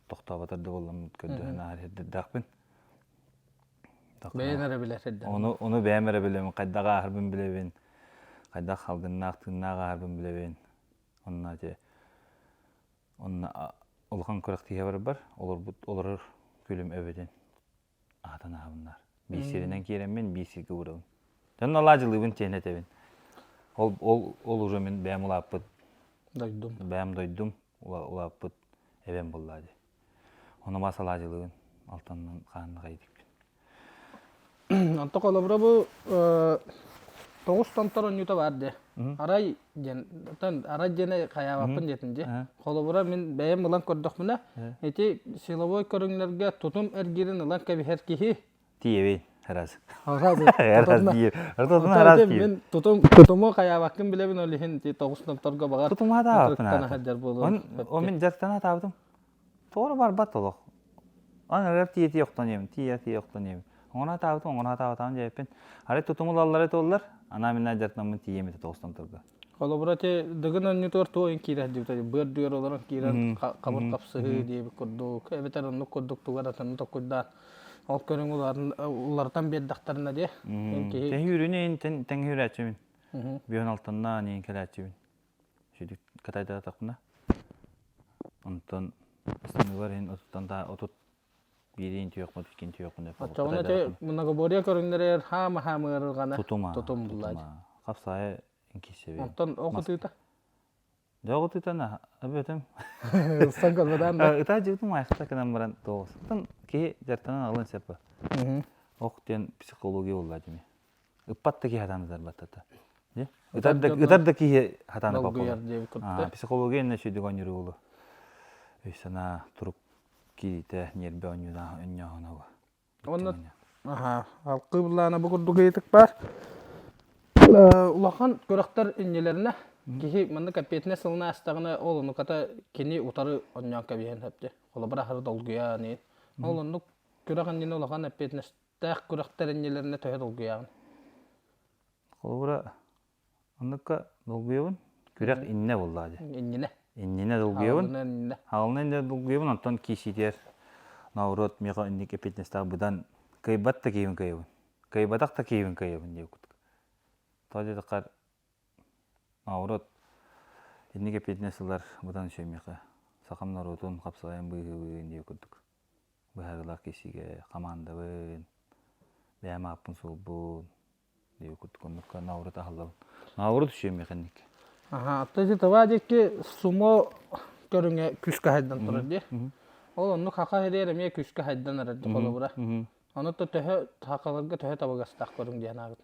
тохтооботор да буолламмыт көрдөһөн ааһар сирдэрдээхпин. Бэйэн эрэ билэр сирдэр. Ону, ону бэйэм эрэ билэбин, хайдах ааһарбын билэбин, хайдах халгыннаах тыыннаах ааһарбын билэбин. Онно ити онно улахан күрэхтэһии барбар олорбут олорор күлүм эбитин аһатан аһабыннар. Биир сиринэн киирэммин, биир сиргэ уурабын. Дьон алаадьылыыбын тиэнэ этэбин. Ол, ол, ол уже мин бэйэм улааппыт Дойдум. Бэйэм дойдум улааппыт эбэм буолла дии. Ону бас алаадьылыыбын алтаннан хаанна хайдикпин. Онто холобура бу тоҕус томтор онньута баар дии. Арай диэн, арай диэни хайаабаппын диэтин дии. Холобура мин бэйэм ылан көрдөхпүнэ, ити силовой көрүҥнэргэ тутум эргиирин ылан кэбиһэр киһи Тиийэбин, раз. Раз. Раз тиийэ. Тутум раз тиийэ. Мин тутум тутуму хайаабаккын билэбин ол иһин ти тоҕус томторго баҕар Тутуму хатаабаппын сылдьар буолуон. Ол мин дьарыктана хатаабытым. Тоҕо барбат олох. Ан ырар тиийэ-тиийэ охтон иэбин, тиийэ-тиийэ охтон иэбин. Оҥоро хатаабытым, оҥоро хатаабатаҕым диэбиппин. Арай тутуму ылаллара туоллар, анаа миннаа дьарыктаммын тиийэм этэ тоҕус томторго. Холобура ити Дыгын оонньуутугар туох иһин киирэр диэбит быар дүөр олорон киирэн хабыр хапсыһыы диэбит курдук, эбэтэр оннук курдук тугу эрэ атынын толкуйдаан ол көрүҥ уларытан биэрдэхтэринэ диэ. Киһи Тэҥ иһин тэҥ үүрээччибин. Бүөн алтаннаан иһин кэлээччибин. Сүдүк катайдатахпына. Онтон станыылар иһин отуттан отут биириин түөхпүн, иккин түөхпүн деп. Оччоҕуна ити многоборье көрүҥнэригэр хаама-хаама ыарырҕана тутума тутум буллаачы. Хапсаайа инкиссэби. Онтон ох ытыыта? Дьэ ох ытыытан өбөтүм. Ылсан көрбөтөөн да. Ытаа дьыбытым айхта кынан баран тоҕус. Оттон киһи дьартанан алын сөп. Ох диэн психология буолла дими. Ыппат да киһи хатаан ытарбаттата. Ытар да ытар да киһи хатаан ыппат. Психология инне сүдүг оонньуур буолу. Өй-санаа турук кииритэ ньиэрбэ онньооһуна Уонна аха алкыы былаана бу курдук ыйытык баар. Улахан күрэхтэр иннилэринэ киһи маннык эппиэтинэс сылына аастаҕына ол онуката кини утары онньоон кэбиһэн сөптө. Холобура аһары долгуйа ани. Ол оннук күрэх иннинэ улахан эппиэтинэстээх күрэхтэр иннилэринэ төһө долгуйаҕын? Холобура Оннукка долгуйабын. Күрэх иннэ буоллаҕа дии. Иннинэ. Иннинэ долгуйабын. Хаалына иннинэ. Хаалына иннинэ долгуйабын, онтон киисиитигэр наоборот миэхэ инник эппиэтинэстээх быдан кыайбат да киһибин кыайабын. Кыайбатах да киһибин кыайабын диэбит курдук. Тоҕо диэтэххэ наоборот инник эппиэтинэс ылар быдан үчүгэй миэхэ. Сахам норуотун хапсаҕайын быыһыыбын диэбит курдук. Быһаарыылаах киисиигэ хамаандабын, бэйэм ааппын суолбун диэбит курдук оннукка наоборот аһыллабын. Наоборот үчүгэй механик. Аха, то есть това диэки сумо көрүҥэ күүскэ хайдан турар дии. Ол оннук хака сиригэр эмиэ күүскэ хайдан эрэр дии холобура. Ону то төһө хакаларга төһө табыгастаах көрүҥ диэн ааҕыт.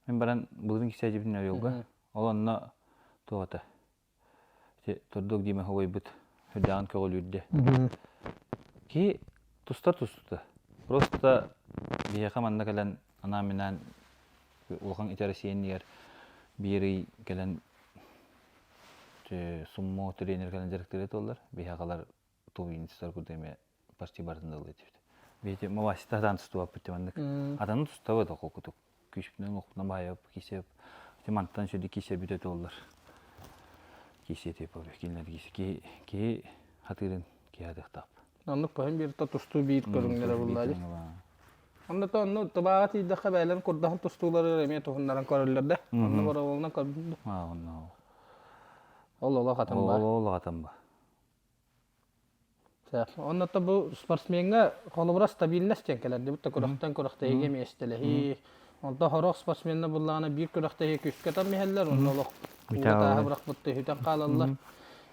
Мин баран былырын кисээдьибитин Орелга. Ол онно туох этэ? Ити Тордуок Дима убайбыт үрдээҕин көҕүлүүрдэ. Киһи тустар тустута. Просто биһиэхэ манна кэлэн анаан-минээн улахан ити Россия иннигэр биир ый кэлэн суммо тренер кэлэн дьарыктыыр этэллэр. Биһиэхэлэр тувинецтар курдук эмиэ почти барытын ылла этибит. Биһиги мавасита сатаан тустубаппыт маннык. Атаны тустабыт окукутук. Күүспүнэн охпунан баайап кисе ити мантан сүдү кисе бүтэ туоллар. Кисе типа кинилер кисе киһи киһи хатыырын киһи атыахтаап. Оннук баһын биир тустуу биир көрүҥнэрэ булла дии. Онно то онно табааҕа тиийдэххэ бээлэн курдаһан тустуулары эмиэ туһуннаран көрөллөр да. Онно бороволунан көрдүм. Аа онно. Ол олох атын ба. Ол олох атын ба. Онно бу спортсмеҥҥа холобура стабильность диэн кэлэр дии бутта күрэхтэн күрэхтэһиигэ миэстэлэһии. Онто сорох спортсменнар буллаҕына биир күрэхтэһии күүскэ там иһэллэр, онно олох ууга тааһы бырахпыттыы сүтэн хаалаллар.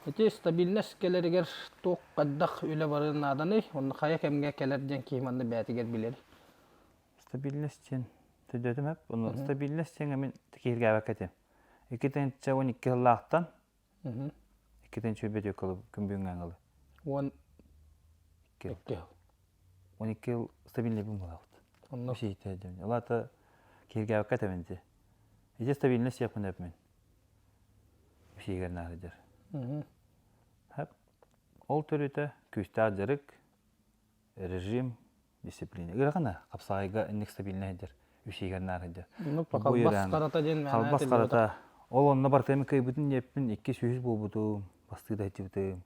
Ити стабильность кэлэригэр туох хайдах үлэ барыан нааданый? Онно хайа кэмҥэ кэлэр диэн киһи манна бэйэтигэр билэр. Стабильность диэн төдөтүм эп. Ону стабильность диэҥҥэ мин киһиргээбэккэ этим. 2012 сыллаахтан Иккитин сүүрбэ түөрт күн бүгүҥҥэ ылы. Уон икки сыл. 12 жыл стабильный буолабыт. Онно Сиитэ дьон. Ол аата киһиргээбэккэ этэбин ити. Ити стабильность сиэхпин эпмин. Сиигэр наадыдьар. Хап. Ол төрүтэ күүстээх дьарык, режим, дисциплина. Ыарахана хапсаҕайга инник стабильнай сылдьар, үсиигэр наар сылдьар. Ну, халбас харата диэн мээнэ Халбас этиллибэтэх. харата. Ол онно бартыам кыайбытын диэппин, иккис үһүс буолбутум, бастыы да сылдьыбытым.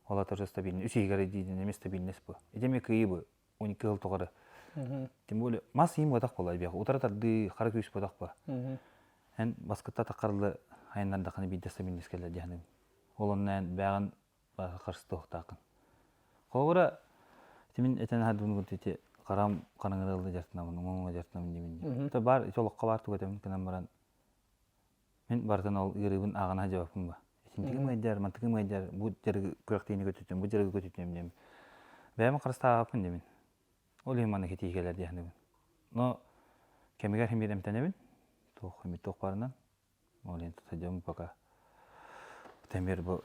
Ол аата уже стабильный. Үс иһигэр диидин эмиэ стабильность бу. Ити эмиэ кыайыы бу. 12 сыл тухары. Тем более мас иим ботах буолар биэх. Утары тардыы, хара күүс ботах ба. Эн баскытта таххарлы айаннардаххына биирдэ стабильность кэлэр диэхин. Ол онно эн бэҕин харыстыахтааххын. Холобура, ити мин этэн аһардыбын курдук ити харам хараҥарыалла дьартынабын, уҥа-уҥа дьартынабын диибин дии. Это баар, ити олоххо баар тугу этэбин гынан баран. Мин барытын ол ыарыыбын ааҕына сылдьыбаппын ба. Итинтигим ыалдьар, мантыгым ыалдьар, бу дьарыгы күрэхтиини көтүтүм, бу дьарыгы көтүтүм диэн. Бэйэм харыстаабаппын диэбин. Ол иһин маннык итии кэлэр дии саныыбын. Но кэмигэр син биир эмтэнэбин. Туох эмит туох баарынан. Ол иһин сылдьабын пока. Тэмир бу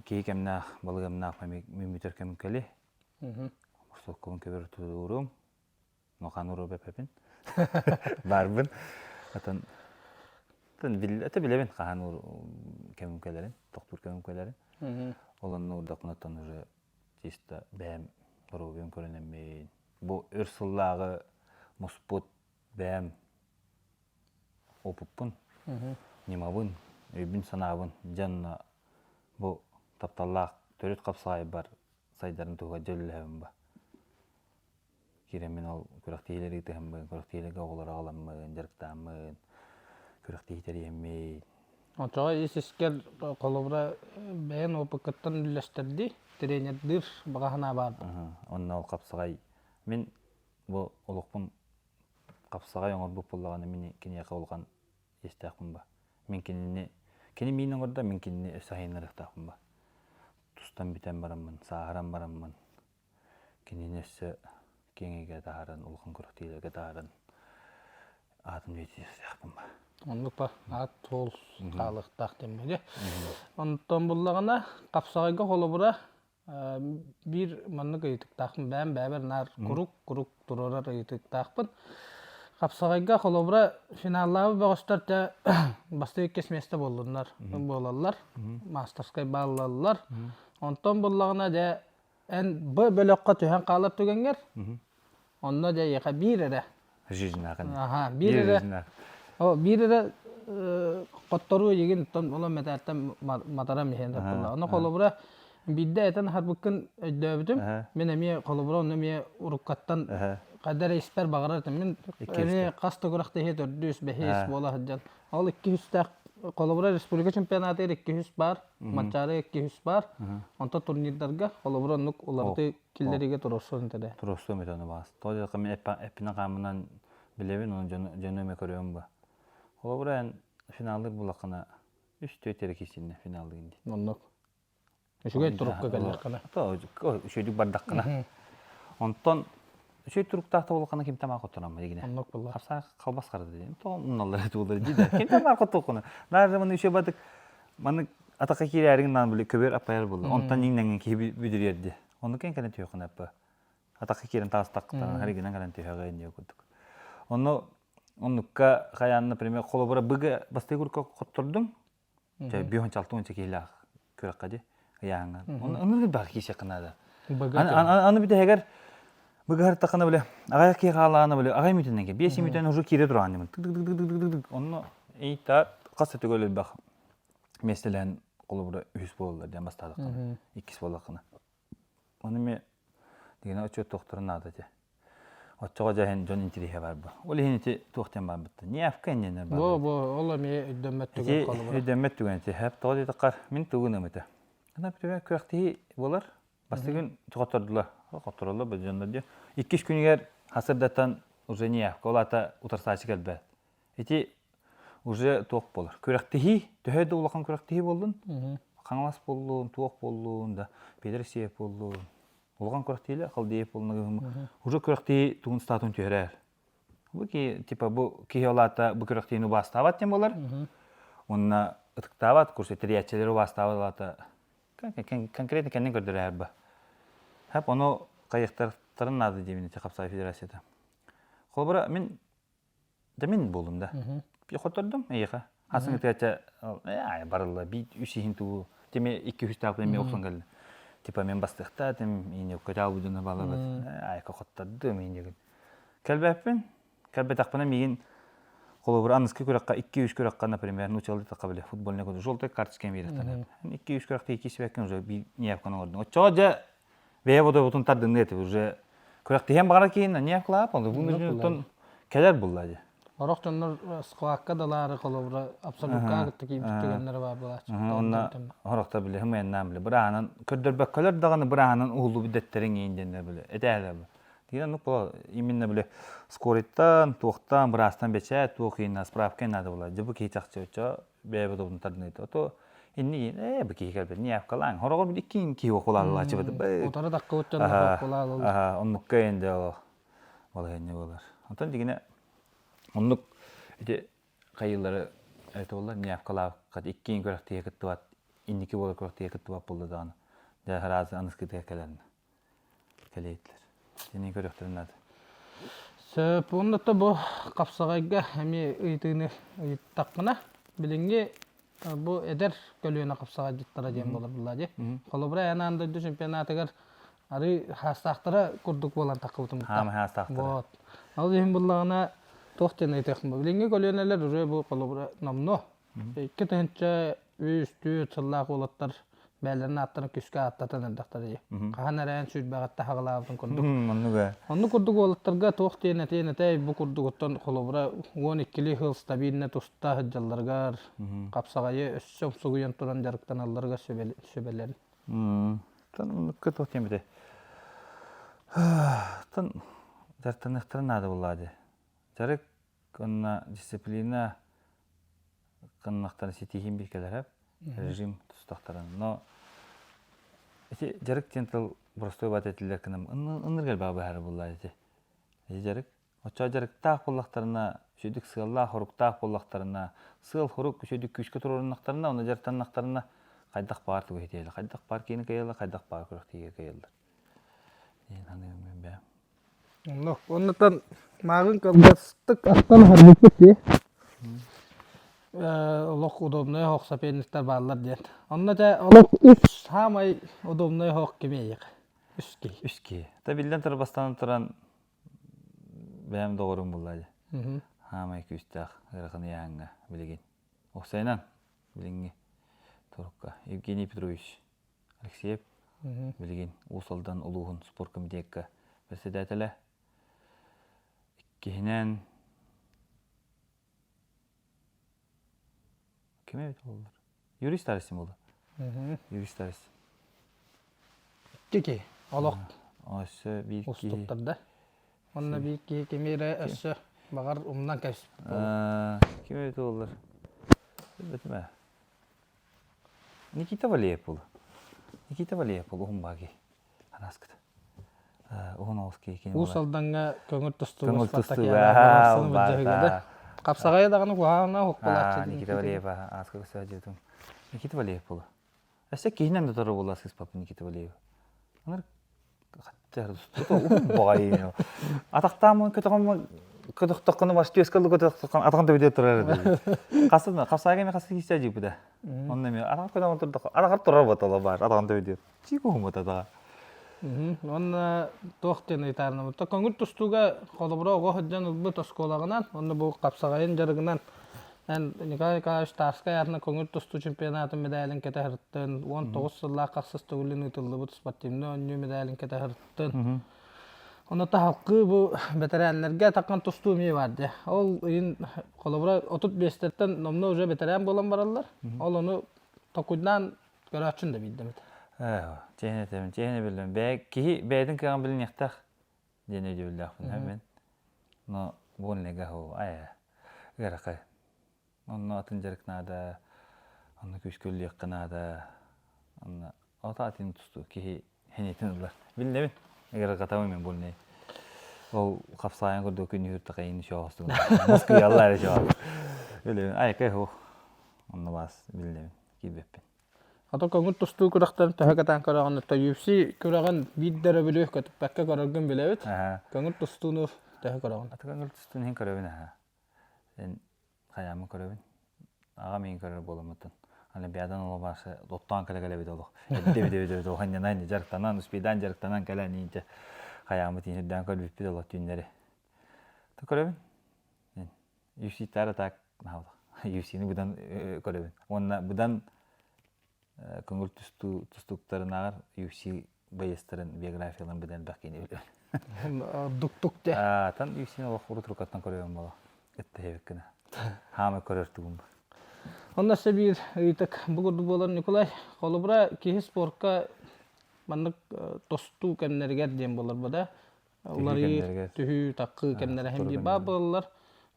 киһи кэмнээх, балык эмнээх мин бүтэр кэмим кэлиэ. Морсуоккабын көбөр туруум. Махан уруубэппин. Баарбын. Атын аты билэбин хаһан кэмим кэлэрин, тохтуур кэмим кэлэрин. Ол онно урдакпынаттан уже чисто бэйэм доруобуйам көрүнэммин. Бу өр сыллааҕы муспут бэйэм опыппын, ньымабын, өйбүн-санаабын дьонно бу тапталлаах төрүт хапсаҕайбар сайдарын туһугар дьөллөһөбүн ба. Киирэммин ол күрэхтэһиилэри ыытыһаммын, күрэхтэһиилэргэ оҕолору аҕаламмын, дьарыктааммын, күрэхтэһии тэрийэммин. Оччоҕо ис-искэр холобура бэйэн опыккыттан үллэстэрдии, тренердиир баҕа санаа баар дуо? Онно ол хапсаҕай мин бу олохпун хапсаҕай оҥорбут буоллаҕына мин киниэхэ улахан иэстээхпин ба. Мин кинини кини миин оҥордо, мин кинини өссө сайыннарыахтаахпын ба. Тустан бүтэн бараммын, сааһыран бараммын Кинини өссө киэҥ эйгэҕэ таһааран, улахан күрэхтэһиилэргэ таһааран аатын үйэтитиэхтээхпин ба. Оннук ба аат суол хаалыахтаах диэн били. Онтон буллаҕына хапсаҕайга холобура биир маннык ыйытыктаахпын бэйэм бэйэбэр наар курук курук туруорар ыйытыктаахпын. Хапсаҕайга холобура финаллаабыт бөҕөстөр дьэ бастакы иккис миэстэ буоллуннар буолаллар мастерскай бааллаллар. Онтон буллаҕына дьэ Эн Б бөлөххө түһэн хаалар түгэҥҥэр, онно дьэ эйиэхэ биир эрэ. Жизнь Аха, биир эрэ. О, биир эрэ хотторуу эйигин тон олом мэтээлтэн матарам иһэн таппылла. Ону холобура биирдэ этэн аһарбыккын өйдөөбүтүм. Мин эмиэ холобура онно эмиэ уруккаттан хайда эрэ испэр баҕарар этим. Мин эмиэ хас да күрэхтэһии төрдүс, бэһис буола сылдьан. Ол икки үстээх холобура республика чемпионатыгар 200 баар, Манчаары 200 баар. Онтон турнирдарга холобура оннук уларытыы киллэриигэ туруорсуон этэ. Туруорсуом этэ ону баас. Тоҕо диэтэххэ мин эппинэн хааммынан билэбин, ону дьону эмэ көрөбүн ба. Холобура эн финаллыыр буллаххына үс түөрт эрэ киирсиннэ финаллыын дии. Оннук. Үчүгэй турукка кэллэххинэ. Үчүгэйдик бардаххына. Онтон үчүгэй туруктаах да буоллаххына ким тамаах хотторон дигинэ. Оннук буолла. Хапсаа халбас харада диэн. Тоҕо умналлар этулар дии да. Ким тамаах хоттуоххуна. Наар маны үчүгэй бадык маны атака киирээриҥ наан били көбүөр аппайар буолла. Онтон иҥнэҥин киһи бүдүрүөр Ону кэн кэлэн түһүөххүнэ аппа. Атака киирэн таастахтан харигынан кэлэн түһэҕин диye курдук. Онно оннукка хайаан, например, холобура быга бастакы курка хоттордуҥ, Чэ, биһон чалтуон киһилээх күрэххэ ди ыйааһыҥҥа. Оны баар киисэххэ наада. Аны бүтэһигэр быгыһартаххына биле аҕай киһи хаалаана биле аҕай мүтүннэнке биэс мүтэн уже киирэ тураан тык онно ийтаат хас да төгөл элбэх миэстэлээн холобура үһүс буолаллар диэн бастаатаххына иккис буоллаххына Ону эмиэ дигэнэ отчуоттуохтарын наада этэ. Оччоҕо дьэ иһин дьон интириэһэ бар бу. Ол иһин ити туох диэн барбытта. Неявка иннинэ бар. Бу бу ол эмиэ өйдөммөт түгэн холобура. Өйдөммөт түгэн ити. Хэп тоҕо диэтэххэ мин тугун ымыта. Ана күрэхтэһии буолар. Бастакы күн хоттордулар. Хоттороллор бу дьоннор диye. Иккис күнүгэр хасырдаттан уже неявка. Ол аата утарсааччы кэлбэт. Ити уже туох буолар. Күрэхтэһии, төһө да улахан күрэхтэһии буоллун, Хаҥалас буоллун, туох буоллун да, Петр Алексеев буоллун, улахан күрэхтэһиилэр Халдеев буоллун, уже күрэхтэһии тугун статуһун түһэрэр. Бу ки, типа бу киһи олаата бу күрэхтэһиини убаастаабат диэн буолар. Уонна ытыктаабат, курса тэрийээччилэри убаастаабат олаата конкретно кэннин көрдөрөр ба. Хап ону хайыхтарын наада диэбин ити Хапсаай федерацията. Холобура мин Да мин буоллум да. Хоттордум эйиэхэ. Хасыҥ ытыача барылла биит үс иһин тугу теми икки үстээх эми охсон кэллэ. Типа мен бастыахта тем ине көтө будуна балабыт. Айка хоттордум ине. Кэлбэппин. Кэлбэтэхпинэ миигин холобур аныскы күрэххэ икки үс күрэххэ например нуучалыы тахха биле футбольный курдук желтый карточка биэриэхтэн икки үс күрэхтэ икки сибэккин уже биир неявканы оҥордуҥ оччоҕо дьэ Бэйэ бодобутун тардынныа этэ уже күрэхтэһиэн баҕарар киһин не клап ол бүгүн кэлэр булла дии. Орох дьоннор схватка далаары холобура абсолютка кытта киирбит түгэннэрэ баар буолааччы. Онно орохто биле хымыяннаан биле бырааһынан көрдөрбөккөлөр даҕаны бырааһынан уһуллубут дэттэриҥ иин диэннэр биле этээлэр. Тигэн оннук була именно били скорыйтан, туохтан, быраастан бэчээт, туох иинна справка наада була. Дьэ бу киһи чахчы оччо бэйэбит обун тардыныыта. Ото инни ээ бу киһи кэлбит неявкалаан. Хороҕор били иккин киһи окулааллаачыбыт. Утары таккыбыт дьон окулааллар. Оннукка энде ол балаһыанньа буолар. Онтон дигине оннук ити хайыылары это буолла неявкалаабыкка иккиэн күрэхтиһэ кыттыбат инники буолар күрэхтиһэ кыттыбат буолла даҕаны дьэ сразу аныскытыгар кэлэн кэлиэйтилэр итини көрүөхтэрин наада Сөп уонна то бу хапсаҕайга эмиэ ыйытыыны ыйыттахпына билиҥҥи бу эдэр көлүөнэ хапсаҕайдьыттара диэн буолар буолла дии. Холобура эн аан дойду чемпионатыгар арыы хаастаахтара курдук буолан таххыбытым Хаама хаастаахтара. Вот. Ол иһин буллаҕына туох диэн ыйытыахпын билиҥҥи көлүөнэлэр уже бу холобура номнуо 2003-4 сыллаах уолаттар бэйэлэрин ааттарын күскэ ааттатан эрдэхтэрэ дии. Хаһан эрээн сүүрбэҕиттэ хаҕылаабытын курдук. Оннук ээ. Оннук курдук уолаттарга туох диэн этиэн этэй бу курдугуттан холобура 12-ли сыл стабильно туста сылдьалларыгар хапсаҕайы өссө умсугуйан туран дьарыктаналларыгар сүбэлэрин. Тан оннукка туох диэн этэй. Тан дьарыктаныахтара наада буоллаа дии. Дьарык уонна дисциплина кыннахтарын ситиһиин билгэлэрэ режим тустахтарын. Но ити дьарык диэн тыл простой бат этиллэр кынам ынныр элбэҕи быһаарар буоллаа ити. Ити дьарык. Оччо дьарыктаах буоллахтарына, үчүгдүк сыаллаах-хоруктаах буоллахтарына, сыал-хорук үчүгдүк күүскэ туруоруннахтарына, онно дьарыктаннахтарына хайдах баар тугу иһитиэлэр, хайдах баар киини кыайаллар, хайдах баар күрэхтиигэ кыайаллар. Диэн саныыбын мин бэйэм. Онно оннуттан мааҕын кылгастык астан аһарбыппыт дии. Олох удобнай оһох соперниктар бааллар диэн. Онно дьэ олох үс саамай удобнай оһох кими эйиэхэ? Үс киһи. Үс киһи. Та биллэн турар бастаан туран бэйэм доҕорум булла дии. Хаамай күүстээх ыарахан ыйааһыҥҥа билигин. Охсайынан билиҥҥи турукка Евгений Петрович Алексеев билигин Уус Алдан улууһун спорткомитекка председателэ. Иккиһинэн Ким эбит буоллар? Юрий Старостин буолла. Юрий Старостин. Икки киһи. Олох Өссө биир киһи. устуктарда. Онно биир киһи кими эрэ өссө баҕар умнан кэбиспит Ким эбит буоллар? Билбэтим ээ. Никита Валеев буолла. Никита Валеев буолла уһун баҕа киһи. Анаскыт. Уһун оҕус киһи кини Уус Алдаҥҥа көҥүл тустууга Көҥүл спартакиада тустууга Хапсаҕайа даҕаны куһаҕана хоппулааччы Никита Валеев ааска көсөөдьүтүм. Никита Валеев буолла. Өссө киһинэн да тору буолла сыыспаппын Никита Валеев. Анар баҕайы. Атахтаамын көтөҕөм көтөхтөххүнэ бас түөскэ ылы көтөхтөххүнэ атаҕын төбөтүгэр турар этэ. Хасына хапсаайга эмиэ хас киһи дьииппитэ. Онно эмиэ атаҕар көтөҕөн турдахха атаҕар турар батала баар атаҕын төбөтүгэр. Чиик уһуммата Уонна туох диэн ыйытаарынабыт. Көҥүл тустууга холобура оҕо сылдьан ылбыт оскуолаҕынан уонна бу хапсаҕайын дьарыгынан эн Николай Николаевич Тарскай аатынан көҥүл тустуу чемпионатын медалин кэтэ сырыттын, 19 сыллаах хахсыс төгүлүн ыытыллыбыт спортивнай оонньуу медалин кэтэ сырыттын. Онно таһалкыы бу бэтэрээннэргэ таккан тустуу эмиэ баар дии. Ол иһин холобура 35-тэртэн номнуо уже бэтэрээн буолан бараллар. Ол ону токуйдаан Көрөөччүн да биирдэ эмит. Чиэһинэ этэбин, чиэһинэ биллим. Бэйэ киһи бэйэтин кыаҕын билиниэхтээх диэн өйдөбүллээхпин мин. Но буолнега хо ая ыарахай. Онно атын дьарык наада, онно күүскэ үллүөххэ наада. Онно ото атын тустуу киһи хэнитин ылар. Биллэбин. Ыарырҕатабын мен больнай. Ол хапсаайан курдук күнүһүр такайын шоостугун. Москвалар шоос. Билэбин. Айка хо. Онно бас биллэбин. Киирбэппин. Ото көҥүл тустуу күрэхтэрин төһө кэтээн көрөҕүн то UFC күрэҕин биир да өрөбүлү көтүппэккэ көрөргүн билэбит. Көҥүл тустууну төһө көрөҕүн? Аты көҥүл тустууну иһин көрөбүн аха. Эн хайааммын көрөбүн. Аҕам иһин көрөр буоламмытын. Олимпиадан олобаасы оттоон кэлэ кэлэбит олох. Эдде бит эбит олох анньанан дьарыктанан, успейдаан дьарыктанан кэлэн иинчэ хайааммыт иһин үрдээн көрбүппүт олох түүннэри. Та көрөбүн. UFC-тары так UFC-ни быдан көрөбүн. Уонна быдан көҥүл тустуу тустууктарынааҕар UFC боецтарын биографияларын быдан элбэх киһини билэбин. Дук-дук де. Тан UFC-ни олох урут рукаттан көрөбүн боло. Ытта гына. Хаамай көрөр тугум бар. Онно өссө биир ыйытык бу курдук буолар Николай. Холобура киһи спортка маннык тостуу кэмнэригэр диэн буолар бу да. Уларыы, түһүү, таккыы кэмнэрэ иһин биир баа буолаллар.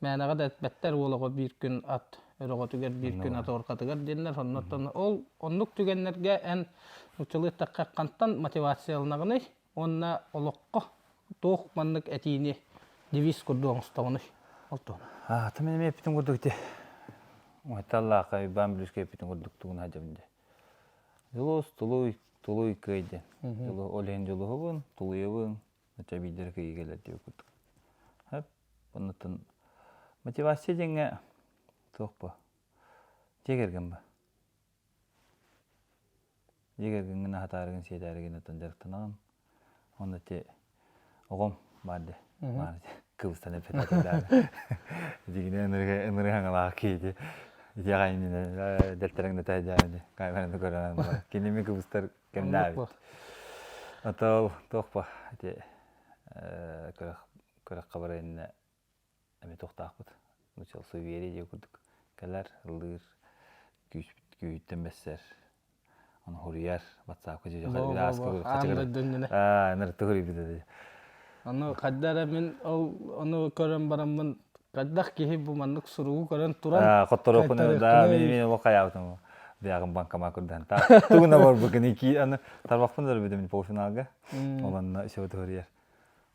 Мээнэҕэ да этпэттэр уол оҕо биир күн ат өрөҕөтүгэр, биир күн ат оркатыгар диэннэр. Оннуттан ол оннук түгэннэргэ эн нууччалыы эттэххэ хантан мотивацияланаҕыный уонна олоххо туох маннык этиини девиз курдук оҥостоҕунуй? Ол туһунан. Аа, мин эмиэ эппитим курдук ити. Уһатталлаахха Иван Блюзка эппитим курдук тугун хадьабын дии. Дьулус, тулуй, тулуй кыай диэн. Дьулу, ол иһин дьулуһубун, тулуйабын, оччо биирдэрэ кыайыы кэлэр диэбит курдук. Хөп, оннуттан мотивация диэҥҥэ туох бу? Дьиэ кэргэн ба. Дьиэ кэргэҥҥин аһатаарыгын, сиэтээригин оттон дьарыктанаҕын. Онно ити оҕом баар дии. Баар дии. Кыбыстан эппэтэ Дигинэ ыныры хаҥалаах киһи ити аҕай дэлтэрэҥ да тээдьээни камераны көрөн киними кыбыстар кэмнээбит. Отол туох ба ити көрөх көрөххө бара иннэ эмиэ туохтаахпыт. Нучал суеверие диэ курдук кэлэр, ыллыыр, күүспүт күүһүттэн бэссэр. Ону хуруйар, ватсапка дьүдьэ Ону хайда эрэ мин ол ону көрөн бараммын хайдах киһи бу маннык суругу көрөн туран Хотторуохпун да мин мин олох хайаабытым бэйэҕин банкомат курдаан тугуна барбыкын ики аны тарбахпын да өлбүтүм полуфиналга ол онно все туһуруйар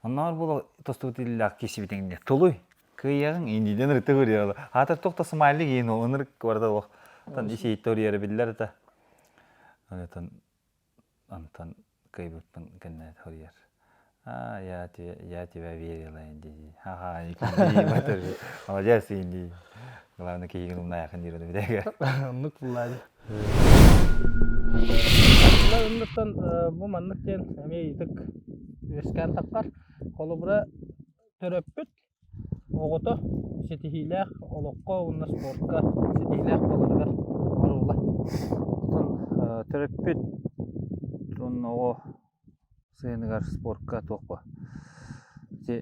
Оннооҕор буола тостубут иллээх киирсибитиҥ тулуй кыайыаҕыҥ индийден ырыта көрүө аатар туох да смайлик иин ынырык барыта олох тан ис иһиттэ биллэр это онтон онтон кыайбыппын кэннэ хоруйар а я тебе я тебя верила инди ха-ха молодец инди главное киһигин умнаайахын диир битээгэ оннук буллаады Оннуттан бу маннык диэн эмиэ ыйытык үөскээн таххар. Холобура, төрөппүт оҕото ситиһиилээх олоххо уонна спортка ситиһиилээх буоларыгар оруола. Төрөппүт уонна оҕо сыһыаныгар спортка туох бу ити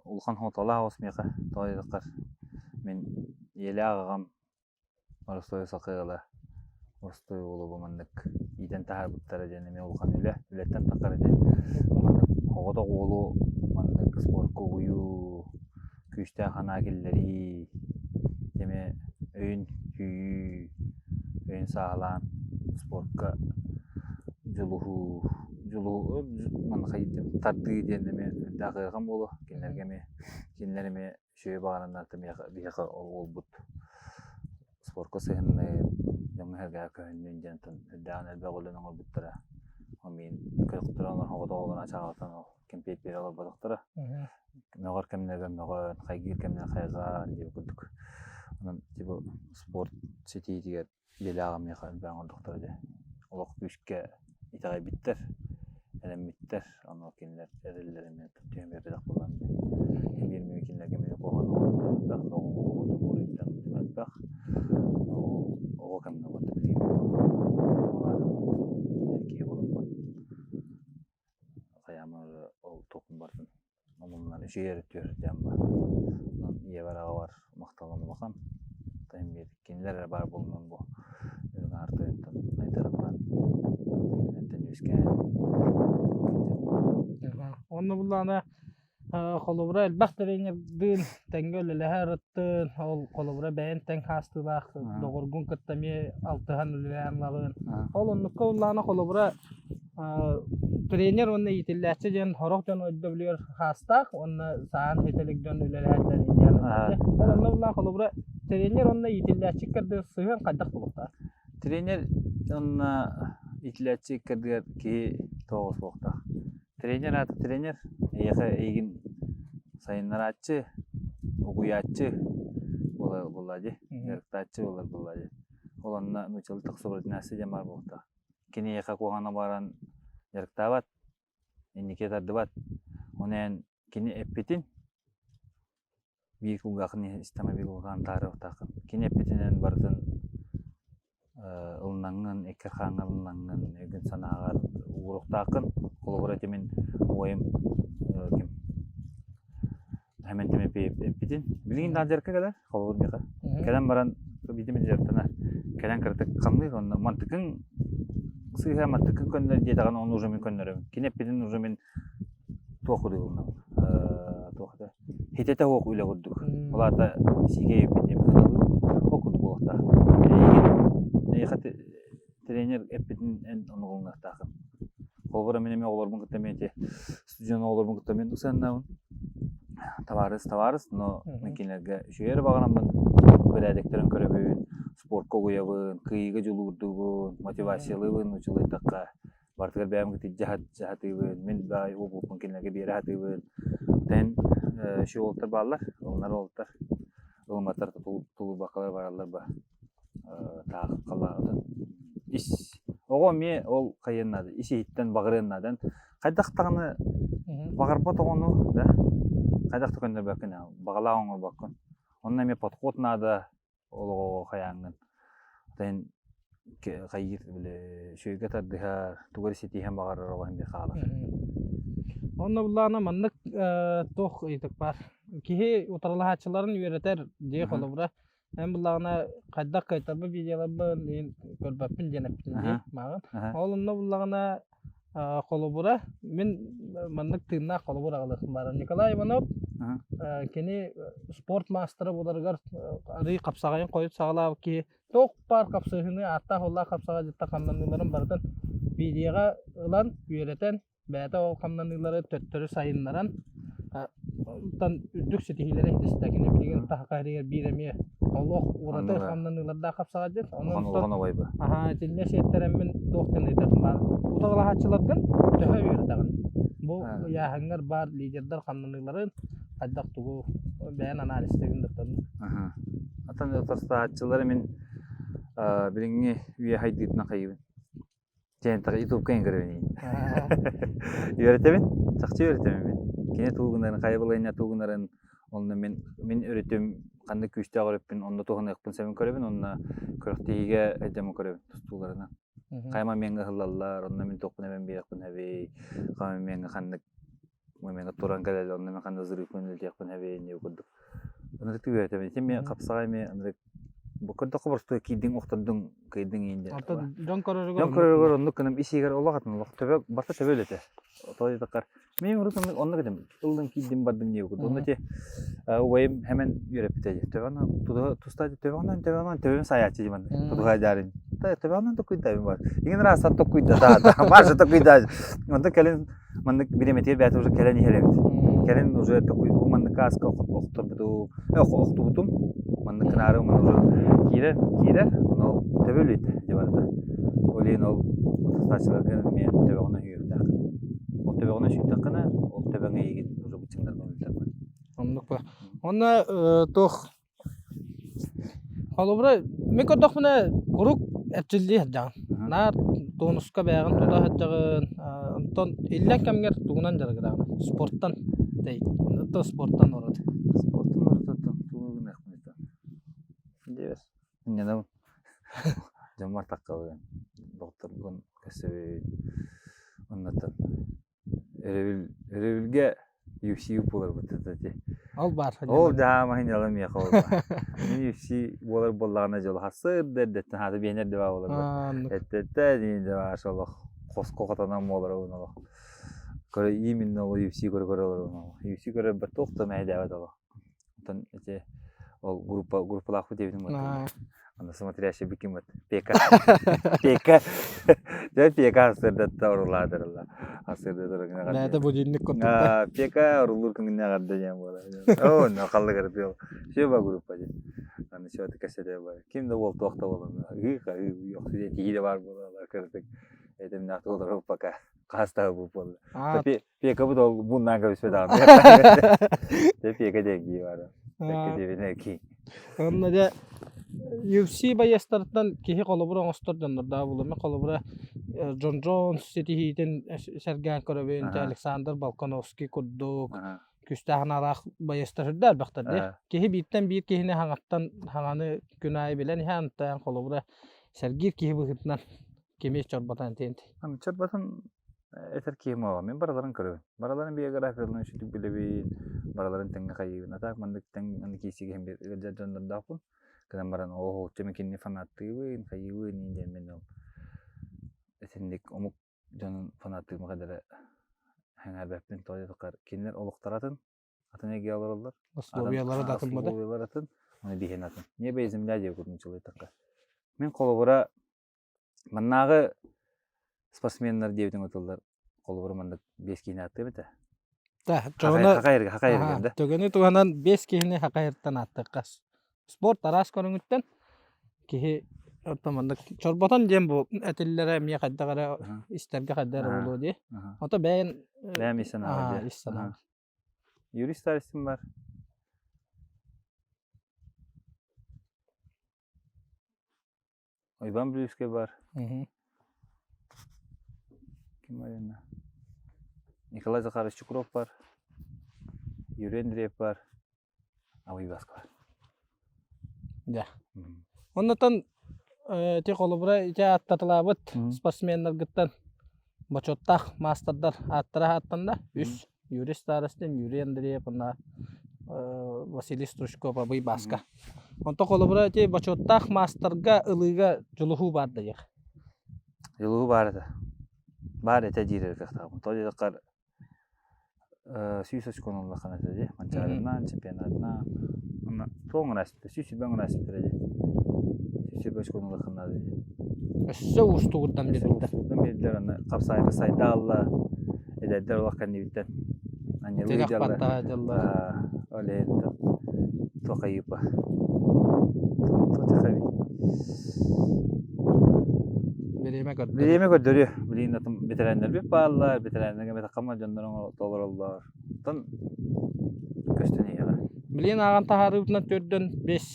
улахан суолталаах оҕус миэхэ тоҕо диэтэххэ мин ийэлээх аҕам Боростуой саха ыала боростуой уолу бу маннык иитэн таһаарбыттара диэн эмиэ улахан үлэ, үлэттэн тахсар этэ. Маннык оҕотох уолу маннык спорка угуйуу, күүстээх санаа киллэрии, эмиэ өйүн сүүйүү, өйүн сааһылаан спорка дьулуһуу, дьулуһуу маныха тардыы диэн эмиэ үрдээх ыарахан буолуо. Кинилэргэ эмиэ кинилэр эмиэ үчүгэй баҕараннар биһиэхэ ол уолбут спорка сыһыннын, дьоҥҥо-сэргэҕэ көһүннүн диэн үрдээҕин элбэх үлэни оҥорбуттара. Ол миин көхтөрө олор оҕото оҕолорун ачаалатан ол кэмпиэт биэрэ олорботохторо. Мөҕөр кэмнэргэ мөҕөн, хайгыыр кэмнэр хайҕаан диэбит курдук. Онон типа спорт ситиитигэр Ийэлээх миэхэ элбээн оҥордохторо дии. Олох күүскэ итэҕэйбиттэр, эрэммиттэр. Ону кинилэр эрэллэрэ эмиэ түһэн биэрбэтэх буолан биир эмиэ кинилэргэ эмиэ куһаҕан элбэх, оҕо элбэх. Оҕо кэмҥэ уонна билигин киһи буолан хайаамар ол туохпун барытын Омуннан үчүгэй эрэ түөрдээн баар. Онон ийэбэр аҕабар махталым улахан. Тайым биир кинилэр эрэ баар буолунан бу үрүҥ аар тойонтон айдарыллан кинилэртэн үөскээн Онно буллаҕына холобура элбэх тренердыын тэҥҥэ үлэлэһэ ырыттын, ол холобура бэйэн тэҥ хаастыылаах доҕоргун кытта эмиэ алтыһан үлэлээн ылабын. Ол оннукка буллаҕына холобура Тренер уонна иитиллээччи диэн сорох дьон өйдөбүлүгэр хаастаах уонна саан ситэ илик дьон үлэлэһэллэр диэн Ол онно буллаах холобура тренер уонна иитиллээччи иккэрдигэр сыһыан хайдах буолуохтаах? Тренер уонна иитиллээччи иккэрдигэр киһи тоҕо суохтаах. Тренер аата тренер, эйиэхэ эйигин сайыннарааччы, угуйааччы буолар буоллаа дии, дьарыктааччы буолар буоллаа дии. Ол онно нууччалыы тахсыбыт диэн баар буолуохтаах. Киниэхэ куһаҕана баран дьарыктаабат, инники тардыбат. Онон эн кини эппитин биир кулгаахын истэҕинэ биир кулгааҕын таарыахтааххын. Кини эппитинэн барытын ылынаҥҥын, эккэр-хааҥҥар ылынаҥҥын, өйгүн-санааҕар ууруохтааххын. Холобура ити мин убайым ким Хэмэн эппитин. Билигин да дьарыкка кэлэр, холобур миэхэ. Кэлэн баран биирдэ мин дьарыктана кэлэн кыратык хамныыр онно мантыкыҥ сыыһа мантыкын көннөр диэтэҕинэ ону уже мин көннөрөбүн. Кини эппитин уже мин туох курдук ылынабын туох этэ хитэтэ суох үлэ курдук. Ол аата сиикэй эппит диэн ол курдук буолуохтаах. Эйигин эйиэхэ тренер эппитин эн ону ылыныахтааххын. Холобура мин эмиэ оҕолорбун кытта эмиэ ити студент оҕолорбун кытта эмиэ сыаннабын. Табаарыс табаарыс, но мин кинилэргэ үчүгэй эрэ баҕараммын бэрээдэктэрин көрөбүн, спортка угуйабын, кыайыыга дьулуурдуубун, мотивациялыыбын учулуйдахха барытыгар бэйэм кытта дьаһатыыбын, мин баай уопуппун кинилэргэ биэрэ сатыыбын. Тэн үчүгэй уолаттар бааллар, ылынар уолаттар, ылымматтар тулуйбаккалар бараллар ба. Таах халаатын ис оҕо эмиэ ол хайыан наада, ис иһиттэн баҕарыан наада. Хайдах даҕаны баҕарбат оҕону да хайдах да көннөрбөккүн, баҕалаах оҥорбоккун. Онно эмиэ подход наада ол оҕоҕо хайааҥҥын. Оттон хайыыр били үчүгэйгэ тардыһар, тугу эрэ ситиһэн баҕарар оҕо эмиэ хаалар. Онно буллаҕына маннык туох ыйытык баар. Киһи утарылаһааччыларын үөрэтэр дии холобура Эн буллаҕына хайдах кыайтарбыт видеоларбын иһин көрбөппүн диэн эппитин дии мааҕын. Ол онно буллаҕына холобура мин маннык тыыннаах холобур аҕалыахпын баара. Николай Иванов кини спорт маастара буоларыгар арыый хапсаҕайын хойут саҕалаабыт киһи туох баар хапсыһыыны ааттаах-уоллаах хапсаҕай дьыттар хамнаныыларын барытын видеоҕа ылан үөрэтэн бэйэтэ ол хамнаныылары төттөрү сайыннаран тан үрдүк ситиһиилэри ситистэ. Кини билигин таһака иһигэр биир эмиэ олох ураты хамнаныылардаах хапсаҕайдьыт. Онон аһаа итиннэ сиэттэрэммин туох диэн ыйытыахым баар. Утарылаһааччыларгын төһө үөрэтэҕин? Бу ыйааһыҥҥар баар лидердар хамнаныыларын хайдах тугу бэйэн анализтыгын да Атын утарсааччылары мин билиҥҥи үйэ хайдыытынан хайыыбын. Дьээнтэҕэ ютубка көрөбүн Үөрэтэбин, чахчы үөрэтэбин мин. Кини тугу гынарын, хайа балайынньа тугу гынарын, онно мин мин өрүтүм ханнык күүстээх өрүппүн онно туһаныахпын сөбүн көрөбүн, онно күрэхтэһиигэ өйдөмө көрөбүн тустууларынан. Хайа миэҥҥэ ыһыллаллар, онно мин туохпун эбэн биэриэхпин сөбүй, хайа миэҥҥэ ханнык миэҥҥэ туран кэлэллэр, онно мин ханна зырыыппын үлэлиэхпин сөбүй диэн курдук. Ынырык үөрэтэбин. Ити эмиэ хапсаҕай эмиэ ынырык Бу көрдөххө боростуой киирдиҥ охтордуҥ кыайдыҥ иин диэн. Оттон дьон көрөрүгэр Дьон көрөрүгэр оннук гынан ис иһигэр олох атын олох төбө барыта төбө үлэтэ. Тоҕо диэтэххэ мин урут оннук оннук этим. Ыллым киирдим бардым диэбит курдук. Онно ити убайым хэмэн үөрэппитэ дии. Төбөҕүнэн тутуһа туста төбөҕүнэн төбөҕүнэн төбөм сайааччы дии маннык. Тутуһа дьаарин. Төбөҕүнэн токуйдаабын бар. Игин ыраастан токуйда да да Маша токуйда. Онтон кэлин маннык бириэмэтигэр бэйэтэ уже кэлэн иһэр эбит. Кэлин уже такой бу маннык кааска охторбутум, охтубутум. Маннык гынаары манна уже киирэр, киирэр, ону ол төбө үлүйдэ дьэ барыта. Ол иһин ол утастааччыларга эмиэ төбөҕүнэн сүүйүөхтээх. Ол төбөҕүнэн сүүйдэххинэ, ол төбөҥ эйигин уже быччыҥнаргын үлтэр. Оннук ба. Онно туох Холобура, мин көрдөхпүнэ, куруук эрчиллии сылдьаҕын. Наар тонуска бэйэҕин тута сылдьаҕын. Онтон иллэҥ кэмҥэр тугунан дьарыгыраҕын? Спорттан оттон спорттан ураты. Спорттан ураты тугу гыныахпыный Диэбэс. Инньэнэбин. Дьоммор таххабын, доҕотторбун көрсөбүн. Оннуттан Өрөбүл, өрөбүлгэ UFC буоларбыт ити. Ол баар. Ол дьаамаһын дьала миэхэ ол баар. Мин UFC буолар буоллаҕына дьоло сарсыарда эрдэттэн хаата биэнэр да баа буоларбыт. Эттэтэ диин да баар олох хоско хотонон буоларабын олох. Көрө именно ол UFC көрө көрө олоробун олох. UFC көрөрбөр туох да мэһэйдээбэт олох. Оттон ити ол группа группалаахпыт диэбитим буолла. Аны смотрящий бикиммит пека. Пека. Дьэ пека асырдатта орулаатырла. Асырдатыр Бэйэтэ будильник курдук. Пека орулуур күҥҥүнэ эҕэрдэ диэн буолар. Оо, но халлыгар бил. Все ба группа диэн. Аны все это кэсэтэ бар. Ким да уол туох да буолан. Ыы, ыы, тиһи да бар буолалар кырдык. Этимнээх туолар пока. Хастаһы буолла. Пиэкэбит ол буннаан кэбиспэт даҕаны. Дьэ пиэкэ диэн кии баара. Пиэкэ диэбинэ кии. Онно дьэ UFC байыастарыттан киһи холобур оҥостор дьоннордоох буолуо. Мин холобура Джон Джонс ситиһиитин сэргээн көрөбүн, Александр Волконовский курдук күүстээх санаалаах байыастар сүрдээх элбэхтэр дии. Киһи бииртэн биир киһини хаҥаттан хаҥаны күн аайы билэн иһэн, холобура сэргиир киһи быһыытынан Кими чорботон этиэнт? Чорботон этэр киһим оҕо. Мин барыларын көрөбүн. Барыларын биографияларын үчүгдүк билэбин, барыларын тэҥҥэ хайыыбын. А так маннык тэҥ аны киирсигэ иһин ыалдьар дьоннордоохпун. Гынан баран оо мин кинини фанаттыыбын, хайыыбын иин диэн мин ол итинник омук дьонун фанаттыырым хадара. Сэҥээрбэппин тоҕо диэтэххэ кинилэр олохторо атын, атын эйгэ олороллор. Условиялара да атын буолар. Условиялара атын, уонна биһиэн атын. Небо и земля диэки курдук нууччалыы Мин холобура маннааҕы спортсменнар диэбитин ытыллар холобура маннык биэс киһини ааттыам этэ. Да, чоҕуна Хахайырга, хахайырга да. Түгэни туһанан биэс киһини хахайыртан ааттыахха. Спорт араас көрүҥүттэн киһи оттон маннык чорботон диэн бу этиллэрэ эмиэ хайдах эрэ истэргэ хайдах эрэ буолуо дии. Ото бэйэн Бэйэм ис санааҕа дии. Ис санааҕа. Юрий Старостин бар. Уйбаан Бүлүүскэй бар. Ким бар инна? Николай Захарович Чукров бар. Юрий Андреев бар. Абый Баска бар. Дьэ. Оннотон ити холобура ити ааттатылаабыт спортсменнаргыттан бочуоттаах маастардар ааттара ааттанна. Үс Юрий Старостин, Юрий Андреев уонна Василий Стручков Абый Бааска. Онтон холобура ити бочуоттаах маастарга ылыыга дьулуһуу баар да диэх. Дьулуһуу баар этэ. Баар этэ диир кыахтаахпын. Тоҕо диэтэххэ 100 очкону ыллаххына этэ дии. Манчаарытынан, чемпионатынан. Онно туох оҥорон 120 оҥорон дии. 120 очкону ылыаххын наада дии. Өссө уустугурдан биэрбиттэр. Уустугурдан биэрдилэр аны хапсаайга сайда алла эдэрдэр олох кэннибиттэн анньылыы дьалла дьалла ол иһин туох айыыпа туох Бириэмэ көрдөрүө. Бириэмэ көрдөрүө. Билигин атын бэтэрээннэрбит бааллар, бэтэрээннэргэ бэтэххэ дьоннорун толороллор. Оттон көстөн иһиэҕэ. Билигин ааҕан таһаарыыбытынан төрдөн бес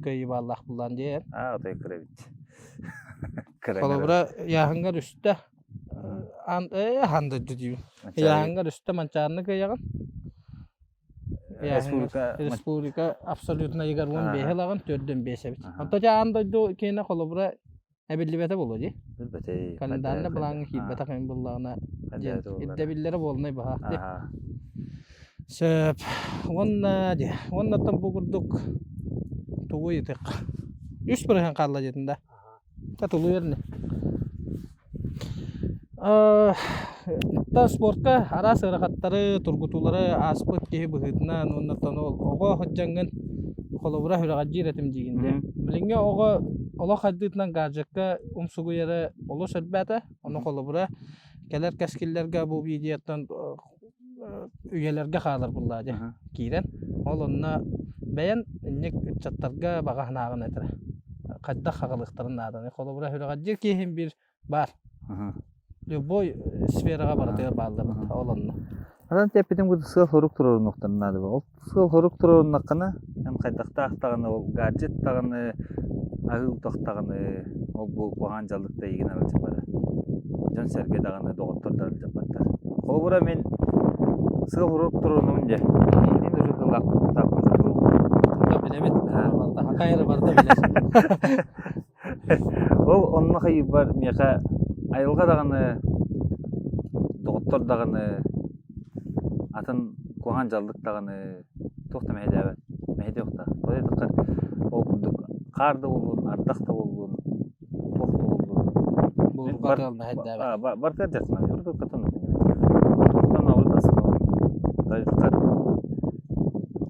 кыайыы бааллаах буллаан диэн. Аа, отой кыра эбит. Холобура, ыйааһыҥҥар үстэ аан ээ аан дойду диибин. Ыйааһыҥҥар үстэ манчаарыны кыайаҕын. Республика Республика абсолютнайыгар 15 ылаҕын, төрдөн 5 эбит. Онто дьэ аан дойду киэнэ холобура эбиллибэтэ буолуо дии. Билбэтэ. Календарьна былааҥҥа киирбэтэх эҥин буоллаҕына диэн ирдэбиллэрэ буолунай баһаах дии. Сөп. Уонна дии. Уоннаттан бу курдук тугу ыйытыахха. Үс бырыһыан хаалла диэтин да. Тулуйар ини. Та спортка араас ыарахаттары, тургутуулары ааспыт киһи быһыытынан уонна ол оҕо сылдьаҥҥын холобура сүрэҕэлдьиир этим диигин дии. Билиҥҥи оҕо олох хайдыытынан гаджекка умсугуйара олус элбээтэ. Ону холобура кэлэр кэскиллэргэ бу видеоттан үйэлэргэ хаалар буоллаа дии киирэн. Ол онно бэйэн инник ыччаттарга баҕа санааҕын этэрэ. Хайдах хаҕалыахтарын нааданы. Холобура сүрэҕэлдьиир киһим биир баар. Любой сфераҕа барытыгар бааллар ол онно. Онон тэппитим курдук сыал-сорук туруорунуохтарын наада. Ол сыал-сорук туруоруннаххына, эн хайдахтаах даҕаны ол гаджет даҕаны, аһыы утах даҕаны, ол бу куһаҕан дьаллык да эйигин аралдьыппата. Дьон-сэргэ даҕаны, доҕоттор да аралдьыппаттар. Холобура мин сыал-сорук туруорунабын дьэ. Мин уже сыллаахпын Да билэбит. Барыта хакайры барыта билэр. Ол онно хайыыбар миэхэ айылҕа даҕаны, доҕоттор даҕаны, атын куһаҕан дьаллык даҕаны туох да мэһэйдээбэт, мэһэйдиэ суохтаах. Тоҕо диэтэххэ, ол курдук хаар да буоллун, ардах да буоллун, туох да буоллун Буурҕа тыал мэһэйдээбэт. Барытыгар дьарыктанабын. Тоҕо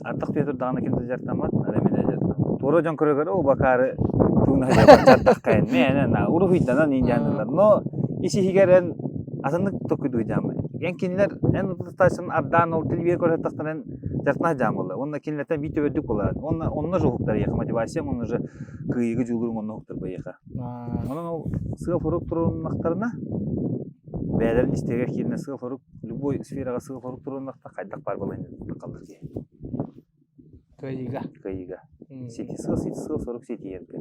Ардах түһэ турдаҕына ким да дьарыктаммат, арай мин эрэ дьарыктанабын. Туора дьон көрө-көрө оо бакаары тууна сылдьар дьардаххайын мээнэ на уруһуйданан индианылар. Но ис иһигэр эн атыннык токуйдуу дьаамай. Эн кинилэр эн утутааччын ардаан ол телевизор көрө сыттахтарына эн дьарыктана сылдьаан буолла. Уонна кинилэртэн биир төбө үрдүк буолар. Уонна онно же уһуктар эйиэхэ мотивация, онно же кыайыыга дьулууруҥ онно уһуктар эйиэхэ. Онон ол сыал-сорук туруннахтарына бэйэлэрин истэригэр кииринэ сыал-сорук любой сфераҕа сыал-сорук туруннахта хайдах баар балаһыанньа халлар киһи. Кыайыыга. Кыайыыга. Сити сыал, сити сыал-сорук ситиһэргэ.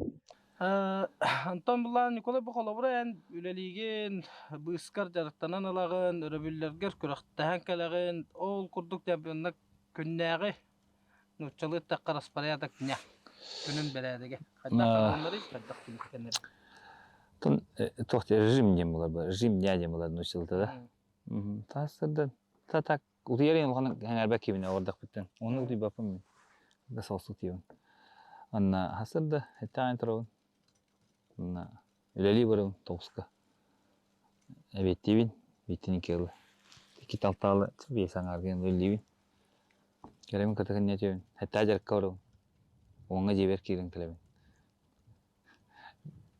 Антон буллаан Николай бу холобура эн үлэлиигин, быыскар дьарыктанан ылаҕын, өрөбүллэргэр күрэхтэһэн кэлэҕин, ол курдук күннээҕи Нууччалыы эттэххэ распорядок дня. Күнүн бэрээдэгэ. Хайдах хатыланарый, хайдах түмүктэнэрий? Тон туох режим диэн буолар режим дня диэн буолар нууччалыыта да. Таас сырдан та так утуйар иһин улахан сэҥээрбэт киһибин оҕордохпуттан. Ону утуйбаппын мин. Да соҕустук утуйабын. Анна хасырда эттэҕин турабын. Онно үлэлии барабын тоҕуска. Эбиэттиибин, бииттин икки ыла. Икки талтаалы биэс аҥааргын үллүүбүн. Кэлэбин кытыгын ньэтиэбин. Хэтtaa дьарыкка барабын. Уоҥҥа дьиэбэр киирэн кэлэбин.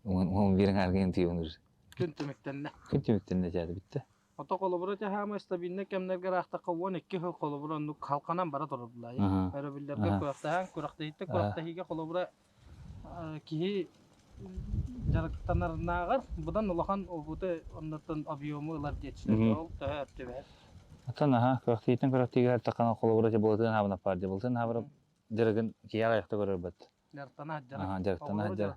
Уон биир аҥааргын тиийэн уже. Күн түмүктэннэ. Күн түмүктэннэ дьаады бүттэ. Ото холобура хаама стабильнай кэмнэргэ ыраахтахха 12 сыл холобура оннук халханан бара турар булаайы. Өрөбүллэргэ күрэхтэһэн, күрэхтэһииттэн күрэхтэһиигэ холобура киһи дьарыктанарынааҕар быдан улахан опыты оннуттан объему ылар диэччилэр. Ол төһө өртүбэт. Оттон аха күрэхтииттэн күрэхтиигэ таххан холобура дьабылытын хаабына паар дьабылытын хаабыра дьарыгын киһи аҕыйахта көрөрбөт. Дьарыктана сылдьар. Дьарыктана сылдьар.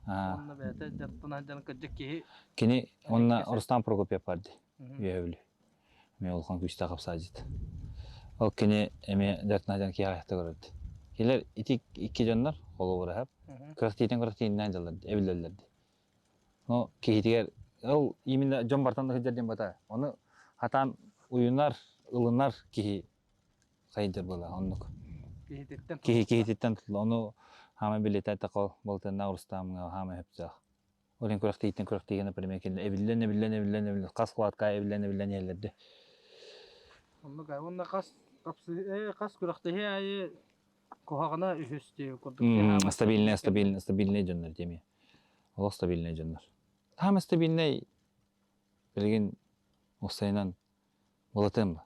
Уонна бэйэтэ дьарыктана сылдьан кырдьык киһи Кини уонна Рустам Прокопьев бар дии. Үөһэ Бүлүү. Эмиэ улахан күүстээх хапсаадьыт. Ол кини эмиэ дьарыктана сылдьан киһи аҕыйахта көрөрдө. Кинилэр ити икки дьоннор холобураһап күрэхтиитин күрэхтииннээн дьаллар эбиллэллэр дии. Но киһитигэр ол именно дьон бартан да сылдьар диэн бата. Ону хатаан уйунар, ылынар киһи хайдыр буола оннук. Киһититтэн Киһи киһититтэн тутулла. Ону хаама билетэ такол болтанна Рустамҥа хаама хөптөөх. Ол иһин күрэхтииттэн күрэхтиигэ, например, кинилэр эбиллэн, эбиллэн, эбиллэн, эбиллэн, хас хватка эбиллэн, эбиллэн иһэллэр Оннук уонна хас хапсыһыы хас күрэхтэһии аайы куһаҕана үһүс дии курдук. Стабильный, стабильный, стабильный дьоннор диэми. Олох стабильный дьоннор. Хаама стабильный билигин уопсайынан Былатыам ба.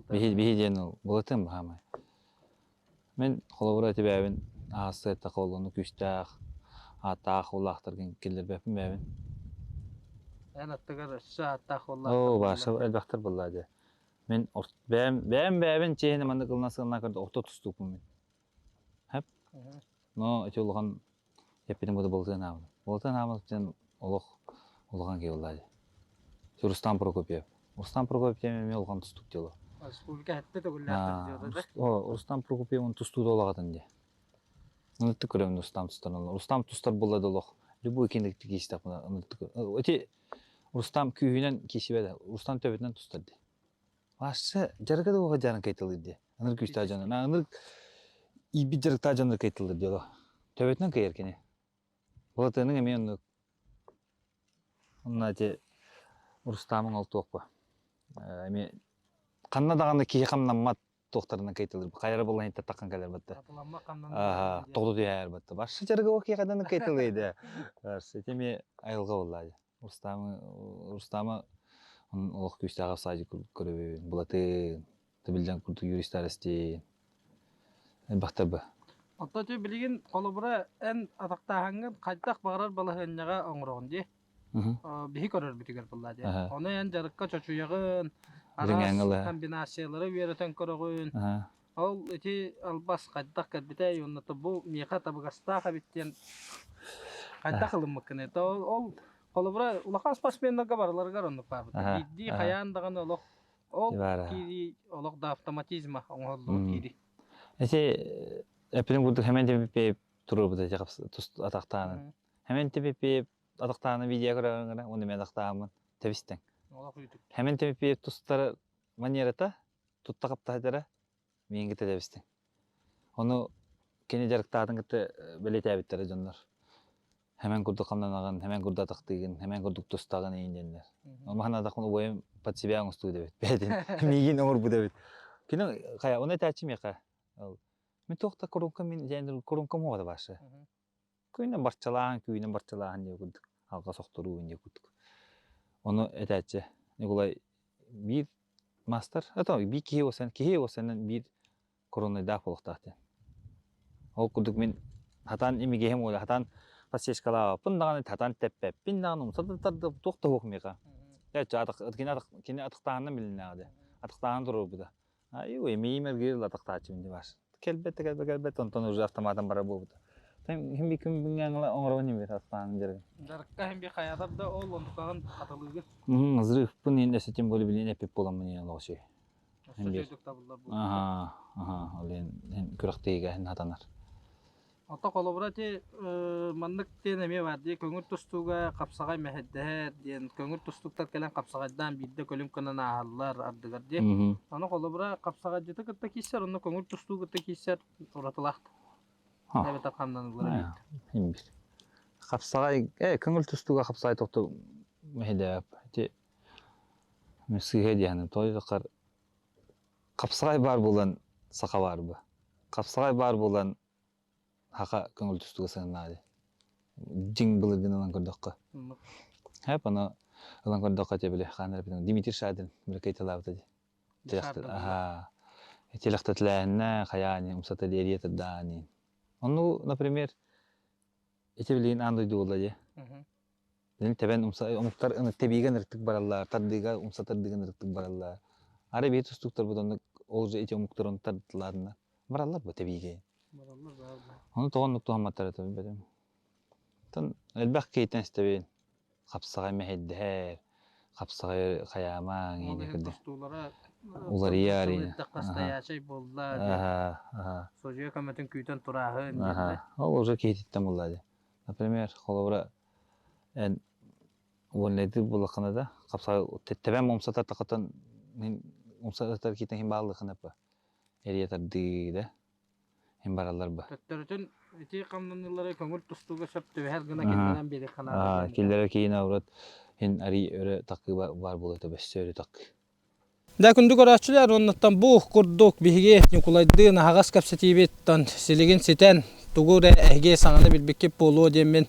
Биһи биһи диэн ол былатыам баһаамай. Мин холобура этибээбин ааста эттэххэ олону күүстээх, ааттаах улаахтаргын киллэрбэппин бээбин. Эн аттыгар өссө ааттаах уоллаахтар Оо, баша элбэхтэр буоллаа дьэ. Мин бэйэм бэйэм бэйэбин чиэһинэ маннык ылына сыална көрдө орто тустуукпун мин. Хэп. Но ити улахан Эппитим курдук Болтуон Ааманов. Болтуон Ааманов диэн олох улахан киһи буолла дии. Рустам Прокопьев. Рустам Прокопьев диэн эмиэ улахан тустуук дьоло. Республика хэттэ төгүллээхтэр дьоло да? Рустам Прокопьев он тустуута улаҕатын дии. Ыныртык көрөмүн Рустам тустар. Рустам тустар буолла да олох любой киндик киистэхпинэ ыныртык. Ити Рустам күүһүнэн киисибэт, Рустам төбөтүнэн тустар дии. Вообще дьарыга да уоҕа дьарын кайтылыр дии. Ыныр күүстээх дьон. Ыныр иирбит дьарыктаах дьоннор кайтылыр дии олох. Төбөтүнэн кыйар кини. Былатыаның эмиэ оннук. Онно ити Рустамың ол туохпа. Эмиэ ханна даҕаны киһи хамнаммат туохтарынан кайтылыр. Хайара булан таххан кэлэр батта. Тоҕду түһээр батта. Башы дьарыга ол киһи хайдан кайтылыйды. Башы ити эмиэ айылҕа буолла. Рустамы Рустама олох күүстээх офсайд көрөбүн, Былатын, Тыбилдьан курдук юристар эстиин. Элбэхтэр Оттон ити билигин холобура эн атахтааһыҥҥын хайдах баҕарар балаһыанньаҕа оҥороҕун дии. Биһи көрөрбүтүгэр буолла дии. Ону эн дьарыкка чочуйаҕын, араас комбинациялары үөрэтэн көрөҕүн. Ол ити албас хайдах кэлбитэй уонна бу миэхэ табыгастаах эбит диэн хайдах ылыммыккыный? Ол, ол холобура улахан спортсменнарга барыларыгар оннук баарбыт. Биирдии хайаан даҕаны олох ол киирии олох да автоматизма оҥоһуллубут киирии. Ити эппитим курдук хэмэн типпип туруорбут ити атахтаанын. Хэмэн типпип атахтааны видео көрөҕүн уонна мен атахтааммын тэбистең. Хэмэн типпип тустар манерата тутта хаптаһытара миин кытта тэбистиҥ. Ону кини дьарыктаатын кытта бэлиэтээбиттэрэ дьоннор. Хэмэн курдук хамнанаҕын, хэмэн курдук атахтыыгын, хэмэн курдук тустаҕын иин диэннэр. Ону атахпын убайым под себя оҥостуу эбит. Бэйэтин миигин оҥорбут эбит. Кини хайа, оны этээччи миэхэ. Мин туох да курунка мин дьээн курунка муода башы. Күүнэн барчалааһын, күүнэн барчалааһын диye курдук, алҕас охторуу диye курдук. Ону этээччи Николай биир маастар, это биир киһи уосан, киһи уосанан биир коронайдаах буолуохтаах диэн. Ол курдук мин хатаан имигэһим уола, хатаан подсечкалаабаппын даҕаны, хатаан тэппэппин даҕаны, умса да тарда туох да суох миэхэ. Кини кини атахтааһынан билиннэҕэ дии. Атахтааһын туруорбута. Ай, эмиийим эргиир атахтааччыбын дии баар. Кэлбэт да кэлбэт кэлбэт, онтон уже автоматом барар буолбута. Хим би күн бүгүҥҥэ оҥоробун иһин атахтааһын дьарыгын. Дьарыкка хим би хайатар да ол онтукаҕын хатылыыгын. Взрывпын иһин өссө тем более билин эппит буоламмын иһин олох үчүгэй. Өссө үчүгэйдик табыллар буолбута. Аха, аха, ол иһин күрэхтэһиигэ иһин хатанар. Ото холобура ити маннык диэн эмиэ баар дии көҥүл тустууга хапсаҕай мэһэйдэһэр диэн көҥүл тустууктар кэлэн хапсаҕайдаан биирдэ көлүм гынан ааһаллар ардыгар дии. Ону холобура хапсаҕайдьыты кытта киирсэр, онно көҥүл тустуу кытта киирсэр уратылаах эбэтэр хамнаныылара биир. Хим бир. Хапсаҕай, э, көҥүл тустууга хапсаҕай тохту мэһэйдээбэп. Ити. Мин сыыһа диэхиним. Тоҕо диэтэххэ хапсаҕай баар буолан саха баар бу. Хапсаҕай баар буолан саха көҥүл тустууга сыһыннаҕа дии. Дьиҥ былыргыны ылан көрдөххө. Хэп ону ылан көрдөххө этэ били хаан эрэ Дмитрий Шадрин били кыйталаабыта дии. Тилэхтэтилээһиннэ хайаани умсата диэриэ тырдаани. Ону, например, ити билигин аан дойду буолла дии. Билин тэбэн умса омуктар тэбиигэ ынырыктык бараллар, тардыыга умса тардыыга ынырыктык бараллар. Ары биһи тустууктарбыт оннук ол же ити омуктар ону тардылаатына бараллар бу тэбиигэ. Ону тоҕо оннук туһамматтар этэ билбэтим. Оттон элбэх киһиттэн истэбин. Хапсаҕай мэһэйдэһэр, хапсаҕай хайаамаҥ Ол иһин иһин кырдьык. тустуулара Уларыйар иһин. Сылыйдахха стоячай буолла диэн. Аха, аха. Судьуйа көмөтүн күүтэн турааһын диэн Аха. да. Ол уже киһититтэн буолла дии. Например, холобура эн уоннайдыыр буоллаххына да, хапсаҕай тэбэм умсатар тахатан мин умсатар киитэн иһин бааллыххына па эрийэ тардыы да иһин бараллар ба. Төттөрүтүн ити хамнаныылары көҥүл тустууга сөп түбэһэр гына киллэрэн биэриэххэ наада. Киллэрэр киһини урут иһин арый өрө такыы баар буолуо этэ өссө өрө такыы. Дэ күндү көрөөччүлэр, оннуттан бу курдук биһиги Ньукулайдыын аһаҕас кэпсэтиибит силигин ситэн, тугу эрэ эһиги саҥаны билбиккит буолуо диэммин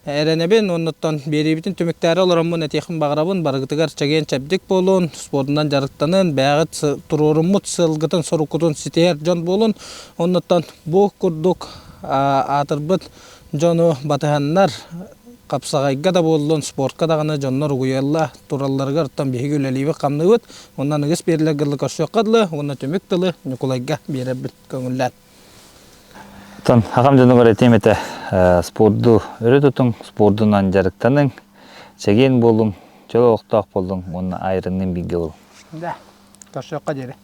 эрэнэбин. Оннуттан биэриибитин түмүктээри олороммун этиэхпин баҕарабын. Барыгытыгар чэгиэн-чэбдик буолун, спордунан дьарыктанын, бэйэҕит туруоруммут сылгытын, соруккутун ситиһэр дьон буолун. Оннуттан бу курдук аатырбыт дьону батыһаннар хапсаҕайга да буоллун, спортка даҕаны дьоннор угуйалла туралларыгар оттон биһиги үлэлиибит-хамныыбыт. Онон аныгыс биэрилэргэ дылы көрсүөххэ дылы уонна түмүк тылы Ньукулайга биэрэрбит көҥүллээн. Оттон аҕам дьонугар этиэм этэ, спорду өрө тутуҥ, спордунан дьарыктаныҥ, чэгиэн буолуҥ, чөл олохтоох буолуҥ уонна айрынныын бииргэ буолуҥ. Да, көрсүөххэ диэри.